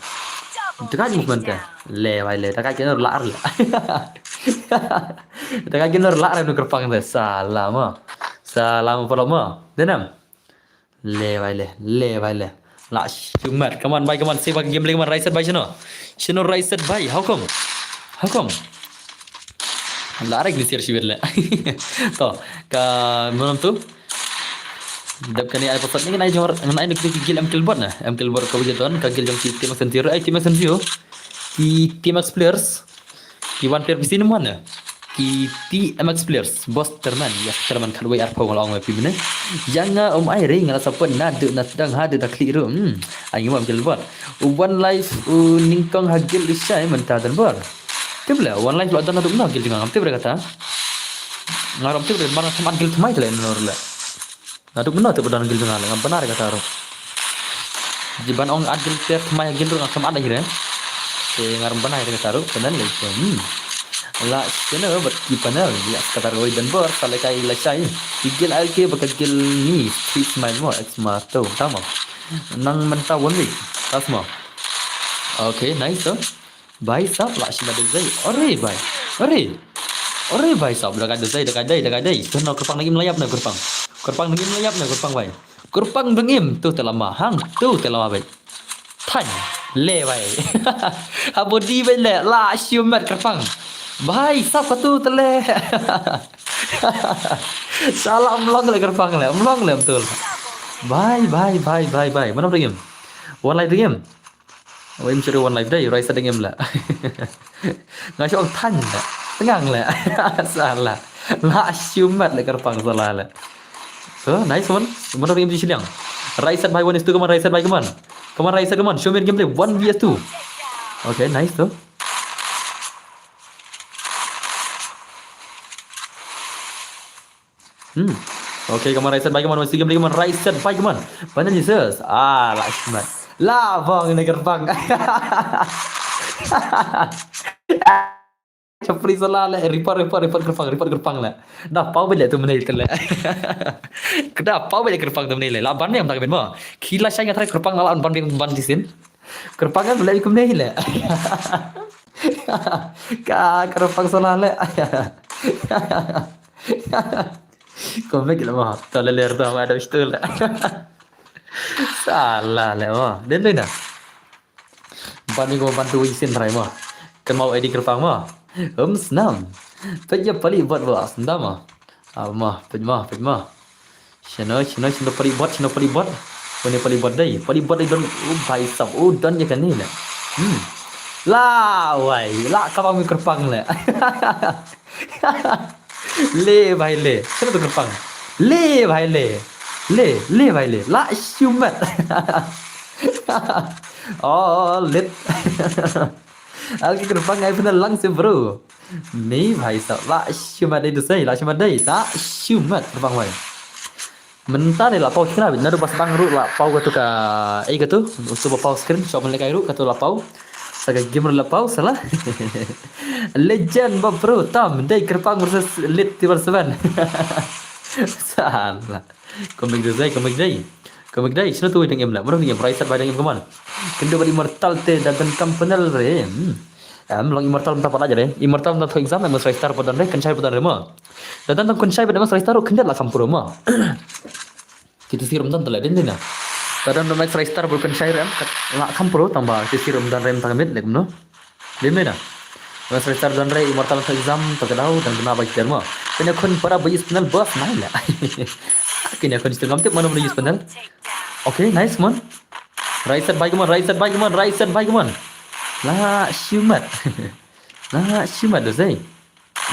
Uta kai movement te. Le bai le, uta kai ki nor lar le. Uta kai ki nor lar nu kyrpang te, salah mo. Salah mo pala mo. Denam. Le bai le, le bai le. La shumat. Come on bai, come on. Save ka game le, come on. Raisel bai shano. Shano Raisel bai. How come? How come? La rek ni sir shibit le. To, ka monam tu. Dap kani ai pasat ni ngan ai jor, ngan ai nuk ki guild M Killbot na. M Killbot ka wajah don, ka guild jong ki Team Sensio. Ai Team Sensio. Ki Team X Players. Ki wan player pisi ni mo na. Ki T M X players, boss Terman, yes Terman khatwei arphew nga la ong ma phi mynne. Ïa nga um ai re nga la support naduh na sdang haduh da khlieh ruh. Hmm. Ai ngi mo Killbot. U One Life u nyngkong ha guild u shai mynta don bor. Tip le One Life la don naduh mynno guild jong nga ngam tip re kata. Nga ruh ngam tip re ban nga kham at guild thymmai te le nor le. Naduh mynno te ba don guild jong nga le ngam bana re kata ruh. Ji ban ong at guild te thymmai guild ruh nga kham at hi re. Te nga ruh bana re kata ruh panel le te. Hmm. La shano bad ki panel ya kata ruh don bor sa le kai la shai. Ki guild ai ke ba ka guild ni three smile mo ex ma to tama. Nang mynta one week. Tas mo. Okay, nice to. Bai sab la shim da zai. Ore bai. Ore. Ore bai sab da kai da zai da kai dai da kai dai. Kyrpang nangim layap na kyrpang. Kyrpang nangim layap na kyrpang bai. Kyrpang nangim tu te lama hang tu te lama bai. Than le bai. Abo di bai le la shumat kyrpang. Bai sab ka tu te le. Salah mlong le kyrpang le mlong le betul. Bai bai bai bai bai. Mana nangim? One life nangim. Wei msuri One Life dei, Raisa dengim la. Nga shong than la. Tengang la. Salah. La shumat la kyrpang salah la. So, nice one. Mana rim di shiliang. Raisa bai one is two, come on, Raisa bai, come on. Come on, Raisa, come on. Show me gameplay one V S two. Okay, nice though. Hmm. Okay, come on, Raisa bai, come on, masih game lagi, come on, Raisa bai, come on. Panel Jesus. Ah, la shmat. La bang ini gerbang. Chapri salah le, report, report, report gerbang, report gerbang le. Dah pau balik tu menai tu le. Dah pau balik gerbang tu menai le. La ban yang tak ben mo. Kila saya ngat gerbang la ban ban di sin. Kyrpang em leh kumne leh. Ka kyrpang salah leh. Ko mek leh mo. To leh leh to ma da stul leh. Salah leh mo. Den den na. Ban ïa ko ban tu isin trai mo. Kan mau edi kyrpang mo. Em snam. Peit ïa pali bot bot snam mo. Ah mo, peit mo, peit mo. Shano, shano, shano pali bot, shano pali bot. Une pali bot dei, pali bot dei don, oh bhai sab, oh don ïa kane leh. Hmm. La wai, la ka bang mi kyrpang leh. Le bhai le, shano tu kyrpang. Le bhai le. Le, le bhai le. La shumat. Oh, lit. Al ki kyrpang ai pynal lang se bro. Ni bhai sab la shumat dei tu sei, la shumat dei. La shumat kyrpang bhai. Mynta ne la paw kina bit nadu bas bang ru la paw katu ka ei katu. Utu ba paw screen shot men lekai ru katu la paw. Sa ka game ru la paw salah. Legend ba bro tam dei kyrpang versus lit tibar seven. Salah. Komik dei, komik dei. Komik dei, shano tu dang em la. Mano dang em, Raisat bai dang em kaman. Kynduh bad Immortal te da dang kam panel re. Hmm. Em long Immortal mynta pat la jare. Immortal mynta thoh exam em Raistar pat don re, Kynshai pat don re mo. Da dang Kynshai pat em Raistar khyndiat la kam pro mo. Kita sirum don tele din din na. Da dang Max Raistar bro Kynshai re em la kam pro tang ba kita sirum don re mynta ka mid lek no. Lim ne na. Mas restar don re Immortal ka exam to ka dau dang kena ba kian mo. Kena khun para ba use panel bos nai la. Kena khun use ngam tip mano mano use panel. Okay, nice mon. Right set bai mon, right set bai mon, right set bai mon. La shumat. La shumat do sei.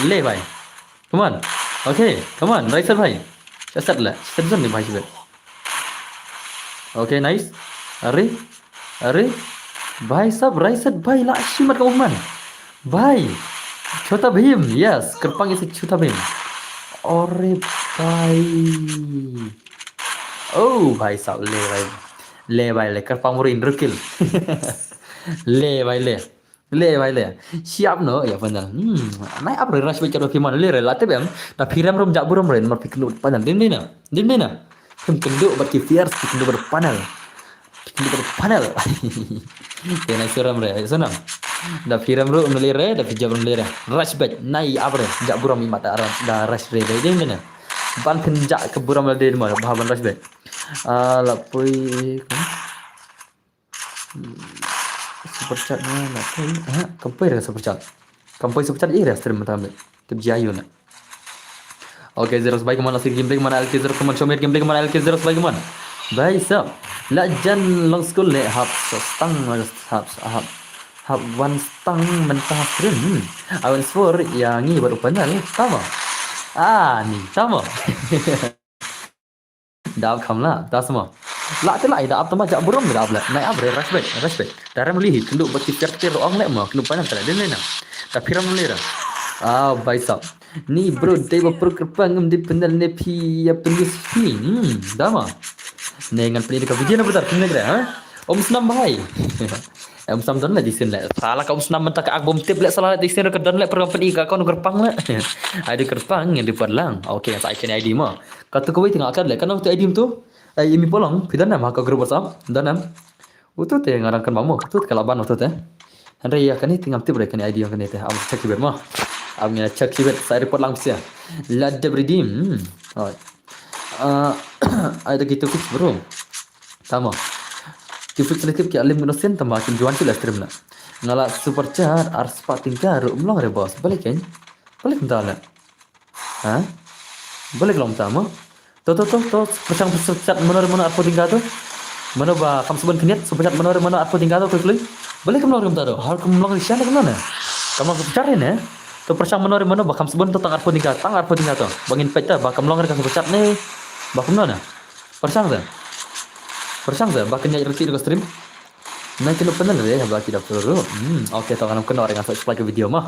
Le bai. Come on. Okay, come on, right set bai. Set la. Set zone ni bai sibet. Okay, nice. Are. Are. Bhai sab, right set bhai la shumat ka movement. Bhai. Chota Bhim, yes, kyrpang is a Chota Bhim. Are bhai. Oh, bhai sab le bhai. Le bhai le kyrpang murin rukil. Le bhai le. Le bhai le. Siap no ya panel. Hmm. Nai ap re rush bait ka phi man le re la tep em. Da phi rem rum jak burom re mar phi kynduh panel. Dim dina. Dim dina. Phi kynduh bad ki fears phi kynduh bad panel. Phi kynduh bad panel. Te nai suram re. Sanam. Da phi rem rum le re da phi jak burom le re. Rush bait nai ap re jak burom i mat da rush re. Dim dina. Ban phin jak ka burom le de mo ba ban rush bait. Ah, la pui. Super chat na na poi. Ha, kam poi re super chat. Kam poi super chat i re stream mata me. Tip jia yu na. Okay, zero by kemana sih gameplay kemana L K zero kemana shomit gameplay kemana L K zero by kemana. Bhai sab. La jan long school ne hap stang hap hap hap one stang mentah stream. Hmm. Awan for yang ni baru panel. Tama. Ah, ni tama. Da ap kham la, da sma. La te la da ap tama jak burom da ap la. Nai ap re respect, respect. Da rem li hi kynduh ba ki ter ter ong le ma kynduh panel tala din le na. Da phi rem le ra. Ah, bhai sab. Ni bro dei ba pro kyrpang ngam dei panel ne phi ya penis phi. Hmm, da ma. Ne ngan pynit ka video na brother phi ne kre ha. Om snam bhai. Em sam don le disin le. Sala ka um snam mynta ka ak bom tip le sala le disin ka don le per ka pynit ka account kyrpang le. Ai di kyrpang ngan di pat lang. Okay, sa ai kene I D ma. Katu kawei te nga kat le, kano tu I D em tu? Ai imi polong, phi don em ha ka group WhatsApp? Don em? Utu te nga dang kan ba mo, utu te ka la ban utu te. Hynrei ïa kane te ngam tip re kane I D ïa kane te. Am check ibet mo. Am ngin check ibet sa report lang pisa. La dep redeem. Hmm. Oi. Ah, ai da kitu fix bro. Tamo. Ki fix le tip ki alim kino sen tama kim juan sila stream na. Nga la super chat ar spah tyngka ruh mlong re boss. Balik kan? Balik mynta le. Ha? Balik long tama. To to to to pyrshang pyrshang mano re mano arphew tyngka to. Mano ba kam sbun khyndiat so pyrshang mano re mano arphew tyngka to klik klik. Balik kam long rim ta to. Har kam long shan kam ne. Kam long pyrshang ne. To pyrshang mano re mano ba kam sbun to tang arphew tyngka tang arphew tyngka to. Ba ngin peit ta ba kam long re kam pyrshang ne. Ba kam ne. Pyrshang sa. Pyrshang sa ba kynja reti ko stream. Nai kynduh panel re ba ki da pro. Hmm, okay to ngan kynduh re ngan sa supply ka video ma.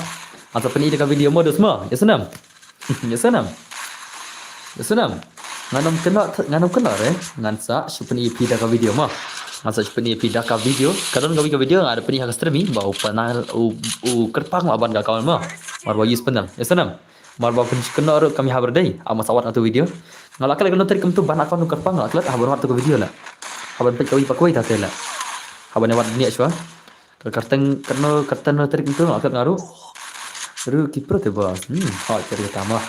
Ngan sa pynit ka video ma dos ma. Yes nam. Yes nam. Yes nam. Ngan ym kynduh ngan ym kynduh re. Ngan sa shu pynit phi da ka video ma. Ngan sa shu pynit phi da ka video. Ka don ka video ngan da pynit ha ka stream ba u panel u u kyrpang ma ban ka account ma. Mar ba use panel. Yes nam. Mar ba pynjkynnoh ruh kam ïa habar dei, ama sawat atu video. Nga la klet kynnoh tarik kumtu ban account u kyrpang nga la klet habar atu ka video la. Haban peit kawei pa kawei ta te la. Haba ne wat niat shwa. Ka karteng kano karteng no tarik tu ngak ngat ngaru. Ru ki pro te boss. Hmm, hot kari tama.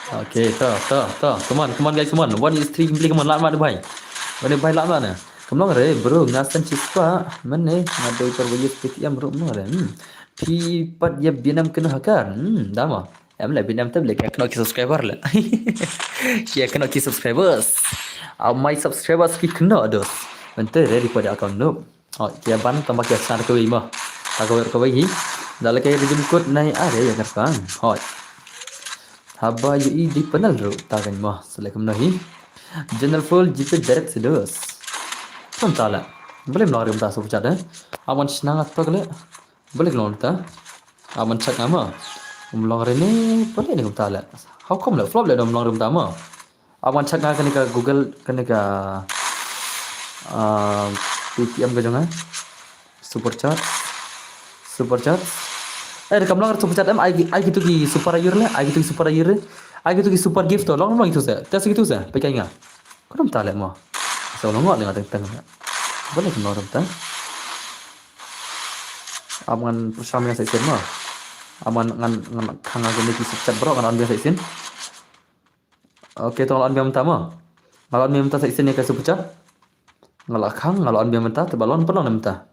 Okay, to, to, to. Come on, come on guys, come on. One is three, beli come on, lama de bai. One bai lama na. Come on re, bro, ngasan chispa. Mane, ngadoi per wajib P T M bro, mo re. Hmm. Pi pat ya binam kena hakar. Hmm, dama. Em le binam te beli kena ki subscriber le. Ki kena ki subscribers. Ah, my subscribers ki kena dos. Mente re di pada account no. Oh, ki ban tamba ki san kawei mo. Ta kawei kawei hi. Dale kai rijum kut nai are ya kerpang. Hot. Haba yu i di panel ru ta kan mo. Selek no hi. General full G P direct sedos. Pun tala. Boleh melong rim ta super chat eh. Awan senang atau kele. Boleh melong ta. Awan check nama. Melong rim ni boleh ni tala. How come le flop le dom melong rim ta mo. Awan check nga kane ka Google kane ka ah, P T M ka jong nga. Super chat. Super chat. Eh, kam long super chat em ai ai kitu ki super ayur le, ai kitu ki super ayur. Ai kitu ki super gift to long long itu se. Tas kitu se. Pekai nga. Kau dah tak le mo. So long ngot dengan teng teng. Boleh kena orang teng. Aman persyam yang saya mo. Aman ngan ngan khang aku ni ki super chat bro ngan ambil saya sin. Okay, to ngan on biang mynta mo. Ngan on biang mynta sa isin ïa ka super chat. Nga la khang, nga la on biang mynta, te ba lon pynlong mynta.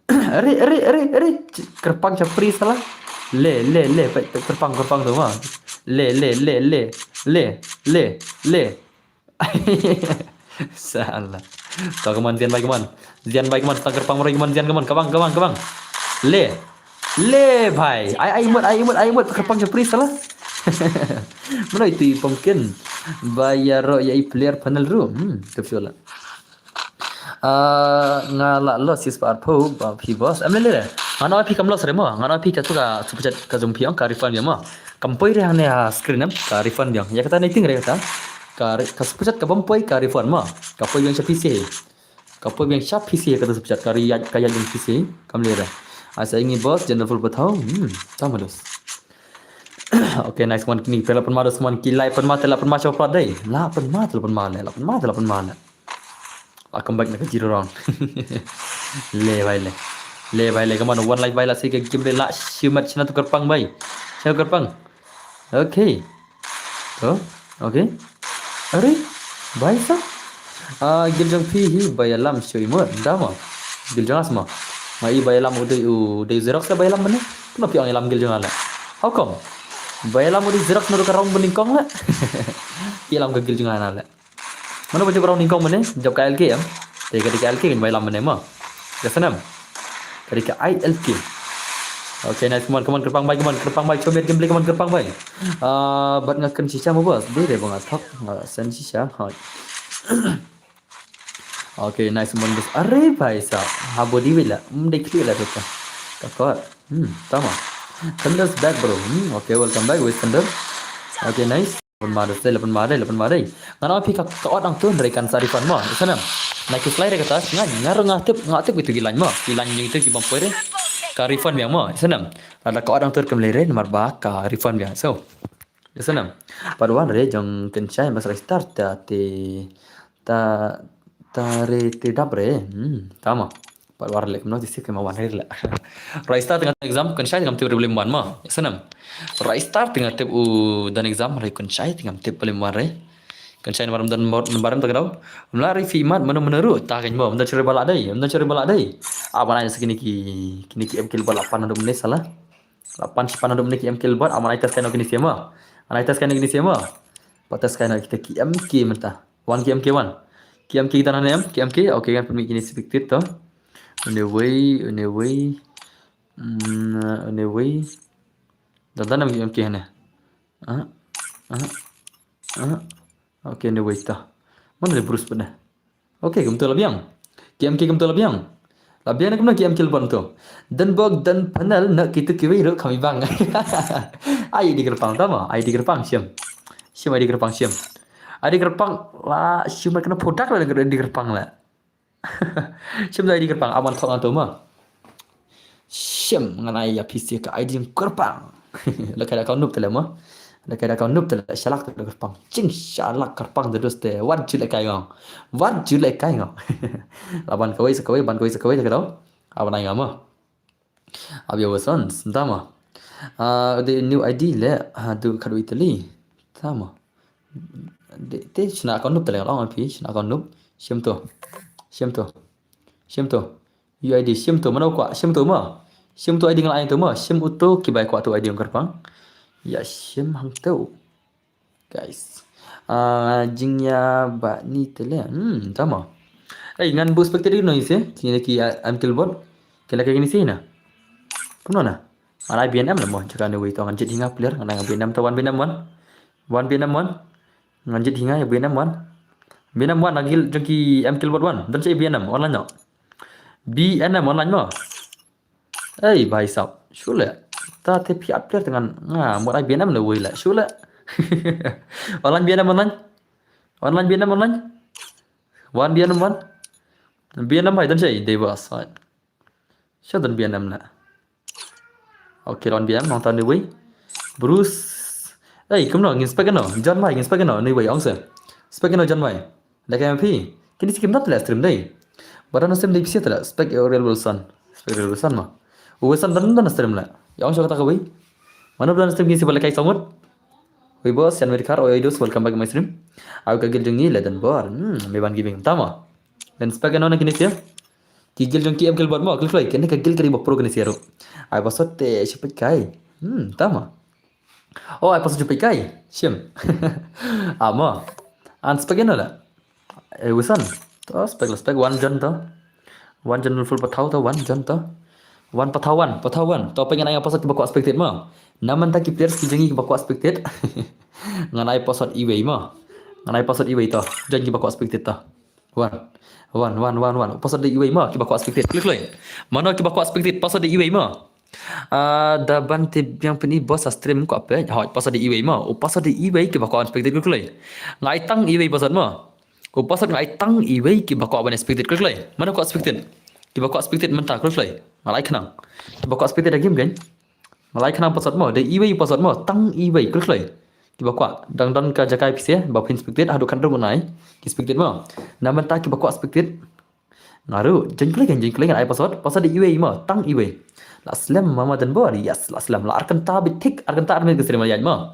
Eri, eri, eri, eri. Kyrpang cha pri sala. Le, le, le, peit, peit, kyrpang, kyrpang tu mo. Le, le, le, le. Le, le, le. Salah. To, come on, Zian bai, come on. Zian bai, come on, stang kyrpang mroi, come on, Zian, come on, kabang, kabang, kabang. Le. Le bhai. Ai ai mut ai mut ai mut kyrpang cha pri sala. Mano itu i pumpkin. Ba ïaroh ïa i player panel room. Hmm, tu phi la. Ah, nga la loss sis par pho ba phi boss. Em le le. Ngan oi phi kam loss re mo. Ngan oi phi ka tu ka super chat ka jong phi ong ka refund biang mo. Kam poi re hangne ha screen em ka refund biang. Ïa kata ne ting re kata. Ka re- ka super chat ka bam poi ka refund mo. Ka poi biang cha P C. Ka poi biang sha P C ka tu super chat ka ri ka ïa jong P C kam le re. Asa ingi boss general full pathau. Hmm, tama dos. Okay, nice one kini pela pynma dos one ki lai pynma tela pynma sha pla dei. La pynma tela pynma le, la pynma tela pynma le. La come back na ka zero round. Le bai le. Le bai le, come on, one life bai la si ka game le la shimat china tu kyrpang bai. China tu kyrpang. Okay. To, okay. Are, bai sa. Ah, gil jong phi hi bai alam shui mo, da mo. Gil jong as mo. Ma i bai alam u dei u dei xerox ka bai alam mane. Kno phi ong alam gil jong ala. How come? Bai alam u dei xerox na ka rong bening kong la. Phi alam ka gil jong ala. Mano ba jop rong nyngkong mane, jop ka L K em. Te ka dei ka L K kan bai lam mane mo. Ka snem. Ka dei ka I L K. Okay, nice, come on, come on, kyrpang bai, come on, kyrpang bai, chom ïa ka game, come on, kyrpang bai. Ah, bad nga kren shisha mo boss, dei re ba nga thok, nga sen shisha. Hoi. Okay, nice, come on boss. Are bhai sa, ha body wei la, mm, dei clear la tu ka. Ka kot. Hmm, tama. Thunder's back bro. Hmm, okay, welcome back with Thunder. Okay, nice. Lapan mare, lapan mare, lapan mare. Ngan ong phi ka ka ot ang tu dari kan sa refund mo. Isa nam. Na ki fly re kata, nga nga nga tip, nga tip gitu ki line mo. Ki line jong itu ki bam poi re. Ka refund biang mo. Isa nam. Lada ka ot ang tu kam le re namar ba ka refund biang. So. Isa nam. Pad wan re jong ken shai mas rai start ta te ta ta re te dap re. Hmm, tama. Pat war lek no ti sik ma wan re le. Raista tengah exam kan shai tengah tu rebellion wan ma. Sanam. Raista tengah tip u dan exam re kan shai tengah tip rebellion wan re. Kan shai maram dan maram tengah dau. Mla re fi mat mano mano ru ta kan mo mano churi bala dai. Mano churi bala dai. Apa nanya sekini ki kini ki M K bala pan adu mene salah. Lapan shiphew haduh minit ki M K le bad, aman ai test kain o kine sema. An ai test kain o kine sema. Pat test kain o kita ki M K mynta. Wan ki M K wan. Ki M K kita nane em, ki M K. Okay, kan pynmih kine expected to. Anyway, anyway. Mm, anyway. Dan dan em ki M K hane. Ah, ah, ah. Okay, anyway ta. Mana le Bruce pernah? Okay, kumto la biang. Ki M K kumto la biang. La biang na kumno ki M K le bun to. Dan bok dan panel na kitu kiwei ruh kami bang. Ai di kerpang tama, ai di kerpang siam. Siam ai di kerpang siam. Ai di kerpang la siam kena produk la di kerpang la. Siam ai di kerpang aman thok anto ma. Shim ngan ai ïa phi sha ka I D jong kyrpang. La ka da ka nup tele mo. Lehkai da ka noob te leh shalak te kyrpang. Jing shalak kyrpang te dus te. Wat ju lehkai ngong. Wat ju lehkai ngong. La ban kawei sa kawei, ban kawei sa kawei te ka dau. Aban ai ngam. Ab ïa wa son, tama. Ah, the new I D leh, ha, du khat wi tali. Tama. De, te shna account noob te leh, long phi, shna account noob. Shim to. Shim to. Shim to. U I D, shim to, mano kwah, shim to ma. Shim to I D ngal ai to ma. Shim uto, ki bai kwah to I D ong kyrpang. Ïa shim hangto. Guys. Ah, jingïa ba ni te leh. Hmm, tama. Ei, ngan bu spectator no ise. Kine ki, ah, M Killbot. Kila ka kini sina. Kumno na? Ngan ai B N M la mo. Jaka ni wi to ngan jit hi nga player. Ngan ai B N M to, wan B N M wan. Wan B N M wan. Ngan jit hi nga ïa B N M wan. B N M wan, nagil jong ki M Killbot wan. Don sa B N M online no. B N M online mo. Ei, bhai sab. Shu leh. Ta te phi at player te ngan. Nga mut ai B N M le wei leh. Shu leh. Online B N M online. Online B N M online. Wan B N M wan. B N M bhai, don sa dei bas. Shu don B N M leh. Okay, don B N M nong ta ni wei. Bruce. Ei, kumno, ngin spec no. John Mai, ngin spec no ni wei, ong se. Spec no John Mai. Lehkai ma phi. Kini si kim dap leh stream dei. Ba don stream dei phi si leh. Spec Oriel Wilson. Spec Oriel Wilson ma. Wilson don don stream leh. Ïa ong sha kata ka wei. Mano don stream kini si ba lehkai sawmut. Wi boss, Yan Medkar, oi dos, welcome back my stream. Au ka gil jong ngi leh don bor. Hmm, me ban giving. Tama. Len spec no na kini si. Ki gil jong ki M Killbot mo, klik klik. Kini ka gil kari ba pro kini si ru. Ai ba sot te shipet kai. Hmm, tama. Oh, ai pas ju peit kai. Shim. Amo. An spec no leh. Eh, wisan. To spec la spec wan jon to. Wan jon full pathaw to, wan jon to. Wan pathaw wan, pathaw wan. To peit ngan ai nga pas ki ba kwah spectate mo. Namar ta ki players ki jong ngi ki ba kwah spectate. Ngan ai pas iwei mo. Ngan ai pas iwei to. Jon ki ba kwah spectate to. Wan. Wan, wan, wan, wan. Pas da iwei mo, ki ba kwah spectate. Klik klik. Mano ki ba kwah spectate, pas da iwei mo. Ah, da ban tip biang pyni boss a stream kwah peit. Hoi, pas da iwei mo. U pas da iwei ki ba kwah spectate, klik klik. Nga ai tang iwei pas mo. U pas nga ai tang iwei ki ba kwah ban spectate, klik klik. Mano kwah spectate. Ki ba kwah spectate mynta, klik klik. Nga ai khnang. Ki ba kwah spectate da game kan. Nga ai khnang pas mo, da iwei pas mo, tang iwei, klik klik. Ki ba kwah, dang don ka jaka phi se, ba phin spectate, haduh khandruk nai. Ki spectate mo. Namar ta ki ba kwah spectate. Nga ruh, jeng klik, jeng klik, ai pas, pas da iwei mo, tang iwei. La slem mama don bor, yes, la slem, la ar kynta bit thik, ar kynta ar minit ka stream la ïaid mo.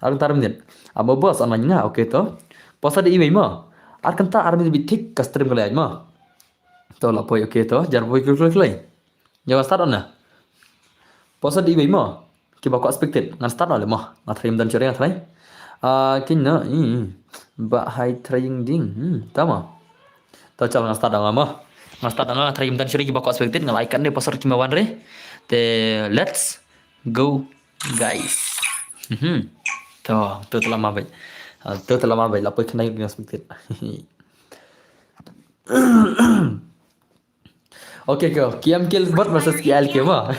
Ar kynta ar minit. Amo boss online nga, okay to. Pas da iwei mo. Ar kynta ar minit bit thik ka stream ka la ïaid mo. To la poi, okay to, jar poi klik klik klik. Ïa, ngan start on na. Pas da iwei mo. Ki ba kwah spectate. Ngan start on le mo. Nga try ym don shuh re, nga try. Ah, kin na, i. Ba hai trying ding. Hmm, tama. To chal ngan start on mo. Ngan start on, nga try ym don shuh re ki ba kwah spectate. Nga like ne pas ki ma wan re. Te let's go, guys. Mhm. To, to te la ma bait. Ah, to te la ma bait. La poi khnai ngan spectate. Okay, go. Ki M Killbot versus ki L K mo.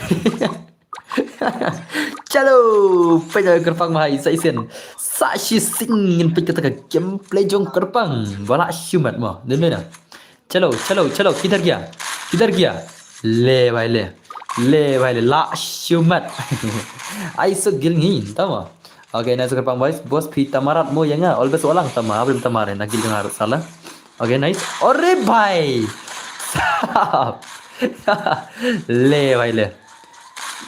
Chalo, peit ïa kyrpang ma hai sa isen. Sa shisien ngin peit kata ka gameplay jong kyrpang. Ba la shu mat mo. Nym ne na. Chalo, chalo, chalo, kidhar gaya? Kidhar gaya? Le bhai le. Le bhai le, la shu mat. Ai so gil ngi, tama. Okay, nice kyrpang boys. Boss phi tamarat mo ïa nga. Always walang tama, abrim tamare na gil nga rut sala. Okay, nice. Ore bhai. Sab. Le bhai le.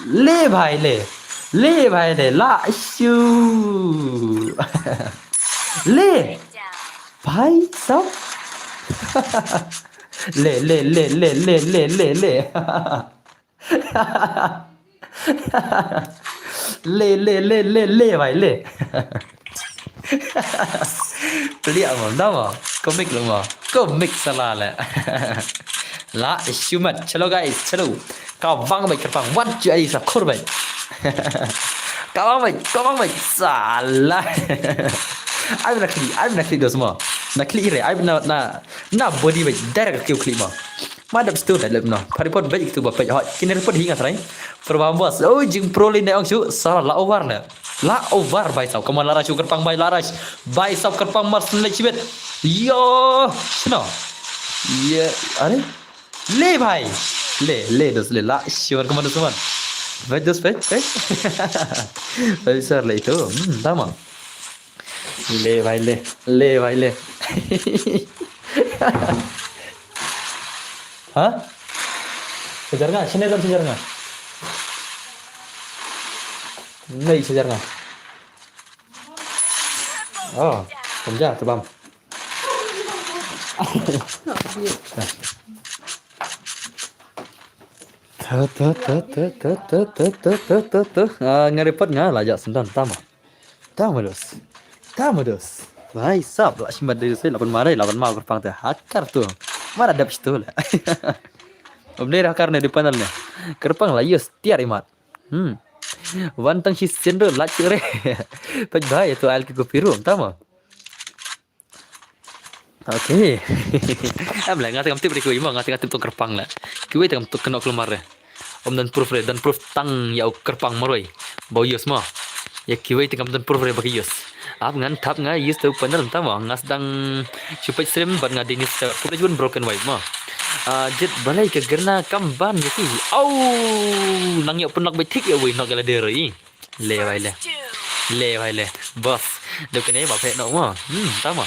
Le bhai le. Le bhai le. La shu. Le. Bhai sab. Le, le, le, le, le, le, le, le. Le, le, le, le, le, bhai, le. Peliak mo, da mo. Komik lo mo. Komik sala le. La, shumat. Chalo guys, chalo. Ka bang bait kyrpang. Wat ju ai sa khur bait. Ka bang bait, ka bang bait. Sala. Ai na kli, ai na kli dos mo. Na kli re, ai na, na, na body bait. Direct kli kli mo. Ma dap stu da lep no. Pa report bait tu ba pait. Hoi, kine report hi nga trai. Pro bam bos. Oh, jing pro le ne ong shu. Sala la over ne. La over bai sau. Come on, la rush kyrpang bai, la rush. Bai sau kyrpang mar sun le chibet. Yo, shino. Ye, are? Le bhai. Le, le dos le la. Sure, come on, dos, come on. Peit dus, peit, peit. Peit sar le itu. Hmm, tama. Le bhai le. Le bhai le. Ha? Shajar nga, sini dam shajar nga. Nei shajar nga. Oh, pynja tu bam. Tha, tha, tha. Ah, nga report nga la ja sendan tama. Tama dus. Tama dus. Bhai sab la shimat dei dus, la pynma dei, la pynma kyrpang te hakar tu. Mara dep situ la. Om dei hakar ne di panel ne. Kyrpang la yus tiar imat. Hmm. Wan tang shi sien ru la chire. Peit bhai tu al ki kopi ru tama. Okay. Am la nga tengam tip re kiwei ma, nga tengam tip tong kyrpang la. Kiwei tengam tip kena keluar re. Om dan proof re, dan proof tang ya u kyrpang maroi. Bau yus ma. Ya kiwei tengam dan proof re baki yus. Ap ngan tap nga yus tu panel tama, nga sedang shu peit stream bad nga dei ni sa pura jun broken wipe ma. Ah, jit balai ke gerna kam ban ya ki. Au, nang ya pun lak beit thik ya wei nok gala deri. Le bhai le. Le bhai le. Boss. Dep kene ba phe no ma. Hmm, tama.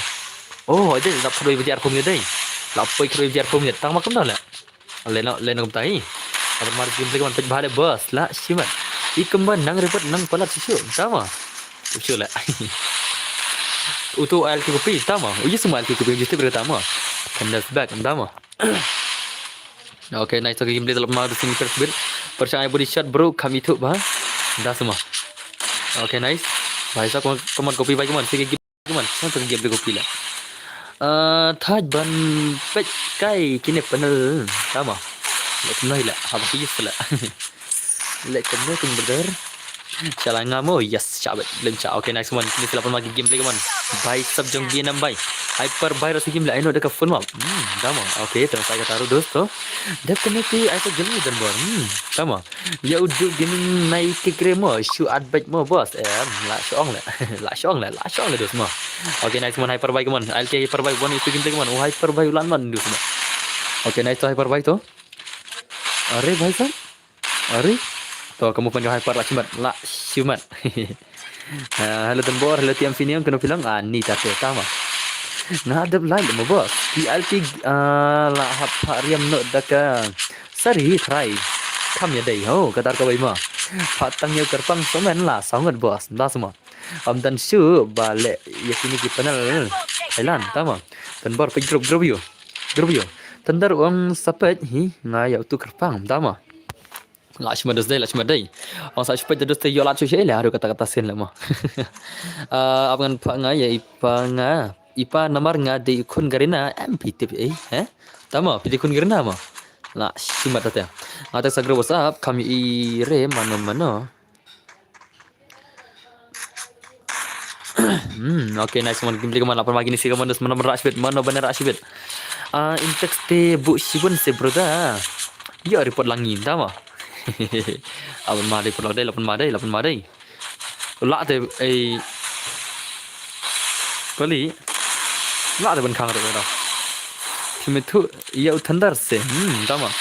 Oh, ade la poi biar pum dei. La poi khroi biar pum tang ma kam no le. Le no, le no tai. Apa mar game play man pet bhale boss la shimat. Ikem ban nang report nang palat shishu. Tama. Shishu le. Utu al ki kopi tama. Uji semua al ki kopi uji tip tama. Kandas back tama. Okay, nice. Okay, game play dalam mah sini first bit. Percaya body shot bro, kami tu bah. Dah semua. Okay, nice. Bhai sab, kaman, kaman kopi bhai kaman. Sige game kaman. Kaman tu game play kopi la. Eh, thaj ban pet kai kine panel. Tama. Lek noi la. Haba ki yus la. Lek noi kum brother. Shala nga mo, yes, shabet, lem sha. Okay, nice one. Ni sila pun lagi game play kaman. Bhai sab jong game nam bhai. Hyper bhai rasa game la, I know deka full map. Hmm, tama. Okay, tama sa ka taru dosto. Definitely, I saw game ni dan bor. Hmm, tama. Ya udu gaming nai kikre mo, shu adbet mo boss. Em, la shong le. La shong le, la shong le dos mo. Okay, nice one, hyper bhai kaman. I'll take hyper bhai one is game play kaman. Oh, hyper bhai ulan man dos mo. Okay, nice to hyper bhai to. Are bhai sab. Are? To kamu pan ka hyper la shimat, la shimat. Ah, hello Tembor, hello Tiam Finiam, kano pilang? Ah, ni tate tama. Nga dep lai mo boss. Ki alki, ah, la hap pha riam no daka. Sari try. Kam ya dei ho, katar ka bai ma. Pha tang ya kerpang somen la sangat boss. Da semua. Am dan shu ba le ya kini ki panel. Thailand tama. Tembor pe group group yo. Group yo. Tendar uang sapet hi nga ya tu kerpang tama. La shima dos dei, la shima dei. Ong sa shpet dos te yolat shu shei le haru kata kata sin le mo. Ah, ap ngan pha nga ya ipa nga. Ipa namar nga dei khun Garina M P tip eh, eh? Tama, pidi khun Garina mo. La shima tate. Nga tak sagro WhatsApp, kam i re mano mano. Hmm, okay, nice one. Game play kaman lapan lagi ni si kaman dos mano rush bit, mano bana rush bit. Ah, intex te bu shibun se brother. Yo report langi, tama. Apan ma dei, pulak dei, lapan ma dei, lapan ma dei. La te, eh, pali. La te ban khang ro ro. Ki me thu ya u Thunder se. Hmm, tama.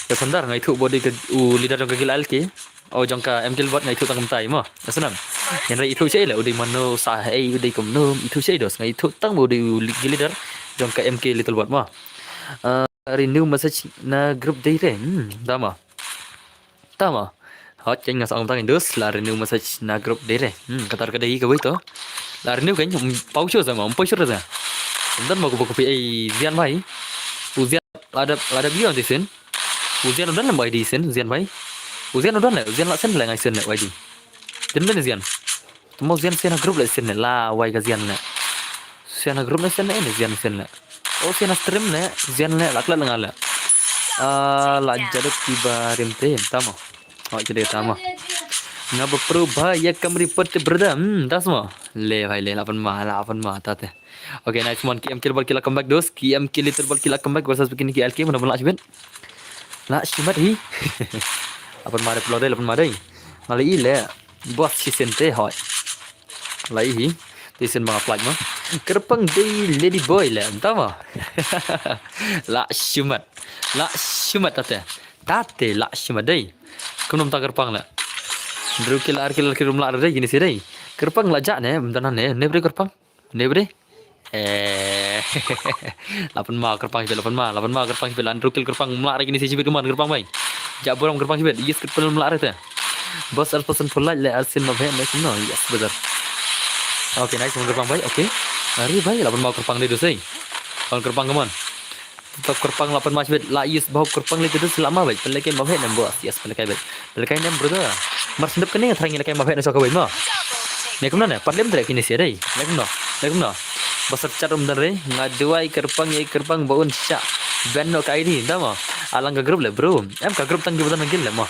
Ya Thunder ngai thu body ke u leader jong ka gil alki. O jong ka M K Bot ngai thu tang kumtai mo. Asnam. Yan rai thu se le u dei mano sa hei u dei kumno. Thu se dos ngai thu tang u dei u gil leader jong ka M K Little Bot mo. Ah, renew message na group dei re. Hmm, tama. Tama. Hot, keng nga sa ong tang indus la renew message na group dei re. Hmm, katar ka dei ka wei to. La renew keng, um, pau sure sa ma, um, pau sure sa. Dan ma ko ko pi ai zian bhai. U zian la da la da bion ti sin. U zian dan la mai di sin, zian bhai. U zian dan la, u zian la sin la ngai sin la wai di. Din dan zian. Mo zian sin group la sin la wai ka zian la. Sin group la sin la, ini zian sin la. Oh, sian stream ne, sian ne, lak lak lengal le. Ah, la jaduk tiba rim te, tama. Oh, jadi tama. Nga ba pro ba ya kam report te brother. Hmm, das mo. Le bhai le, lapan ma, lapan ma tate. Okay, nice one. K M K Little Bot kila comeback dos. K M K Little Bot kila comeback versus bikin K L K, mana pun la shibat. La shibat hi. Lapan ma de pro de, lapan ma de. Ngali le. Boss si sente hoi. Lai hi. Ti sen ma flight ma. Kerpang dei lady boy le. Entah ma. La shumat. La shumat tate. Tate lah shim dei. Kumno mynta kyrpang la. Hynriew kill ar kill ar kill rum lah dei kine shi dei. Kyrpang la jah ne mynta ne ne bre kyrpang. Ne bre. Eh. Lapan ma kyrpang shibit lapan ma lapan ma kyrpang shibit lan hynriew kill kyrpang mlah dei kine shi shibit kumno kyrpang bai. Jah burom kyrpang shibit. Yes kyrpang mlah dei te. Bos alpasan pulai le arsin ma bhe ne kumno. Yes betul. Okay nice kyrpang bai. Okay. Ari bai lapan ma kyrpang dei dosei. Kyrpang kumno. Top kyrpang lapan ma shibit la yes bah kyrpang le tedus la ma bai pynlehkai ma bhe nem bos yes pynlehkai bai pynlehkai nem brother. Mar sendep kane nga thrang lehkai ma bhe na soka bai ma. Ne kumno ne pat lem trek kine shi dei ne kumno ne kumno. Basar chat um dan re nga duwai kyrpang ye kyrpang ba un sha. Ben no ka I D da ma. Alang ka group le bro em ka group tang ki badan gil le ma.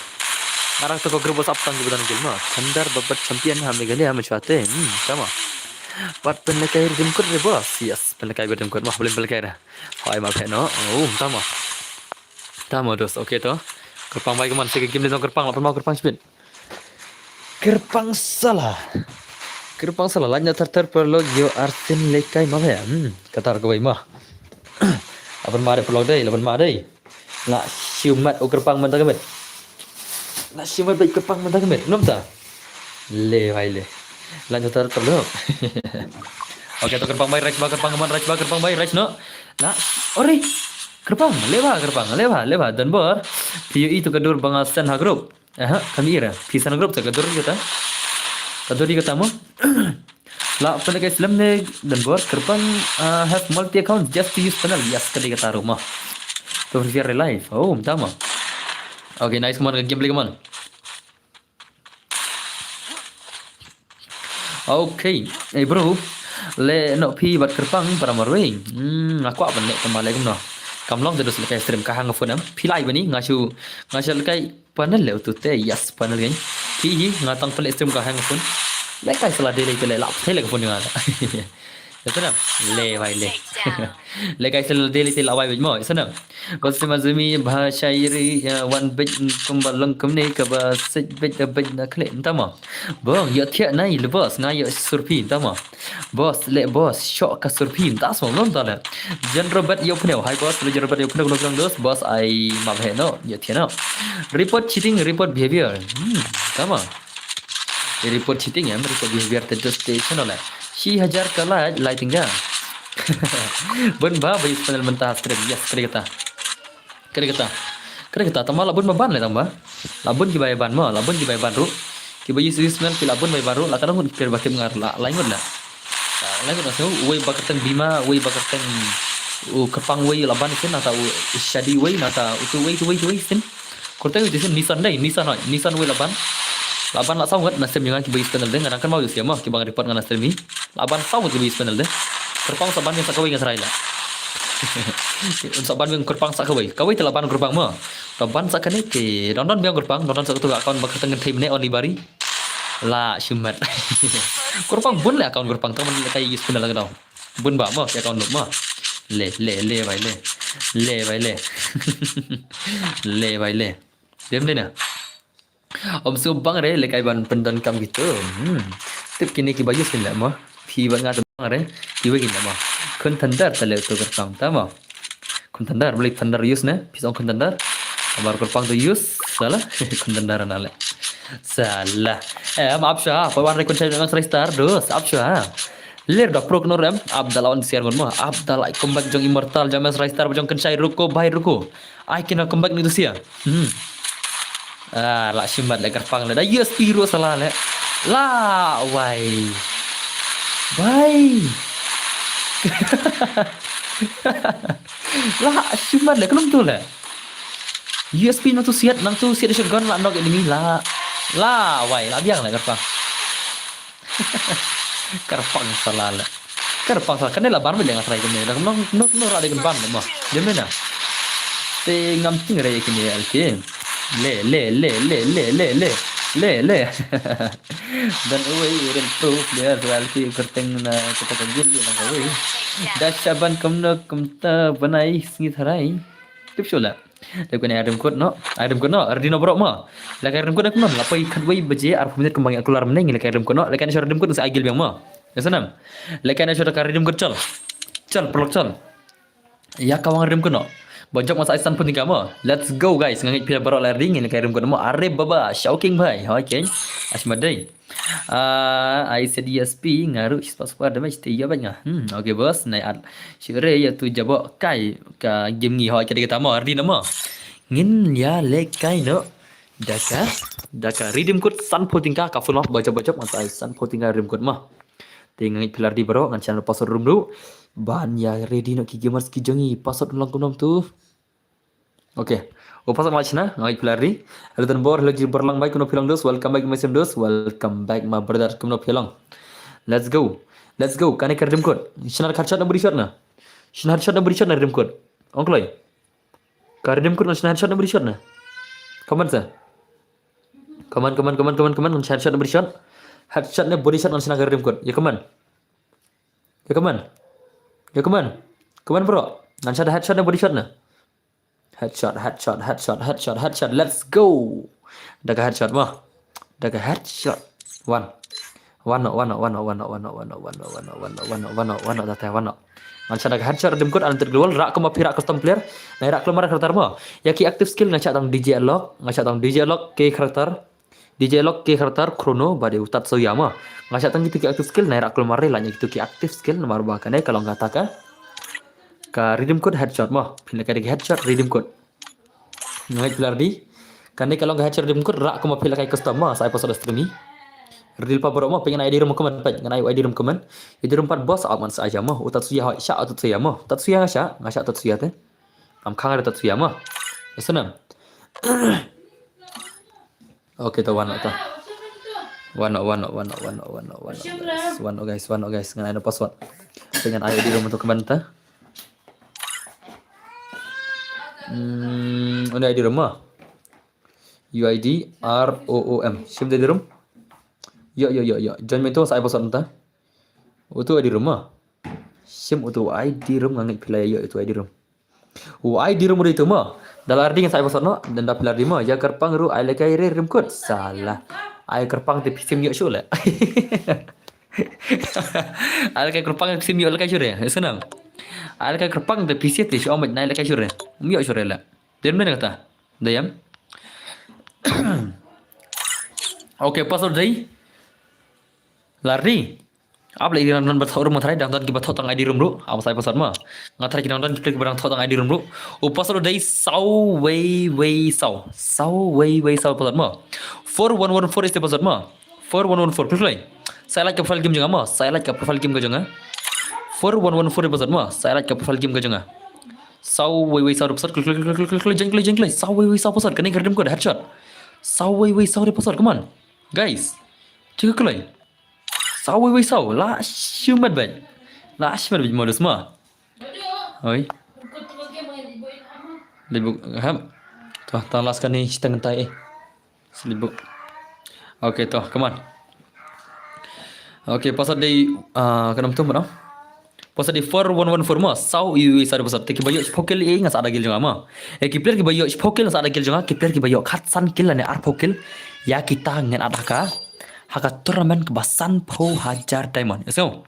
Ngarang to ka group WhatsApp tang ki badan gil ma. Thunder babat champion ha Meghalaya ma chwate hmm da ma. Pat pynlehkai rim kut re bos yes pynlehkai rim kut ma blim pynlehkai re. Hoi ma phe no. Oh, tama. Tama dos. Okay to. Kyrpang bai kumno sik game le tong kyrpang lapan ma kyrpang shibit. Kyrpang sala. Kyrpang sala lanya thar thar perlo yo arsin lehkai ma phe. Hmm, katar ko bai ma. Lapan ma dei perlo dei, lapan ma dei. La shimat u kyrpang mynta ka met. La shimat bai kyrpang mynta ka met. Nom ta. Le bai le. Lanya thar thar perlo. Okay to kyrpang bai right ba kyrpang man right ba kyrpang bai right no. Na, ori. Kyrpang, leba kyrpang, leba leba dan bor. Phi ïohi to ka dur ba nga send ha group. Aha, kam ïohi re. Phi send ha group to ka dur ïa kata. Ka dur ïa kata mo. La pynlehkai slem ne dan bor kyrpang uh, have multi account just to use panel. Yes, ka dei kata ruh mo. To Free Fire live. Oh, tama. Okay, nice come on, game play come on. Okay, eh bro. Le no phi bat kyrpang para marwei. Hmm, aku apa nek kembali kumno. Kam long terus lekai stream ka hang phone em. Phi lai bani ngasu ngasu lekai panel le utu te yes panel gani. Phi hi nga tang pele stream ka hang phone. Lekai sala dei le pele lap te le phone nga. Lekai na le bai le. Lekai sala dei le te la bai mo. Sana. Ko sima zumi bha shairi ya wan bit kumba long kumne ka ba sej bit bit na khle ntama. Bong yo thiah nai le boss nga yo surpi ntama. Boss le boss shok ka surpi nta so non ta le. Jen Robert yo pneu hai boss le Jen Robert yo pneu no dos boss ai ma he no yo thiah no. Report cheating report behavior. Hmm, ntama. Report cheating em report behavior te just station le. Shi hajar ka lai lai tingga. Bun ba bai panel mentah stream yes kali kata. Kare kata. Kare kata tama labun ba ban le tama. Labun ki bai ban ma, labun ki bai ban ru. Ki bai use use mel ki labun bai ban ru la kana ngun kir ba kim ngar la lai ngun la. Lai ngun asu wei ba kerteng bima, wei ba kerteng u kepang wei laban sin nata u shadi wei nata utu wei tu wei tu wei sin. Kerteng wei tu sin Nissan dai, Nissan hoi, Nissan wei laban. Laban la saw ngut na sem yang ki bai use panel dai ngan kan mau use ma ki bang report ngan na sem ni. Laban saw ngut ki bai use panel dai. Kerpang saban yang sakawai ngan serai la. Sa ban biang kurpang sa kawei. Kawei te la ban kurpang mo. Ka ban sa kane ke don don biang kurpang, don don sa tu account ba ka teng thei mene only bari. La shumat. Kurpang bun le account kurpang tang man kai use pun la ka dau. Bun ba mo ke account mo. Le le le bai le. Le bai le. Le bai le. Dem le na. Om su bang re lekai ban pyndonkam gitu. Hmm. Tip kine ki ba use kin le mo. Phi ba nga tu bang re. Ki wei kin le mo. Khun Thunder ta le tu kerpang ta mo. Khun Thunder beli Thunder use ne. Phi song Khun Thunder. Abar kerpang tu use. Salah. Khun Thunder na le. Salah. Eh, maaf sha. Poi wan re kun chai nang serai star dus. Maaf sha. Lir da pro kno rem. Abdallah on siar ngon mo. Abdallah comeback jong Immortal James Raistar jong kan chai ruko bai ruko. Ai kina comeback ni tu sia. Hmm. Ah, la shimat le kerpang le. Da U S P ru salah le. La wai. Bai. La shimat le kelum tu le. U S P nang tu siat, nang tu siat shotgun la nok enemy la. La wai, la biang le kerpang. Kerpang salah le. Kerpang salah kane la ban bile ngat rai kane. Dah no no no ra de ban mo. Dia mena. Te ngam ting rai kane alke. Le le le le le le le. Le le. Dan uwei rel tu dia alke kerteng na kita kagil ni nang uwei. Dah shaban kumno kumta banai sngi tharai. Tip shula. Dep kane ai rim kut no. Ai rim kut no. Ready no bro mo. Laka ai rim kut no. Lapai khat wei baje arphew minit kumba ngi kular mneng laka ai rim kut no. Laka ne shor rim kut sa agil biang mo. Ya sanam. Laka ne shor ka rim kut chal. Chal pelok chal. Ya kawang rim kut no. Ba jop nga sa ai san phew tyngka mo. Let's go guys. Nga ngeit phi baroh la ready, ngin lehkai rim kot mo. Are baba, shocking bhai. Okay. Ash madai. Ah, I said yes pi, nga ruh spot spot damage te ïa bad nga. Hmm, okay boss, nai at. Shire ïa tu jabok kai ka game ngi hoi ka dei kata mo, ready na mo. Ngin ïa lehkai noh. Da ka, da ka redeem code san phew tyngka ka full map ba jop ba jop nga sa ai san phew tyngka redeem code mo. Te nga ngeit phi la ready baroh, ngan share password room ruh. Ban ïa ready noh ki gamers ki jong ngi, password long kumno tu. Okay. U password ma shna, nga ngeit phi la ready. Hello Tanbor, hello Jibor lang bai kumno phi long dos, welcome back my sim dos, welcome back my brother kumno phi long. Let's go. Let's go. Kane ka redeem code. Shna ka headshot na body shot na. Shna headshot na body shot na redeem code. Ong kloi. Ka redeem code na shna headshot na body shot na. Comment sa. Comment, comment, comment, comment, comment. Ngan shna headshot na body shot. Headshot na body shot ngan shna ka redeem code. Ya comment. Ya comment. Ya comment. Comment bro. Ngan shna headshot na body shot na. Headshot, headshot, headshot, headshot, headshot. Let's go. Da ka headshot mo. Da ka headshot. One. One no, one no, one no, one no, one no, one no, one no, one no, one no, one no, one no, one no, one no, one no. Ngan shna da ka headshot redeem code unlimited global, rak kumba phi rak custom player. Nai rak klumar character mo. Ïa ki active skill nga shah tang D J Alok, nga shah tang D J Alok ki character. D J Alok ki character Chrono bad u Tatsuya mo. Nga shah tang kitu ki active skill, nai rak klumar re la ïa kitu ki active skill namar ba kane ka long kata ka. Ka redeem code headshot mo. Phin lehkai da ka headshot redeem code. Nga ngeit phi la ready. Kane ka long ka headshot redeem code rak kumba phi lehkai custom mo, sa ai password da stream i. Ready lypa baroh mo, phi ngan ai I D room comment, phi ngan ai I D room comment. I D room pat boss, ap ngan sa ai mo. U Tatsuya hoi, shah u Tatsuya mo. Tatsuya nga shah, nga shah Tatsuya te. Am khang da Tatsuya mo. Ïa snam. Okay, to one no to. One no, one no, one no, one no, one no, one no, guys. One no, guys, one no, guys. Ngan ai no password. Phi ngan ai I D room to comment ta. Hmm, una I D room mo. U I D R O O M. Shim da I D room. Yo, yo, yo, yo. Join me tu, sa ai password ta. Utu I D room mo. Shim utu I D room, nga ngeit phi la ïoh utu I D room. U I D room utu mo. Da la ready ngan sa ai password noh, dan da phi la ready mo. Ïa kyrpang ruh ai lehkai re redeem code. Salah. Ai kyrpang te phi sim ïoh shuh leh. Ai lehkai kyrpang te phi sim ïoh lehkai shuh re. Ïa snam. Ai lehkai kyrpang te phi sim te shuh, ym nai lehkai shuh re. Ym ïoh shuh re leh. Dei ne em kata. Dei em. Okay, password dei. La ready. Ap leh ki nang don ba thoh room, nga tharai dang don kiba thoh tang I D room ruh. Ap sa ai password mo. Nga tharai ki nang don ki player kiba dang thoh tang I D room ruh. U password dei saw wei wei saw. Saw wei wei saw password mo. Four one one four is the password mo. Four one one four, klik, klik. Sa ai like ka profile game jong nga mo. Sa ai like ka profile game ka jong nga. Four one one four password mo. Sa ai like ka profile game ka jong nga. Saw wei wei saw password, klik, klik, klik, klik, klik, klik, jeng, klik, jeng, klik. Saw wei wei saw password, kane ka redeem code headshot. Saw wei wei saw password, come on. Guys. Check, klik. Saw wei wei saw, la shu met bad. La shu met bad modus ma. Oi. Lipbuk, ham. Toh, tang last kane, shiteng tai eh. Lipbuk. Okay, toh, come on. Okay, password dei, ah, ka nam tu mo. Password dei four one one four mo. Saw wei wei saw password. Te kiba ïoh shiphew kill eh, nga sa da kill jong nga mo. Eh, ki player kiba ïoh shiphew kill nga sa da kill jong nga. Ki player kiba ïoh khatsan kill lane arphew kill, ïa kita ngan add ha ka, ha ka tournament kaba sanphew hajar diamond. Ïa sngew.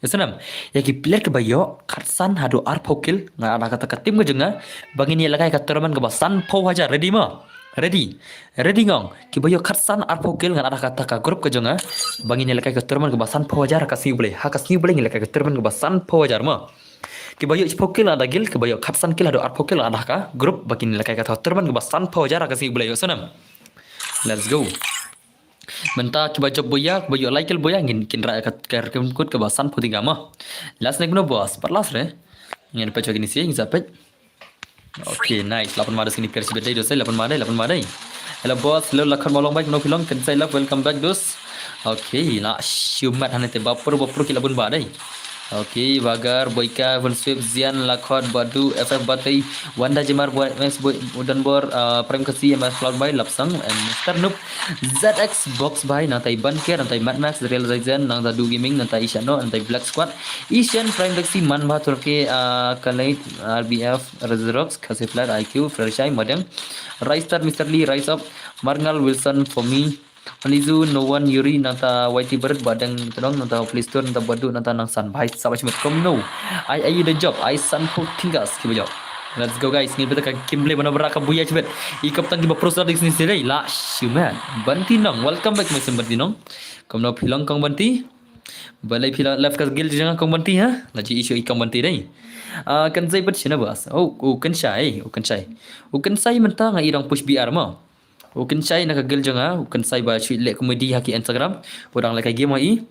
Ïa snem. Ïa ki player kiba ïoh khatsan haduh arphew kill, ngan add ha kata ka team ka jong nga, ba ngin ïalehkai ka tournament kaba sanphew hajar. Ready mo? Ready. Ready ngong. Kiba ïoh khatsan arphew kill ngan add ha kata ka group ka jong nga, ba ngin ïalehkai ka tournament kaba sanphew hajar ha ka sngi U Blei. Ha ka sngi U Blei ngin lehkai ka tournament kaba sanphew hajar mo. Kiba ïoh shiphew kill ngan add da guild, kiba ïoh khatsan kill haduh arphew kill ngan add ha ka group, ba kin lehkai kata ka tournament kaba sanphew hajar ha ka sngi U Blei. Ïa snem. Let's go. Mynta kiba jop boya, kiba ïoh lai kill boya, ngin kin rah ka, ka redeem code kaba sanphew tyngka mo. Last ne kumno boss, pat last re. Ngin peit kine shi, ngin sa peit. Okay, nice. Lapan ma dei kine player shi bad dei, dos, lapan ma dei, lapan ma dei. Hello boss, hello Lakhon Mawlong bai, kumno phi long, Kensai Love, welcome back dos. Okay, la shu mat hane te bapur bapur ki la bun ba dei. Okay, Vagar, Boika, Full Sweep, Zian, Lakhot, Badu, F F Batei, Wanda Jemar, Boy, M S Boy, Udanbor, uh, Prem Kasi, M S Cloud Bai, Lapsang, and Mister Noob, Z X Box Bai, nangtai Banker, nangtai Mad Max, Real Zaizen, nangtai Du Gaming, nangtai Ishano, nangtai Black Squad, Ishan, Prime Taxi, Manba, Turkey, uh, Kalait, R B F, Rezerox, Kasi Flat, I Q, Flershai, Madeng, Raistar, Mister Lee, Rise Up, Marngal, Wilson, Fomi, Alizu, No One, Yuri, nangta Y T Bird, Badeng Tedong, nangta Play Store, nangta Badu, nangta Nangsan. Bhai, saba shimet kumno. Ai, ai, da jop, ai, sanphew tyngka, kiba jop. Let's go guys, ngin bad ka gameplay, mano ba rah ka buya shibit. I kap tang ki ba pro star dik sini sirai la shimet. Banti Nong, welcome back my sim Banti Nong. Kumno phi long kong Banti? Balei phi la left ka guild jong nga kong Banti ha? La ji issue i kong Banti dei. Ah, kan sai pat shina bas. Oh, oh kan sai, oh kan sai. Oh kan sai mynta nga i dang push B R mo. Oh kan sai na ka guild jong nga, oh kan sai ba shu leh comedy ha ki Instagram. Oh dang leh ka game ha i.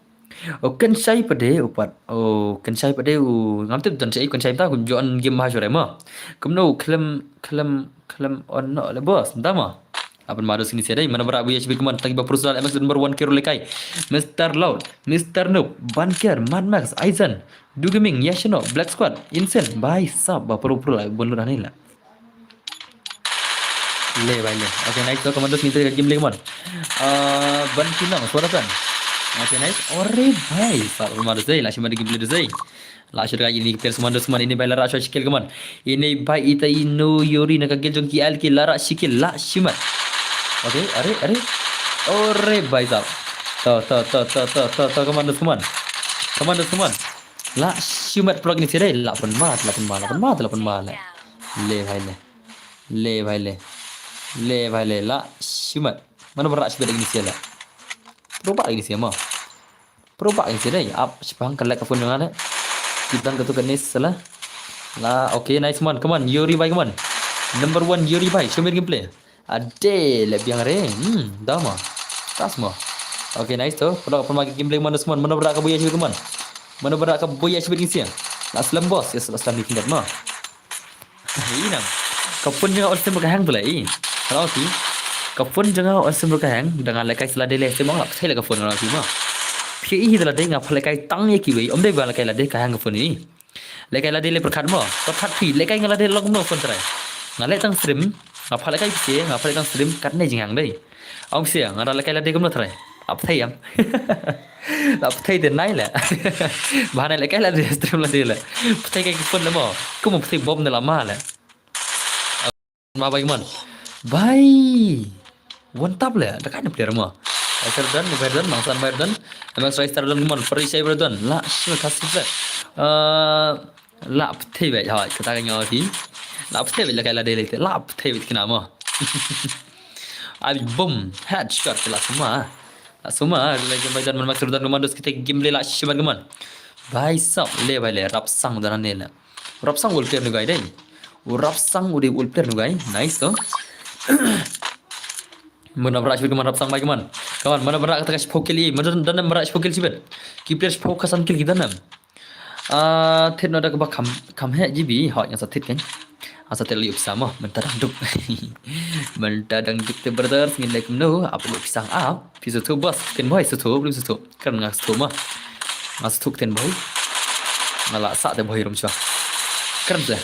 Oh kan sai pat de, oh pat. Oh kan sai pat de, oh ngam tip don sai, kan sai mynta ku join game ha shurai mo. Kumno khlem khlem khlem on no le boss, mynta mo. Apan madu sini siadai, mana ba rah buya shibit kumno, tang ba pro star M X number one kero lekai. Mister Loud, Mister Noob, Banker, Mad Max, Aizen, Dugaming, Yashino, Black Squad, Insane, bai sab ba pro pro la bun lu dah ni la. Le bai le. Okay, nice to Commandos, ngin try ka game le kumno. Ah, Banti Nong, suara kan. Okay, nice. Ore bai sab Commandos dei, la shima da game le dei. La shot ka ini player Commandos kumno, ini bai la rah shot skill kumno. Ini bai ita ino Yori na ka guild jong ki L K la rah skill la shimat. Okay, are are. Ore bai sab. To to to to to to to Commandos kumno. Commandos kumno. La shimat pro ini siadai, la pun mat, la pun mat, la pun mat, la pun mat. Le bai le. Le bai le. Le bai le, la shimat. Mana ba rah shibit ini siadai. Pro ba ini siadai mo. Pro ba ini siadai. Ap shipang ka lag ka phone jong nga ne. Kita ka tu ka nis sala. La, okay, nice man, kumno. Yori bai kumno. Number one Yori bai, show me gameplay. Ade, le biang re. Hmm, dama. Tas mo. Okay, nice to. Pula pun ma gameplay kumno, kumno. Mana ba rah ka buya shibit kumno. Mana ba rah ka buya shibit ini siadai. La slam boss, yes, la slam ni kindat mo. Inang. Ka phone jong nga on sim ka hang tu la i. Kalau ki. Ka phone jong nga on sim ka hang, da nga lehkai sa lade le sim, nga la pynthei la ka phone, kalau ki mo. Phi i hi da lade, nga pha lehkai tang ïa kiwei, ym dei ba lehkai lade ka hang ka phone i. Lehkai lade le pyrkhat mo, pyrkhat phi, lehkai nga lade long kumno phone trai. Nga leh tang stream, nga pha lehkai phi, nga pha leh tang stream, katne jinghang dei. Ong phi, nga da lehkai lade kumno trai. La pynthei ïam. La pynthei te nai le. Ba nai lehkai lade stream lade le. Pynthei kai ki phone le mo. Kumno pynthei bom ne la ma le. Ma bai kumno. Bai. One tap le. Da kai na player mo. Riser don, Riser don, Mangsan Riser don. M X Riser don kumno. Pari Riser don. La, shu ka sip le. Eh, la pynthei bai. Ha, kata ka nyaw phi. La pynthei bai lehkai lade le. La pynthei bai kina mo. Abi boom. Headshot la suma. La suma, lagi bai don man Max Rodan Commandos kita game le la shibat kumno. Bai sab le bai le Rapsang don ne le. Rapsang ul player nu gai dei. U Rapsang u dei ul player nu gai. Nice to. Mana ba rah shibit kumno Rapsang bai kumno. Kumno, mana ba rah kata ka shiphew kill i. Mana don, don ba rah shiphew kill shibit. Ki player shiphew ka san kill ki don. Ah, thit no da kaba kham, kham heh G B, hoi nga sa thit kan. Nga sa thit lei u pisa mo, mynta dang duk. Mynta dang duk te brothers, ngin leh kumno, ap lei u pisa ap. Phi suthu boss, ktien bhoi suthu, lei suthu. Kren nga suthu mo. Nga suthu ktien bhoi. Nga la sah te bhoi rum chwa. Kren te.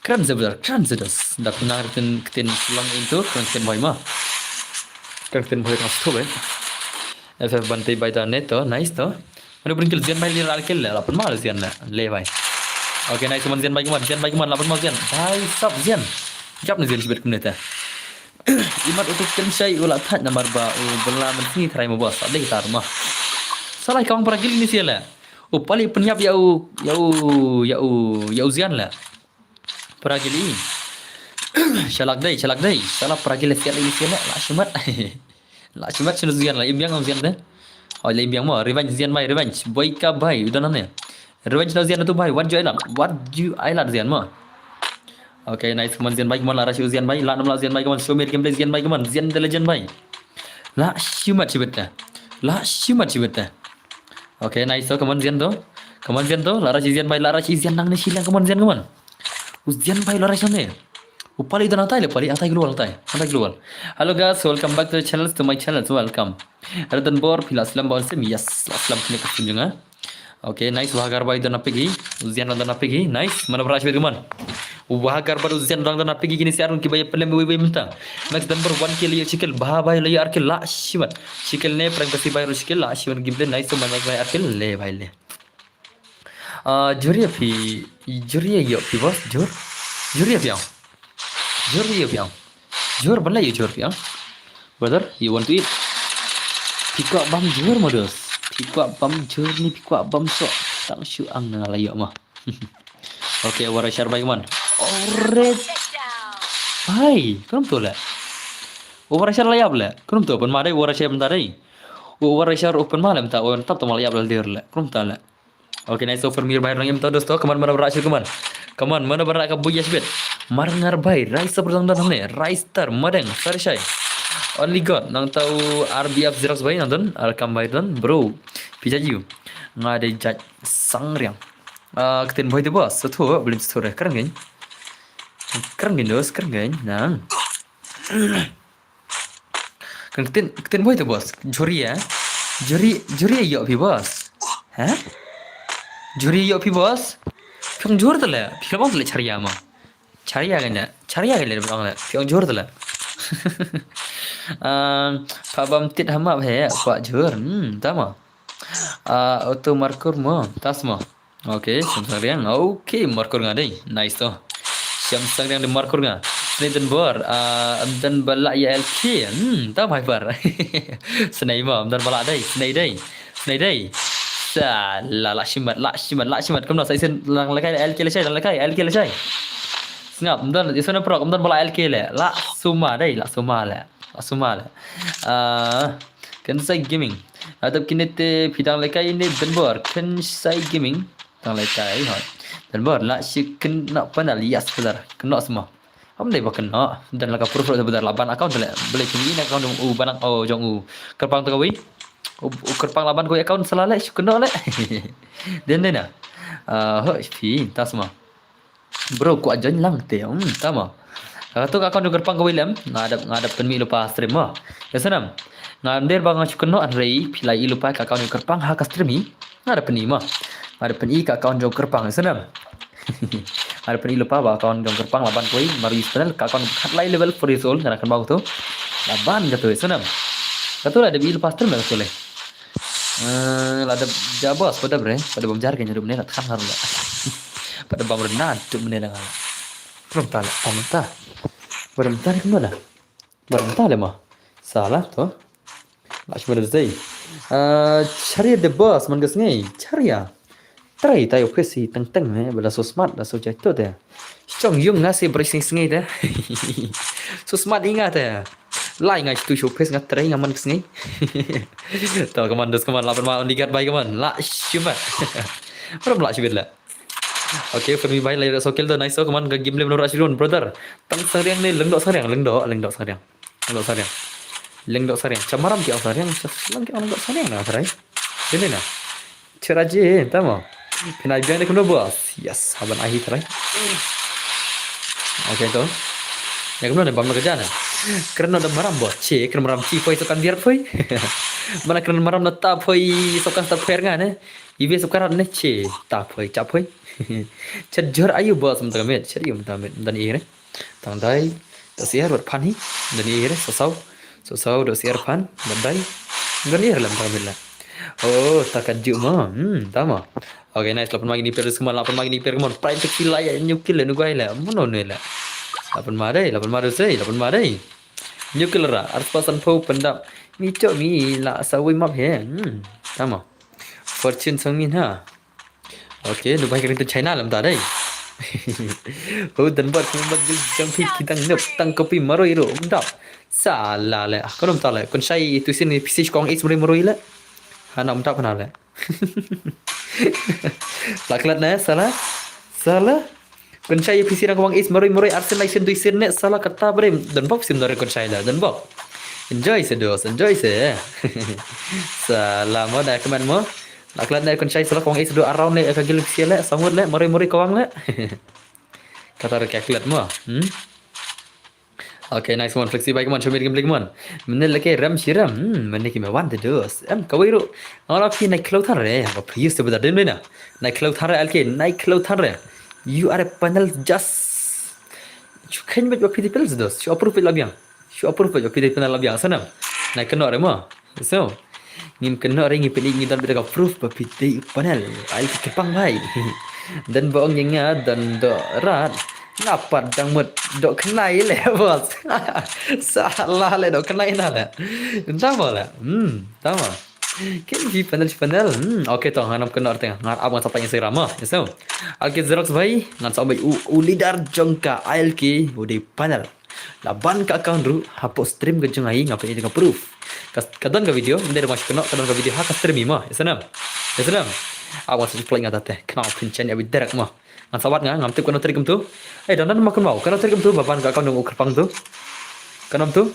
Kren te brother, kren te dos. Da phi nang ktien, ktien long into, kren ktien bhoi mo. Kren ktien bhoi nga suthu eh. F F ban te bai ta net to, nice to. Mano bring kill Zian bai le la kill le, la pun ma Zian le, le bai. Okay, nice man Zian bai kumno, Zian bai kumno, la pun ma Zian. Bai sab Zian. Jap ne Zian shibit kumne te. Imat utu ken shai u la thait namar ba u bela men sini try mo boss, ade kita rumah. Salah kawang para kill ni sia le. U pali pun yap ya u, ya u, ya u, ya u Zian le. Para kill i. Shalak dei, shalak dei. Salah para kill sial ini sial la shimat. La shimat shinu Zian la imbiang Zian de. Oh la imbiang mo. Revenge Zian bai, revenge. Boy ka bai, udah nane. Revenge no Zian tu bai. What you I love? What you I love Zian mo? Okay, nice. Kumno Zian bai, kumno la rush Zian bai. La nam la Zian bai, kumno show me gameplay Zian bai, kumno Zian the legend bai. La shimat shibit de. La shimat shibit de. Okay, nice to. Kumno Zian to. Kumno Zian to. La rush Zian bai, la rush Zian nang ne shilang. Kumno Zian, kumno. U Zian bai la rush ne. U pali don atai le pali, atai global atai. Atai global. Hello guys, welcome back to the channel, to my channel. Welcome. Radan Bor, phi la slam ba sim, yes, la slam kine ka sim jong nga. Okay, nice. Wahagar bai don apigi. U Zian don apigi. Nice. Mana ba rah shibit kumno. Wahagar bai u Zian don apigi kine si arun ki bai pelem bai bai mynta. Max Dunbar one kill, yo shikel ba bai le arkel la shimat. Shikel ne prank kasi bai ro shikel la shimat gameplay nice to mana bai arkel le bai le. Ah, jur ïa phi, jur ïa ïoh phi boss, jur. Jur ïa phi ong. Jur ïa phi ong. Jur ban la ïa jur phi ong. Brother, you want to eat? Phi kwah bam jur mo dos. Phi kwah bam jur ni phi kwah bam so. Tang shu ang na la ïoh mo. Okay, wara share bai kumno. Alright. Bhai, kumno to le? Overshare la ïap le. Kumno to, pynma dei overshare mynta dei. Overshare pynma le mynta, oh, tap to ma la ïap le dir le. Kumno to le. Okay, nice to for me, bhai, rang im to, dosto. Come on, mana berak sih, come on. Come on, mana berak ka buya sibit. Mar ngar bhai, rise up dang dang ne. Rise star, madeng, sar shai. Only God, nang tau R B F Xerox bhai, nang don, welcome bhai don, bro. Pijaju. Nga dei judge Sangriang. Ah, ktien bhoi te boss, sa thu, belum sa thu re, kren gen. Kren gen dos, kren gen, nang. Kan ktien, ktien bhoi te boss, jhuri ya. Jhuri, jhuri ya phi boss. Ha? Jhuri ya phi boss. Phi ong jhur te le, phi ong te le charia ma. Charia kan le, charia kan le, phi ong le, phi ong jhur te le. Ah, pha bam tit hama he, kwa jhur, hmm, tama. Ah, auto marker mo, tas mo. Okay, Shyam Sangriang. Okay, marker nga dei. Nice to. Shyam Sangriang dei marker nga. Snei den bor. Ah, am den bala ya L K. Hmm, tam hai par. Snei mo, am den bala dei. Snei dei. Snei dei. Sa la la shimat, la shimat, la shimat. Kumno sa isen lang lekai L K le shai, lang lekai L K le shai. Sngap, am den isen prok, am den bala L K le. La suma dei, la suma le. La suma le. Ah, Kensai Gaming. Adap kine te phi dang lekai ne Denbor. Kensai Gaming. Dang lekai hoi. Denbor la shi ken na panel, yes, brother. Keno semua. Am dei ba keno. Dan la ka proof brother, la ban account le. Bele kini account jong u, ban account jong u. Kyrpang te kawei. U, u kyrpang la ban kawei account sala le, shi keno le. Den dei na. Ah, hoi, phi, ta semua. Bro, kwah join lang te. Hmm, tama. Ka tu ka account jong kyrpang kawei lem. Nga dap, nga dap pynmih lypa stream mo. Ya sanam. Nga nder ba nga shu kynnoh, hynrei phi la ïoh lypa ka account jong kyrpang ha ka stream hi. Nga dap pynmih mo. Nga dap pynmih ka account jong kyrpang, ya sanam. Nga dap pynmih lypa ba account jong kyrpang la ban kawei, Maru Ismail, ka account khatlai level four years old, nga dap kynmaw tu. La ban ka tu, ya sanam. Ka tu la dap ïoh lypa stream ka tu le. Eh, la dap ja boss, pat dap re, pat dap bam jar ke nyadup ne, la than ngar la. Pat dap bam rena, dup ne la ngar. Bam ta la, bam ta. Bam ta ni kumno la? Bam ta le ma. Sala to. La shmada zei. Eh, charia de boss, man ka sngi. Charia. Trai tai office hi teng teng ne, bala so smart, la so jai to de. Chong yung nga se bri sngi sngi de. So smart inga de. Lai nga tu show face nga trai nga man sngi. To, come on, dos, come on, lapan ma, only God bai, come on. La shibat. Ram la shibat la. Okay, for me bai, lai so kill do, nice, so come on, ka game le mlo ra shirun, brother. Tang Sangriang ne, lengdok Sangriang, lengdok, lengdok Sangriang. Lengdok Sangriang. Lengdok Sangriang. Chamaram ki Sangriang, lang ki lengdok Sangriang na, trai. Dene na. Chera je, tama. Pynai biang de kumno boss. Yes, haban ahi trai. Okay to. Ya kumno ne bam na ka jana. Kren na da maram boss. Che, kren maram chi poi so kan biar poi. Mana kren maram na ta poi so kan ta poi nga ne. Ibe so karat ne che ta poi, cha poi. Chet jor ayu boss mynta ka met. Chet ayu mynta met. Mynta ni ire. Tang dai, ta siar wat phan hi. Mynta ni ire, so sau. So sau, do siar phan. Mynta dai. Mynta ni ire lam tang met la. Oh, ta ka ju ma. Hmm, tama. Okay, nice. Lapan magi ni per, come on, lapan magi ni per, come on. Prime check sila ya, new kill le, nu guai le. Mono ne le. Lapan ma dei, lapan ma dei sei, lapan ma dei. New kill ra, arpa san pho pendap. Mi chok mi la sa wei map he. Hmm, tama. Fortune sang min ha. Okay, nu bai kering tu China lam ta dei. Oh, dan bat kumba gil jang phi kidang nup tang kopi maro iro, um dap. Sala le, ah, konom ta le. Kon shai tu sin ni pisi kong is maro maro ile. Hana um dap hana le. Laklat ne, sala. Sala. Kon shai pisi nang kong is maro maro arsen lai sin tu sin ne, sala kata bre. Dan bok sim dore kon shai la, dan bok. Enjoy se dos, enjoy se. Sala mo da kemen mo. Laklat ne kon shai sala kong is do around le ka gil pisi le, sangut le, maro maro kawang le. Kata re ka klet mo. Hmm? Okay, nice one, Flexi, bye, come on, show me the gameplay, come on. Mene leke ram shiram, hmm, mene ki me wan de dos. Em, kawai ru. Ngala phi nai klau thar re, ba phi yus te bada den mena. Nai klau thar re, alke, nai klau thar re. You are a panel just. Chu khen ba phi de pels dos. Chu approve la biang. Chu approve ba phi de panel la biang, sanam. Nai keno re mo. So, ngim kynnoh re ngi pynïaid ngi don bit ka proof ba phi dei u panel. Ai ki kyrpang bhai. Don ba ong ïa nga don doh rat. Nga pat dang mut doh khnai le boss. Sala le doh khnai na le. Tama le. Hmm, tama. Kin ji panel, ji panel. Hmm, okay to, ngan ym kynnoh te, ngan ap ngan sa pynshai ïa syrama. Yes, no. Okay, Xerox bhai, ngan sa ong beit u, u leader jong ka I L K u dei panel. La ban ka account ruh hapoh stream ka jong ngi, nga pynïaid ka proof. Ka, ka don ka video, ym dei ruh nga shu kynnoh, ka don ka video ha ka stream i mo. Yes, no. Yes, no. Ap ngan sa pynshai nga ta te, kynnoh pynshai ïa beit direct mo. Ngan sa wad nga, ngam tip kano tarik kumto. Eh, don don ma kynmaw, kano tarik kumto ba ban ka account jong u kyrpang to. Kano kumto?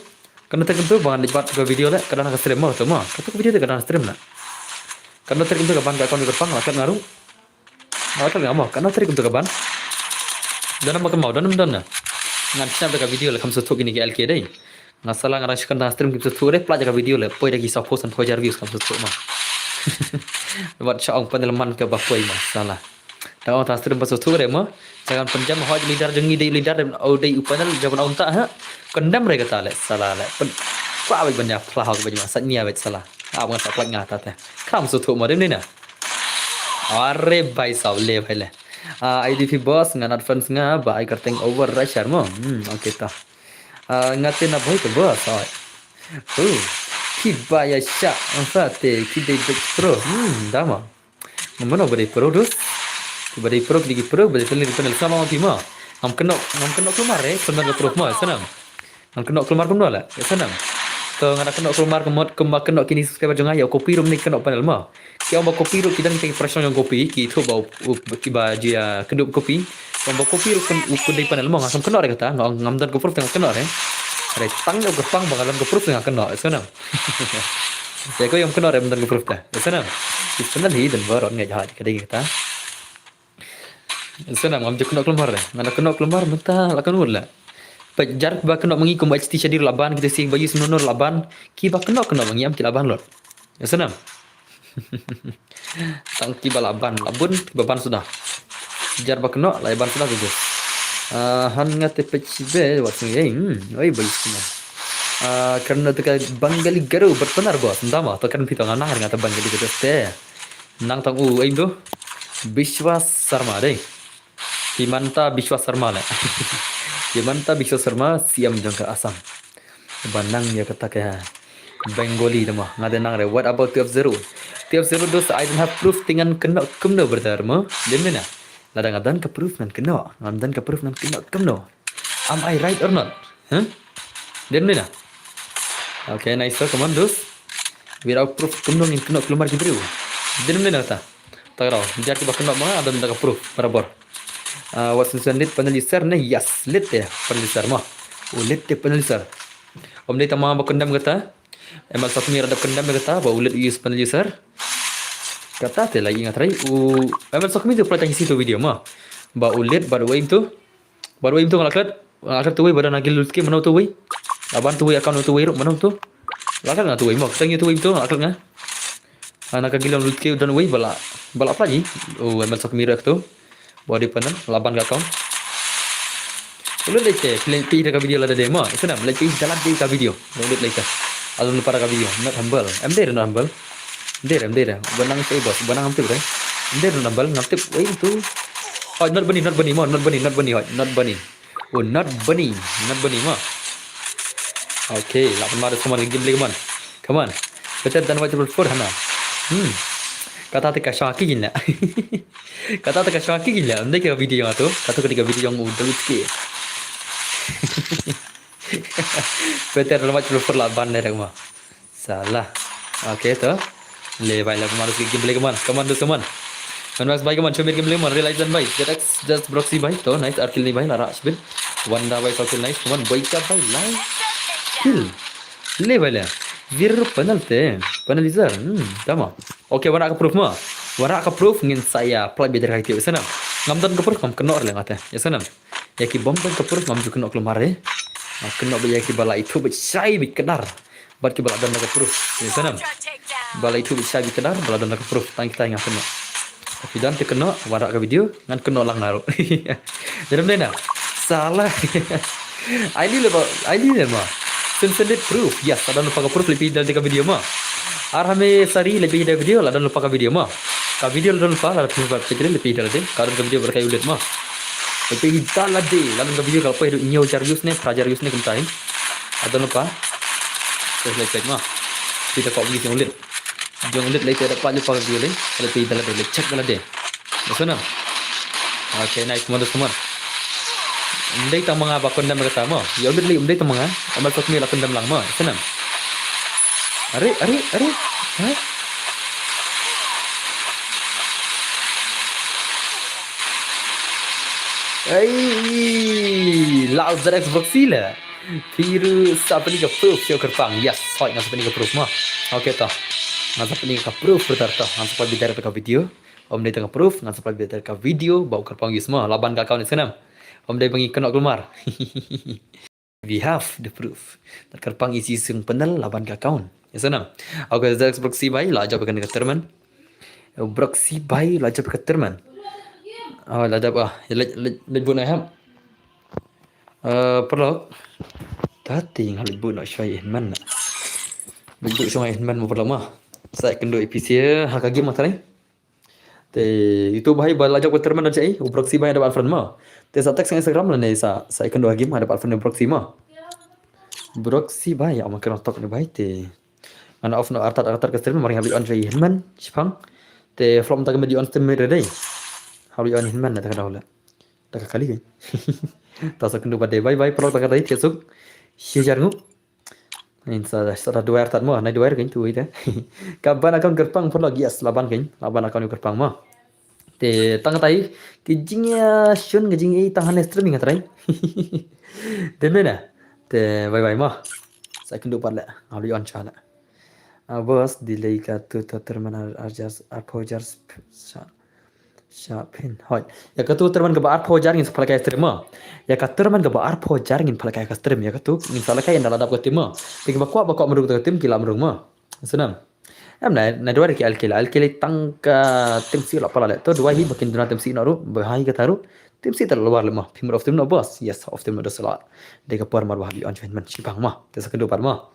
Kano tarik kumto ba ngan leit wad ka video leh, ka don ha ka stream mo to mo. Kato ka video te ka don ha stream leh. Kano tarik kumto ka ban ka account jong u kyrpang, la klet nga ruh. La klet nga mo, kano tarik kumto ka ban. Don ma kynmaw, don don na. Ngan shna da ka video leh, kam sngewthuh kine ki I L K dei. Nga sala nga dang shu kynta stream kim sngewthuh dei, pla ïa ka video leh, poi da ki saw phew san phew hajar views kam sngewthuh mo. Wat sha ong panel man ka ba poi mo, sala. Dang ong ta stream ba sngewthuh re mo. Jangan pynjam, hoi leader jong ngi dei leader, dei u panel, jaban ong ta ha. Kondam re kata leh, sala leh. Pyn, kwah beit ban ïa phla hok beit ma, sat nia beit sala. Ap ngan sa pla nga ta te. Kam sngewthuh mo, dem ni na. Are bhai saw le bhai le. Ah, I D P boss, ngan advance nga ba ai kyrteng over Russia mo. Hmm, okay ta. Ah, nga te na bhoi te boss, oi. Oh, ki ba ïa sha, ong sa te, ki dei beit pro. Hmm, da mo. Mano ba dei pro dus? Ki ba dei pro, ki dei pro, ba dei pro, ki dei pro, sama ong ki ma. Ngam kynnoh, ngam kynnoh kulmar re, kulmar ba pro ma, sanam. Ngam kynnoh kulmar kumno leh, sanam. To nga da kynnoh kulmar kumot, kumba kynnoh kine subscriber jong nga ïa u copy ruh ym dei kynnoh panel ma. Ki ong ba copy ruh ki don ki pressure jong copy, ki thuh ba u, u, ki ba ju ïa kynduh copy. Ki ong ba copy ruh kun, u kun dei panel ma, nga ngam kynnoh re kata, nga ong ngam don ka proof te ngam kynnoh re. Re tang ïa u kyrpang ba nga don ka proof te nga kynnoh, sanam. Te ko ïa ngam kynnoh re ym don ka proof te, sanam. Ki panel hi don ba ron ngai jahaj ka dei kata. Sanam ngam ju kynnoh kulmar re. Nga da kynnoh kulmar mynta la kynnoh leh. Peit jar ba kynnoh ma ngi kum H T Shadir la ban, kita sing ba use nono la ban. Ki ba kynnoh kynnoh ma ngi am ki la ban lut. Sanam. Tang ki ba la ban, la bun, ki ba ban suda. Jar ba kynnoh, la ban suda tu. Ah, han nga te peit shibe, wat sing, eh, hmm, oi, ba use kynnoh. Ah, karna te ka Bengali Garo, bat panar bos, ndama, to kan pito nga nang, nga te Bengali Garo te. Nang tang u, aim tu. Bishwa Sharma dei. Himanta Bishwa Sharma leh. Himanta Bishwa Sharma, C M jong ka Assam. Ba nang ïa kata ka Bengali dama. Nga da nang re, what about twelve zero? Twelve zero dos, I don't have proof, te ngan kynnoh kumno brother mo. Dem ne na. Lada nga don ka proof ngan kynnoh. Ngam don ka proof ngan kynnoh kumno. Am I right or not? Huh? Dem ne na. Okay, nice, so, come on, dos. Without proof, kumno ngin kynnoh kulmar ki briew. Dem ne na ta. Ta ka daw, jar ki ba kynnoh ma nga, don da ka proof, barabor. Ah, wat sngewsih lit panel user ne, yes, lit te panel user ma. U lit te panel user. Ym dei tang ma ba kynnoh kata. M L Sokmi ra da kynnoh kata, ba u lit use panel user. Kata te lagi nga trai, u M L Sokmi tu pynlait tang isi tu video ma. Ba u lit, ba u aim tu. Ba u aim tu nga la klet, nga la klet tu wei, ba don na gil lutke, mano tu wei. La ban tu wei, account tu wei, ruh, mano tu. La klet nga tu wei, mo, kita ngi tu wei tu, nga la klet nga. Ah, na ka gil lutke, don wei, ba la, ba la pla ji. Oh, M L Sokmi ra tu. Ba dei panel, la ban ka account. Ulit lei te, phi leit peit da ka video lada dei mo. Sanam, leit peit da lada dei ka video. Ulit lei te. Adon para ka video, not humble. Em dei re not humble. Em dei re, em dei re. Ba nang sei bos, ba nang ngam tip re. Em dei re not humble, ngam tip. Wei tu. Oh, not bani, not bani mo, not bani, not bani, oh, not bani. Oh, not bani, not bani mo. Okay, la pynmar da someone game play, come on. Come on. Better than what you prefer, hana. Hmm. Kata te ka shaki gin la. Kata te ka shaki gin la. Ym dei ka video nga tu. Kata ka dei ka video nga u dalut ke. Better than what you prefer la ban direct ma. Salah. Okay to. Le bhai la pynmar da game play, come on. Come on, do someone. Man Max bhai, come on, show me game play, come on. Realize dan bhai. Z X, just proxy bhai. To, nice, ar kill ni bhai, la rah shibit. Wanda bhai, saw kill, nice. Come on, boy ka bhai, nice. Kill. Le bhai le. Zero penalty. Penalizer. Hmm, tama. Okay, wan rah ka proof ma. Wan rah ka proof ngin sa ïa pynlait beit da ka ïa tip, sanam. Ngam don ka proof, ngam kynnoh re nga te. Ïa sanam. Ïa ki bym don ka proof ngam ju kynnoh kulmar re. Ngam kynnoh beit ïa ki ba la ithuh beit shai beit kdar. Bad ki ba la don da ka proof. Ïa sanam. Ba la ithuh beit shai beit kdar, ba la don da ka proof. Tang kita ngam kynnoh. Phi don te kynnoh, wan rah ka video, ngan kynnoh lang nga ruh. Jadam dei na. Salah. Ai li le ba, ai li le ma. Sen sen dit proof. Yes, la don lypa ka proof, leit peit da ka video ma. Ar hame sari, leit peit da video, la don lypa ka video ma. Ka video la don lypa, la phi ba peit leit peit da de. Ka don ka video ba kai ulit ma. Leit peit da la de, la don ka video ka la poi haduh hynñiew hajar views ne, phra hajar views ne kumta hi. La don lypa. Terus leit peit ma. Peit da ka video ulit. Jong u lit lei te da pah jong pa ka video lei. Lei te da lei check da lei. Ïa sngewbha. Okay, nice, mo da sngewbha. Ym dei tang ma nga ba kondem kata mo. Ïa u lit lei ym dei tang ma nga. Amal sot mi la kondem lang mo. Ïa sngewbha. Are, are, are. Ha? Ai, lau zarak boxila. Piru sapani ka proof sio kerpang. Yes, hoi nga sapani ka proof mo. Okay to. Nga sapani ka proof bertar to. Nga sapani bidar ka video. Ym dei tang ka proof, nga sapani bidar ka video ba u kerpang use mo. Laban ka account is kenam. Ym dei bangi kenok lumar. We have the proof. That kerpang isi sung penel laban ka account. Ïa sngewbha. Okay, zarak boxi bai la jop ka termen. Boxi bai la jop ka termen. Oh, la jop ah. Leit, leit, leit bun ai hap. Eh, paralok. Tati nga leit bun nak shwai inman. Leit bun shwai inman mo paralok mo. Sa kynduh A P C ha ka game ma trai. Te ïa uto u bhai ba la jop ka termen don shaei, u proxy bhai da ban friend mo. Te sa text ha Instagram lane sa, sa ïakynduh ha game da ban friend u proxy mo. Proxy bhai, ïa ma kena tok ne bhai te. Ngan off noh artat artat ka stream, mar nga hap leit on shaei hynmen, shipang. Te flop ta ka medi on stream medi dei. Hap leit on hynmen na ta ka daw la. Ta ka kali kan. Ta sa kynduh pat de bye bye paralok ta ka dei te suk. Shi jar ngu. Ngin sa, sa da duar tat mo, na duar kan tu ita. Ka ban account kerpang paralok, yes, la ban kan, la ban account kerpang mo. Te tang tai, ki jingïashun, ki jingïa tang hane streaming trai. Te mena. Te bye bye mo. Sa kynduh pat le, nga leit on sha le. Ah, boss, delay ka tu tu termen ar, ar jar, arphew jar sp-, sha. Sha pin. Hoi. Ïa katu termen kaba arphew jar ngin sa pynlehkai stream mo. Ïa ka termen kaba arphew jar ngin pynlehkai ka stream. Ïa katu ngin sa lehkai ynda la dap ka team mo. Te kiba kwah ba kwah mrung ka team ki la mrung mo. Sngewbha. Em na, na duwai ki alkela, alkela tang ka team si la pala le. To duwai hi ba kin duna team si no ru, ba hai kata ru. Team si ta la war le mo. Phi mut off team no boss. Yes, off team no da sala. Dei ka por mar ba hap leit on join man. Shipang mo. Te sa kynduh pat mo.